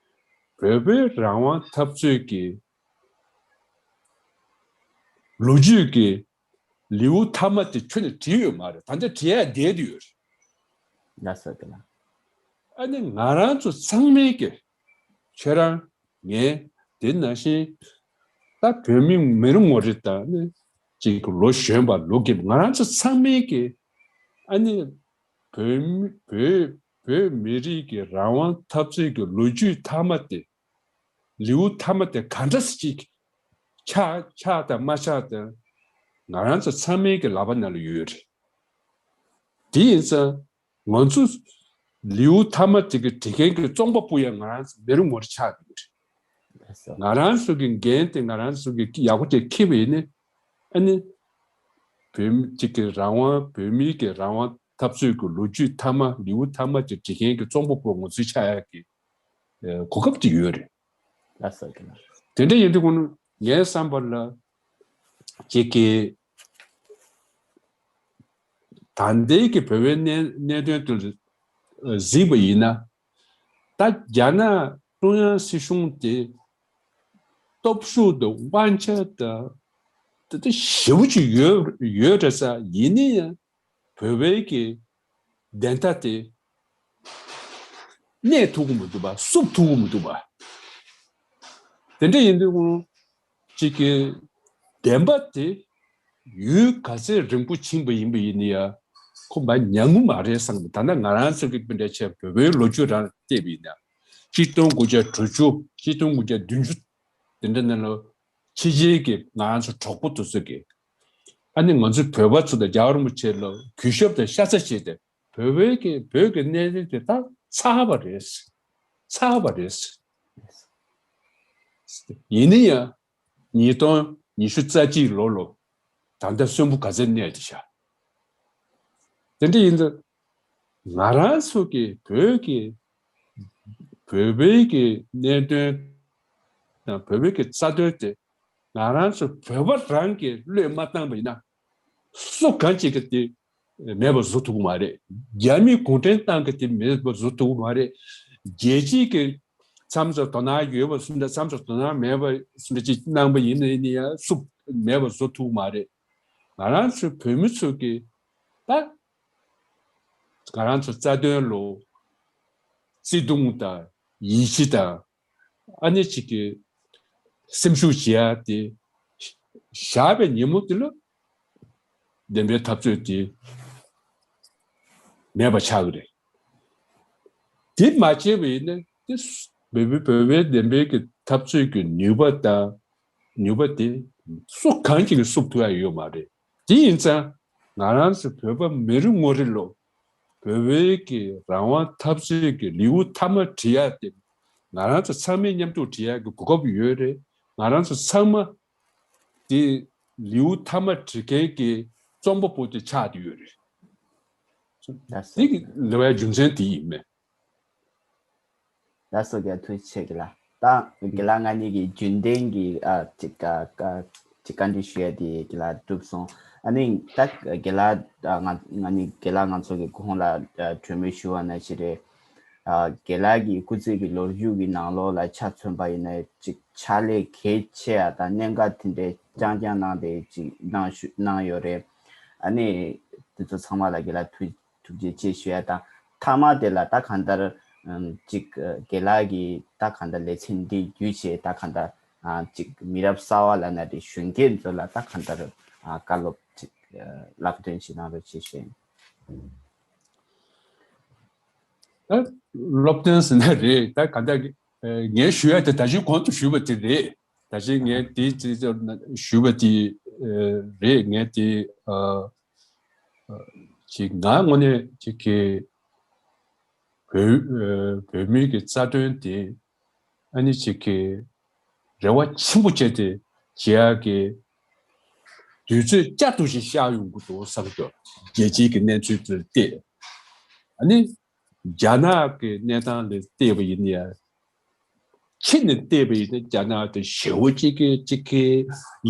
བོད་པའི་རང་དབང་འཐབ་རྩོད་ཀྱི་ལོ་རྒྱུས་ཀྱི་ལེའུ་མཐའ་མ་དེ་ཁྱོན་ནས་བྲིས་ཡོད་མ་རེད། ད་ལྟ་བྲིས་ཡ་བསྡད་དུ་ཡོད་རེད། ལགས་སོ་དེ་ལ། ཨ་ནི་ང་རང་ཚོ་ཚང་མས་ཀྱི་ཁྱེད་རང་ངས་དེ་ནང་བཞིན་ད་བོད་མི་མི་རེ་ངོ་རེ་དང་ནི་གཅིག་ལོ་གཞོན་པ་ལོ་རྒན་པ་ང་རང་ཚོ་ཚང་མས་ཀྱི་ཨ་ནི་བོད་མི་བོད་བོད་མི་རིགས་ཀྱི་རང་དབང་འཐབ་རྩོད་ཀྱི་ལོ་རྒྱུས་མཐའ་མ་དེ་ལེའུ་མཐའ་མ་དེ་ག་འདྲ་ཞིག་ཆགས་ཆགས་དང་མ་ཆགས་དང་ང་རང་ཚོ་ཚང་མའི་གི་ལག་པ་ནང་ལ་ཡོད་རེད། དེ་ཡིན་ཙང་ང་ཚོ་ལེའུ་མཐའ་མ་དེ་གི་བྲིས་མཁན་གྱི་རྩོམ་པ་པོ་ཡང་ང་རང་ཚོ་མི་རེ་ངོ་རེ་ཆགས་ཡོད་རེད། ལགས་སོ། ང་རང་ཚོ་གི་འགན་དེ་ང་རང་ཚོ་གི་ཡག་པོ་ཅིག་འཁྱེར་བ་ཡིན་ན་ཨ་ནི་བོད་མི་གཅིག་གི་རང་དབང་བོད་མིའི་གི་རང་དབང་འཐབ་རྩོད་ཀྱི་ལོ་རྒྱུས་མཐའ་མ་ལེའུ་མཐའ་མ་དེ་བྲིས་མཁན་གྱི་རྩོམ་པ་པོ་ང་ཚོའི་ཆགས་ཡག་གི་གོ་སྐབས་ཅིག་ཡོད་རེད། ལགས་སོ་དེ་ལ། དེ་འདྲ་ཡིན་དུས་ཁོང་ངའི་བསམ་པ་ལ་ཅིག་གི་ད་ལྟའི་གི་བོད་པའི་གནད་གནད་དོན་དུ་གཟིགས་པ་ཡིན་ན། ད་རྒྱ་ནག་ཀྲུང་དབྱང་སྲིད་གཞུང་དེ་སྟོབས་ཤུགས་དང་དབང་ཆ་དང་དེ་དེ་ཞེ་པོ་ཅིག་ཡོད་ཡོད་རེད་ས། ཡིན་ན་ཡང་བོད་པའི་གི་བདེན་མཐའ་དེ་གནས་ཐུབ་ཀྱི་མི་འདུག་པ། བསུབ་ཐུབ་ཀྱི་མི་འདུག་པ། དེ་འདྲ་ཡིན་དུས་ཁོང་གཅིག་གི་བདེན་པ་དེ་ཡུན་ག་ཚད་རིང་པོ་ཕྱིན་པ་ཡིན་པ་ཡིན་ན་ཡང་ཁོ་མར་ཉམས་ཀྱི་མ་རེད་བསམ་གི། ད་ལྟ་ང་རང་ཚོ་གི་སྤུན་ཟླ་ཆེ་བོད་པའི་ལོ་རྒྱུས་རང་བལྟས་པ་ཡིན་ན་གཅིག་སྟོང་དགུ་བརྒྱ་དྲུག་ཅུ་གཅིག་སྟོང་དགུ་བརྒྱ་བདུན་ཅུ་དེ་འདྲ་ནང་ལ་ཕྱི་རྒྱལ་གྱི་ང་རང་ཚོ་གྲོགས་པོ་དེ་ཚོ་གི་ཨ་ནི་ང་ཚོ་བོད་པ་ཚོ་དང་རྒྱལ་བ་རིན་པོ་ཆེ་ལ་གུས་ཞབས་དང་ཤ་ཚ་བྱས་ཏེ་བོད་པའི་གི་བོད་ཀྱི་གནད་དོན་དེ་ད་ཚར་བ་རེད། ཚར་བ་རེད། ཡིན་ན་ཡང་ཉིས་སྟོང་ཉི་ཤུ་རྩ་གཅིག་ལོ་ལོ་ད་ལྟ་གསོན་པོ་ག་ཚད་གནས་བསྡད་ཤག་དེ་འདྲ་ཡིན་ཙང་ང་རང་ཚོ་གི་བོད་ཀྱི་བོད་པའི་གི་གནད་དོན་དང་བོད་པའི་གི་རྩ་དོན་དེ་ང་རང་ཚོ་བོད་པ་རང་གིས་བློས་མ་བཏང་པ་ཡིན་ན་སུ་གང་ཅིག་གིས་དེ་མེད་པ་བཟོ་ཐུབ་ཀྱི་མ་རེད། རྒྱ་མིས་གུང་ཁྲན་ཏང་གིས་དེ་མེད་པ་བཟོ་ཐུབ་ཀྱི་མ་རེད། རྒྱལ་སྤྱིའི་གི་མཚམས་སུ་དོ་སྣང་ཡོད་པ་སུ་འདྲ་མཚམས་སུ་དོ་སྣང་མེད་པ་སུ་འདྲ་ཅིག་གནང་པ་ཡིན་ན་ཡིན་ན་ཡང་སུ་མེད་པ་བཟོ་ཐུབ་ཀྱི་མ་རེད། ང་རང་ཚོའི་བོད་མི་ཚོ་གི་ད་ང་རང་ཚོ་རྩ་དོན་ལ་བརྩེ་དུང་དང་ཡིད་ཆེས་དང་ཨ་ནེ་གཅིག་གི་སེམས་ཤུགས་བྱེད་ཡ་དེ་བཞག་པའི་ཉིན་མོ་དེ་ལ་བདེན་པའི་འཐབ་རྩོད་དེ་མེད་པ་ཆགས་ཀྱི་རེད། དེ་མ་བྱས་པ་ཡིན་ན་དེ་བོད་པའི་བོད་པའི་བདེན་པའི་གི་འཐབ་རྩོད་ཀྱི་ནུས་པ་དང་ནུས་པ་དེ་སུ་གང་ཅིག་གིས་བསུབ་ཐུབ་ཡ་ཡོད་མ་རེད། དེ་ཡིན་ཙང་ང་རང་ཚོ་བོད་པ་མི་རེ་ངོ་རེ་ལོ་བོད་པའི་གི་རང་དབང་འཐབ་རྩོད་ཀྱི་ལེའུ་མཐའ་མ་བྲི་ཡ་དེ་ང་རང་ཚོ་ཚང་མས་མཉམ་དུ་བྲི་ཡ་གི་གོ་སྐབས་ཡོད་རེད། ང་རང་ཚོ་ཚང་མ་དེ་ལེའུ་མཐའ་མ་བྲི་མཁན་གྱི་རྩོམ་པ་པོ་དེ་ཆགས་བསྡད་ཡོད་རེད། ལགས་སོ། དེ་གི་ལེའུ་བའི་རྒྱུ་མཚན་དེ་ཡིན་མེད། ལགས་སོ། རྒན་ཐུགས་རྗེ་ཆེ་རྒན་ལགས། ད་རྒན་ལགས་ང་གཉིས་ཀྱི་རྒྱུན་ལྡན་གྱི་ཨ་ཅིག་ཨ་ཨ་ཅིག་བཀའ་འདྲི་ཞུ་ཡ་དེ་རྒན་ལགས་གྲུབ་སོང་། ཨ་ནི་ད་རྒན་ལགས་ཨ་ང་ང་གཉིས་རྒན་ལགས་ང་ཚོ་གི་གོང་ལ་ཨ་གྲོས་མོལ་ཞུ་བ་ནང་བཞིན་རེད། ཨ་རྒན་ལགས་ཀྱི་སྐུ་ཚེ་གི་ལོ་རྒྱུས་ཀྱི་ནང་ལོགས་ལ་ཆ་མཚོན་པ་ཡིན་ན་ཅིག་ཕྱག་ལས་གལ་ཆེ་ཡ་དང་གནད་འགག་དེ་འདྲའི་རྐྱང་རྐྱང་གནང་སྟེ་ཅིག་གནང་ཞུ་གནང་ཡོད་རེད། ཨ་ནི་དེ་ཚོ་ཚང་མ་ལ་རྒན་ལགས་ཐུགས་ཐུགས་རྗེ་ཆེ་ཞུ་ཡ་དང་། མཐའ་མ་དེ་ལ་ད་གང་ལྟར་ཨམ་ཅིག་རྒན་ལགས་ཀྱིས་ད་གང་ལྟར་ལེ་ཚན་འདི་བརྒྱུད་བྱས་ད་གང་ལྟར་ཨ་ཅིག་མི་རབས་གསར་བ་ལབ་ན་དེ་གཞོན་སྐྱེས་ཚོ་ལ་ད་གང་ལྟར་ཨ་བཀའ་སློབ་ཅིག་ཨ་ལམ་སྟོན་ཅིག་གནང་རོགས་ཞེས་ཞུ། ད་སློབ་སྟོན་ཟེར་ན་རེད། ད་གང་ལྟར་ཨ་ངས་ཞུ་ཡ་དེ་ད་གཞུག་གོང་དུ་ཞུས་པ་དེ་རེད། ད་ཅི་ངས་དེའི་ཚིག་ཞུས་པ་དེ་རེད། ངས་དེ་ཅིག་ང་དངོས་གནས་ཅིག་གི་བོད་བོད་མིའི་གི་རྩ་དོན་དེ་ཨ་ནི་ཅིག་གི་རེ་བ་ཆེན་པོ་བྱས་ཏེ་བྱེད་ཡག་གི་དུས་ཚོད་བསྐྱར་དུ་ཞིག་ཤར་ཡོང་གི་འདུག་བསམ་གྱི། རྒྱལ་སྤྱིའི་གི་གནས་ཚུལ་དེར་བལྟས། ཨ་ནི་རྒྱ་ནག་གི་གནས་སྟངས་ལ་བལྟས་པ་ཡིན་ན་ཡང་། ཕྱི་ནས་བལྟས་པ་ཡིན་ན་རྒྱ་ནག་དེ་ཞེ་པོ་ཅིག་གི་ཅིག་གི་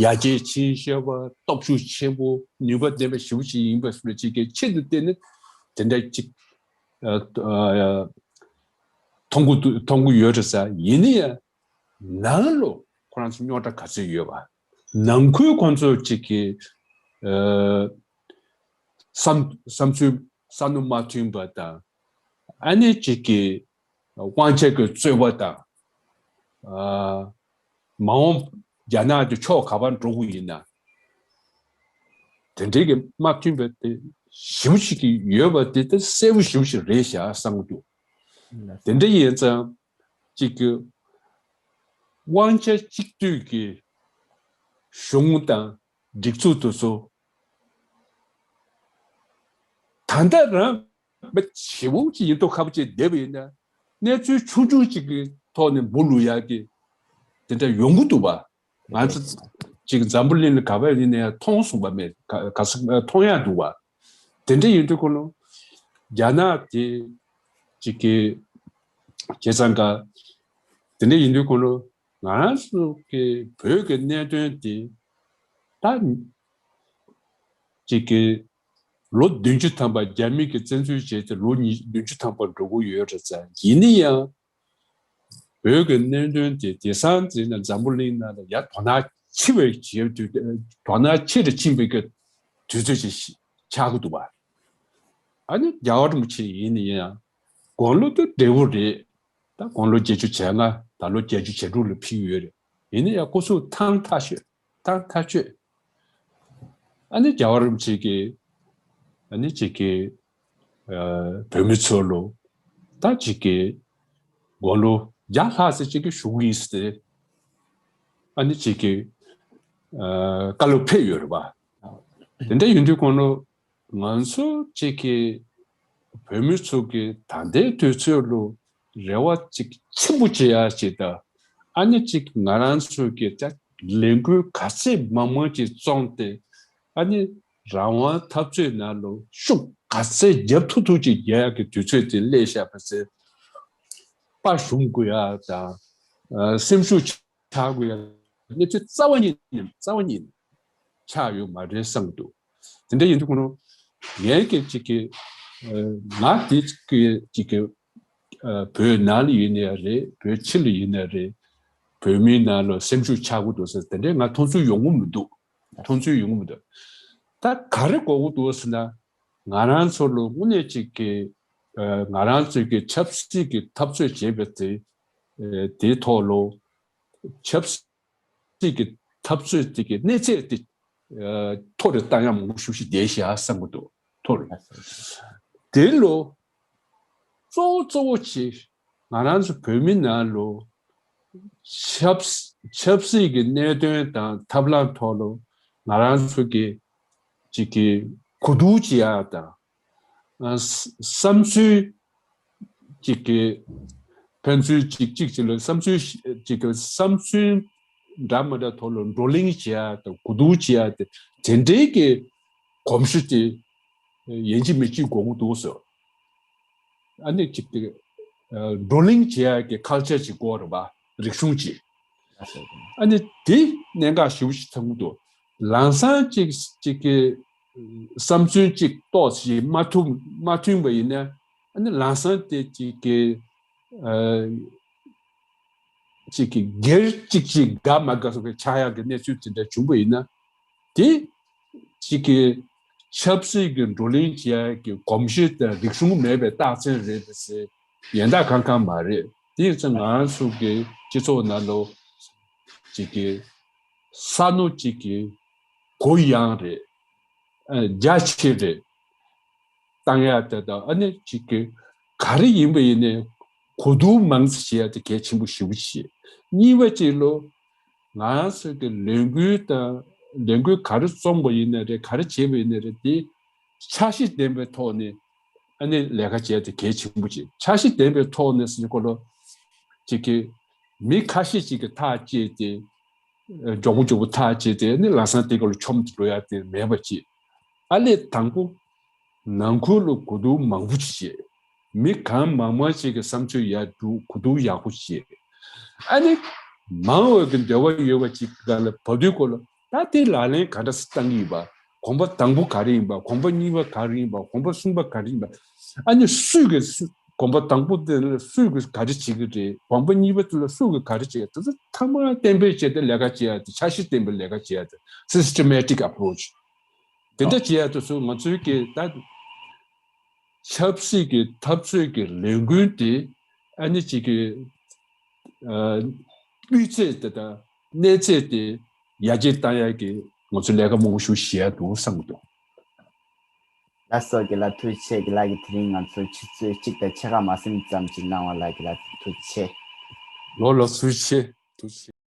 ཡར་རྒྱས་ཕྱིན་ཤེས་པ། སྟོབས་ཤུགས་ཆེན་པོ། ནུས་པ་ལྡན་པ་ཞེ་པོ་ཅིག་ཡིན་པ་སོགས་ཅིག་གི་ཕྱི་ནས་བལྟས་ན་དེ་འདྲ་ཅིག་ཨ་ཨ་མཐོང་གི་འདུག་མཐོང་གི་ཡོད་རེད་ཟེར། ཡིན་ན་ཡང་ནང་ལོགས་ཁོ་རང་ཚོ་རྙོག་དྲ་ག་ཚོད་ཡོད་པ། ནང་ཁུལ་ཁོང་ཚོ་ཅིག་གི་ཨ་བསམ་བསམ་ཚུལ་བསམ་བློ་མ་མཐུན་པ་དང་། ཨ་ནི་ཅིག་གི་དབང་ཆ་གི་རྩོད་པ་དང་། ཨ་མ་འོངས་རྒྱ་ནག་གི་ཕྱོགས་ག་པར་འགྲོ་དགོས་ཡིན་ན། དེ་འདྲའི་གི་མ་མཐུན་པ་དེ་ཞེ་པོ་ཅིག་གི་ཡོད་པ་དེ་ད་གསལ་པོ་ཞེ་པོ་ཅིག་རེད་ཤག་བསམ་གྱི་འདུག་དེ་འདྲ་ཡིན་ཙང་ཅིག་གི་དབང་ཆ་གཅིག་སྡུད་ཀྱི་གཞུང་དང་སྒྲིག་འཛུགས་དེ་ཚོ་ད་ལྟ་རང་མི་ཞེ་པོ་ཅིག་ཡིན་མདོག་ཁ་པོ་ཅིག་བསྡད་པ་ཡིན་ན། གནས་ཚུལ་ཆུང་ཆུང་ཅིག་གི་ཐོག་ནས་འབུ་བླུག་ཡག་གི་དེ་འདྲ་ཡོང་གི་འདུག་པ། ང་ཚོ་ཅིག་འཛམ་བུ་གླིང་ལ་ག་པར་ཡིན་ནའི་མཐོང་སོང་པ་མེད། ག་ག་ས་མཐོང་ཡག་འདུག་པ། དེ་འདྲ་ཡིན་དུས་ཁོ་ལོ་རྒྱ་ནག་དེ་ཅིག་གི་བྱས་ཙང་ཀ། དེ་འདྲ་ཡིན་དུས་ཁོ་ལོ་ང་རང་ཚོ་གི་བོད་ཀྱི་གནད་དོན་དེ་ད་ཅིག་གི་ལོ་བདུན་ཅུ་ཐམ་པ་རྒྱ་མི་གིས་བཙན་འཛུལ་བྱས་ཏེ་ལོ་ཉི་བདུན་ཅུ་ཐམ་པ་འགྲོ་གི་ཡོད་རེད་ཙང་། ཡིན་ན་ཡང་བོད་ཀྱི་གནད་དོན་དེ་དེང་སང་ཟེར་ན་འཛམ་བུ་གླིང་ནང་ལ་ཡ་དོ་སྣང་ཆེ་བའི་བྱེད་དུས། དོ་སྣང་ཆེ་རུ་ཕྱིན་པའི་གི་དུས་ཚོད་ཅིག་ཆགས་ཀྱི་འདུག་པ། ཨ་ནི་རྒྱལ་བ་རིན་པོ་ཆེ་ཡིན་ན་ཡང་དགུང་ལོ་དེ་བགྲེས་པོ་རེད། ད་དགུང་ལོ་བརྒྱད་ཅུ་གྱ་ལྔ། ད་ལོ་བརྒྱད་ཅུ་གྱ་དྲུག་ལ་ཕེབས་ཡོད་རེད། ཡིན་ན་ཡང་སྐུ་གཟུགས་ཐང་ཐག་ཆོད། ཐང་ཐག་ཆོད། ཨ་ནི་རྒྱལ་བ་རིན་པོ་ཆེ་གིས་ཨ་ནི་ཅིག་གི་ཨ་བོད་མི་ཚོ་ལོ་ད་ཅིག་གི་དགུང་ལོ་བརྒྱ་ལྷག་ཙམ་ཅིག་གི་བཞུགས་ཡིན་ཟེར་ཏེ་ཨ་ནི་ཅིག་གི་ཨ་བཀའ་སློབ་ཕེབས་ཡོད་རེད་པ། དེ་འདྲ་ཡིན་དུས་དགུང་ལོ། ང་ཚོ་གཅིག་གི་བོད་མི་ཚོ་གི་ད་ལྟའི་དུས་ཚོད་ལོ་རེ་བ་གཅིག་ཆེན་པོ་བྱེད་ཡ་ཅིག་དང་། ཨ་ནི་གཅིག་ང་རང་ཚོ་གི་ད་ལས་འགུལ་ག་ཚད་མང་མང་ཅིག་བཙོང་སྟེ། ཨ་ནི་རང་དབང་འཐབ་རྩོད་ནང་ལོ་ཤུགས་ག་ཚད་རྒྱབ་ཐུབ་ཐུབ་ཅིག་རྒྱག་ཡ་གི་དུས་ཚོད་དེ་སླེབས་ཤག་པ་ཟེར། དཔའ་ཞུམ་དགོས་ཡ་དང་། ཨ་སེམས་ཤུགས་ཆག་དགོས་ཡ་གནས་ཚུལ་རྩ་བ་ཉིད་ནས་རྩ་བ་ཉིད་ནས་ཆགས་ཡོད་མ་རེད་བསམ་གྱི་འདུག་དེ་འདྲ་ཡིན་དུས་ཁོ་རང་ངས་ཀྱི་ཅིག་གི་ཨ་ང་དེ་ཅིག་གི་ཅིག་གི་ཨ་བོད་ནང་ལ་ཡིན་ན་ཡང་རེད། བོད་ཕྱི་ལ་ཡིན་ན་རེད། བོད་མིའི་ནང་ལ་སེམས་ཤུགས་ཆག་གི་འདུག་ཟེར་དེ་འདྲའི་ང་མཐོང་ཚུལ་ཡོང་གི་མི་འདུག་མཐོང་ཚུལ་ཡོང་གི་མི་འདུག་ད་ག་རེ་དགོས་ཀྱི་འདུག་ཟེར་ན། ང་རང་ཚོ་ལོ་དངོས་གནས་ཅིག་གི་ཨ་ང་རང་ཚོའི་གི་ཆབ་སྲིད་ཀྱི་འཐབ་རྩོད་བྱེད་པའི་དེ་ཨ་དེའི་ཐོག་ལོ་ཆབ་སྲིད་ཀྱི་འཐབ་རྩོད་དེ་གི་གནས་ཚད་དེ་ཨ་མཐོ་རུ་བཏང་ཡ་མང་པོ་ཞེ་པོ་ཞིག་བསྡད་ཤག་བསམ་གྱི་འདུག་མཐོ་རུ། དེ་ལོ་གཙོ་བོ་གཙོ་བོ་ཅིག་ང་རང་ཚོ་བོད་མི་ནང་ལོ་ཆབ་ཆབ་སྲིད་ཀྱི་གནད་དོན་དང་ཐབས་ལམ་ཐོག་ལོ་ང་རང་ཚོ་གི་ཅིག་གི་གོ་བསྡུར་བྱེད་ཡ་དང་། ཨ་བསམ་ཚུལ་ཅིག་གི་ཕན་ཚུན་ཅིག་ཅིག་ཅིག་ལ་བསམ་ཚུལ་ཅིག་གི་བསམ་ཚུལ་འདྲ་མི་འདྲ་ཐོག་ལ་བགྲོ་གླེང་བྱེད་ཡ་དང་གོ་བསྡུར་བྱེད་ཡ་དེ་དེ་འདྲའི་གི་གོམས་གཤིས་དེ་ཡིན་གཅིག་མིན་གཅིག་དགོས་ཀྱི་འདུག་ཟེར། ཨ་ནི་ཅིག་དེ་བགྲོ་གླེང་བྱེད་ཡ་གི་ཁལ་ཅར་ཅིག་དགོས་རེད་པ། རིག་གཞུང་ཅིག་ཨ་ནི་དེ་གནད་འགག་ཞེ་པོ་ཞིག་ཆགས་ཀྱི་འདུག་ལམ་སང་ཅིག་ཅིག་གི་བསམ་ཚུལ་གཅིག་ཏོག་ཙམ་མ་མཐུན་མ་མཐུན་པ་ཡིན་ན། ཨ་ནི་ལམ་སང་དེ་གཅིག་གི་ཨ་གཅིག་གི་སྒེར་གཅིག་གཅིག་དགའ་མ་དགའ་སོགས་ཀྱི་ཆགས་ཡག་གི་གནས་ཚུལ་དེ་འདྲ་བྱུང་པ་ཡིན་ན། དེ་གཅིག་གི་ཆབ་སྲིད་ཀྱི་བགྲོ་གླེང་བྱེད་ཡག་གི་གོམས་གཤིས་དང་རིག་གཞུང་མེད་པའི་རྟགས་མཚན་རེད་པས་ཟེར་ཡན་ལག་གང་གང་མ་རེད། དེ་ཡིན་ཙང་ང་རང་ཚོ་གི་སྤྱི་ཚོགས་ནང་ལོ་གཅིག་གི་ས་ནོ་གཅིག་གི་གུ་ཡངས་རེད། ཨ་རྒྱ་ཆེ་རེད། བཏང་ཡག་དེ་དང་། ཨ་ནི་གཅིག་གི་ག་རེ་ཡིན་པ་ཡིན་ནའི་གོ་བསྡུར་མང་ཙམ་བྱེད་ཡག་དེ་གལ་ཆེན་པོ་ཞེ་པོ་ཅིག་གཉིས་པ་གཅིག་ལོ་ ང་ཚོ་གི་ལས་འགུལ་དང་ལས་འགུལ་ག་རེ་རྩོམ་པ་ཡིན་ན་རེད། ག་རེ་བྱས་པ་ཡིན་ན་རེད། དེ་འཆར་གཞི་ལྡན་པའི་ཐོག་ནས་ཨ་ནི་ལས་ཀ་བྱས་ཏེ་གལ་ཆེན་པོ་བྱེད། འཆར་གཞི་ལྡན་པའི་ཐོག་ནས་ཟེར་གོ་ལོ། ཅིག་གི་མི་ཁ་ཤས་ཅིག་གི་ཐག་བཅད་དེ་མགྱོགས་པོ་མགྱོགས་པོ་ཐག་བཅད་དེ་ཨ་ནི་ལམ་སང་དེ་ག་ལ་མཆོང་འགྲོ་ཡ་དེ་མེད་པ་བྱེད། ཨ་ལས་དང་པོ་ནང་ཁུལ་ལ་གོ་བསྡུར་མང་པོ་ཅིག་བྱེད། མི་གང་མང་མང་ཅིག་གི་བསམ་ཚུལ་ཡར་བསྡུ། གོ་བསྡུར་ཡག་པོ་བྱེད། ཨ་ནི་མང་བ་གི་འབྲེལ་བ་ཡོད་པ་ཅིག་ག་ལ་བབས་དུས་གོ་ལོ། ད་དེ་ལག་ལེན་ག་འདྲ་སེ་བཏང་གི་ཡིན་པ། གོམ་པ་དང་པོ་ག་རེ་ཡིན་པ། གོམ་པ་གཉིས་པ་ག་རེ་ཡིན་པ། གོམ་པ་གསུམ་པ་ག་རེ་ཡིན་པ། ཨ་ནི་སུས་གི་སུ་གོམ་པ་དང་པོ་དེ་ལ་སུས་གི་ག་རེ་བྱེད་ཀྱི་རེད། གོམ་པ་གཉིས་པ་དེ་ལ་སུས་གི་ག་རེ་བྱེད་ཀྱི་རེད། དེ་ཚོ་ཐ་མག་གཏན་འབེབས་བྱས་ཏེ་ལས་ཀ་བྱེད་ཡ་དེ། འཆར་གཞི་ལྡན་པའི་ལས་ཀ་བྱེད་ཡ་དེ། systematic approach། དེ་འདྲ་བྱེད་ཡ་དེ་ཚོ་ང་ཚོའི་གི་ད་ཆབ་སྲིད་ཀྱི་འཐབ་རྩོད་ཀྱི་ལས་འགུལ་དེ་ཨ་ནི་ཅིག་གི་ཨ་སྤུས་ཚད་དེ་དང་གནས་ཚད་དེ་ཡར་རྒྱས་བཏང་ཡ་གི་ང་ཚོ་ལས་ཀ་མང་པོ་ཞིག་བྱེད་ཡ་འདུག་བསམ་གྱི་འདུག་ལགས་སོ། རྒན་ལགས་ཐུགས་རྗེ་ཆེ། རྒན་ལགས་ཀྱིས་དེ་རིང་ང་ཚོ་ཆུ་ཚོད་གཅིག་དང་ཕྱེད་ཀ་མ་ཟིན་ཙམ་ཅིག་གནང་བ་ལ་རྒན་ལགས་ཐུགས་རྗེ་ཆེ། ལོ་ལོ་ཐུགས་རྗེ་ཆེ། ཐུགས་རྗེ་ཆེ།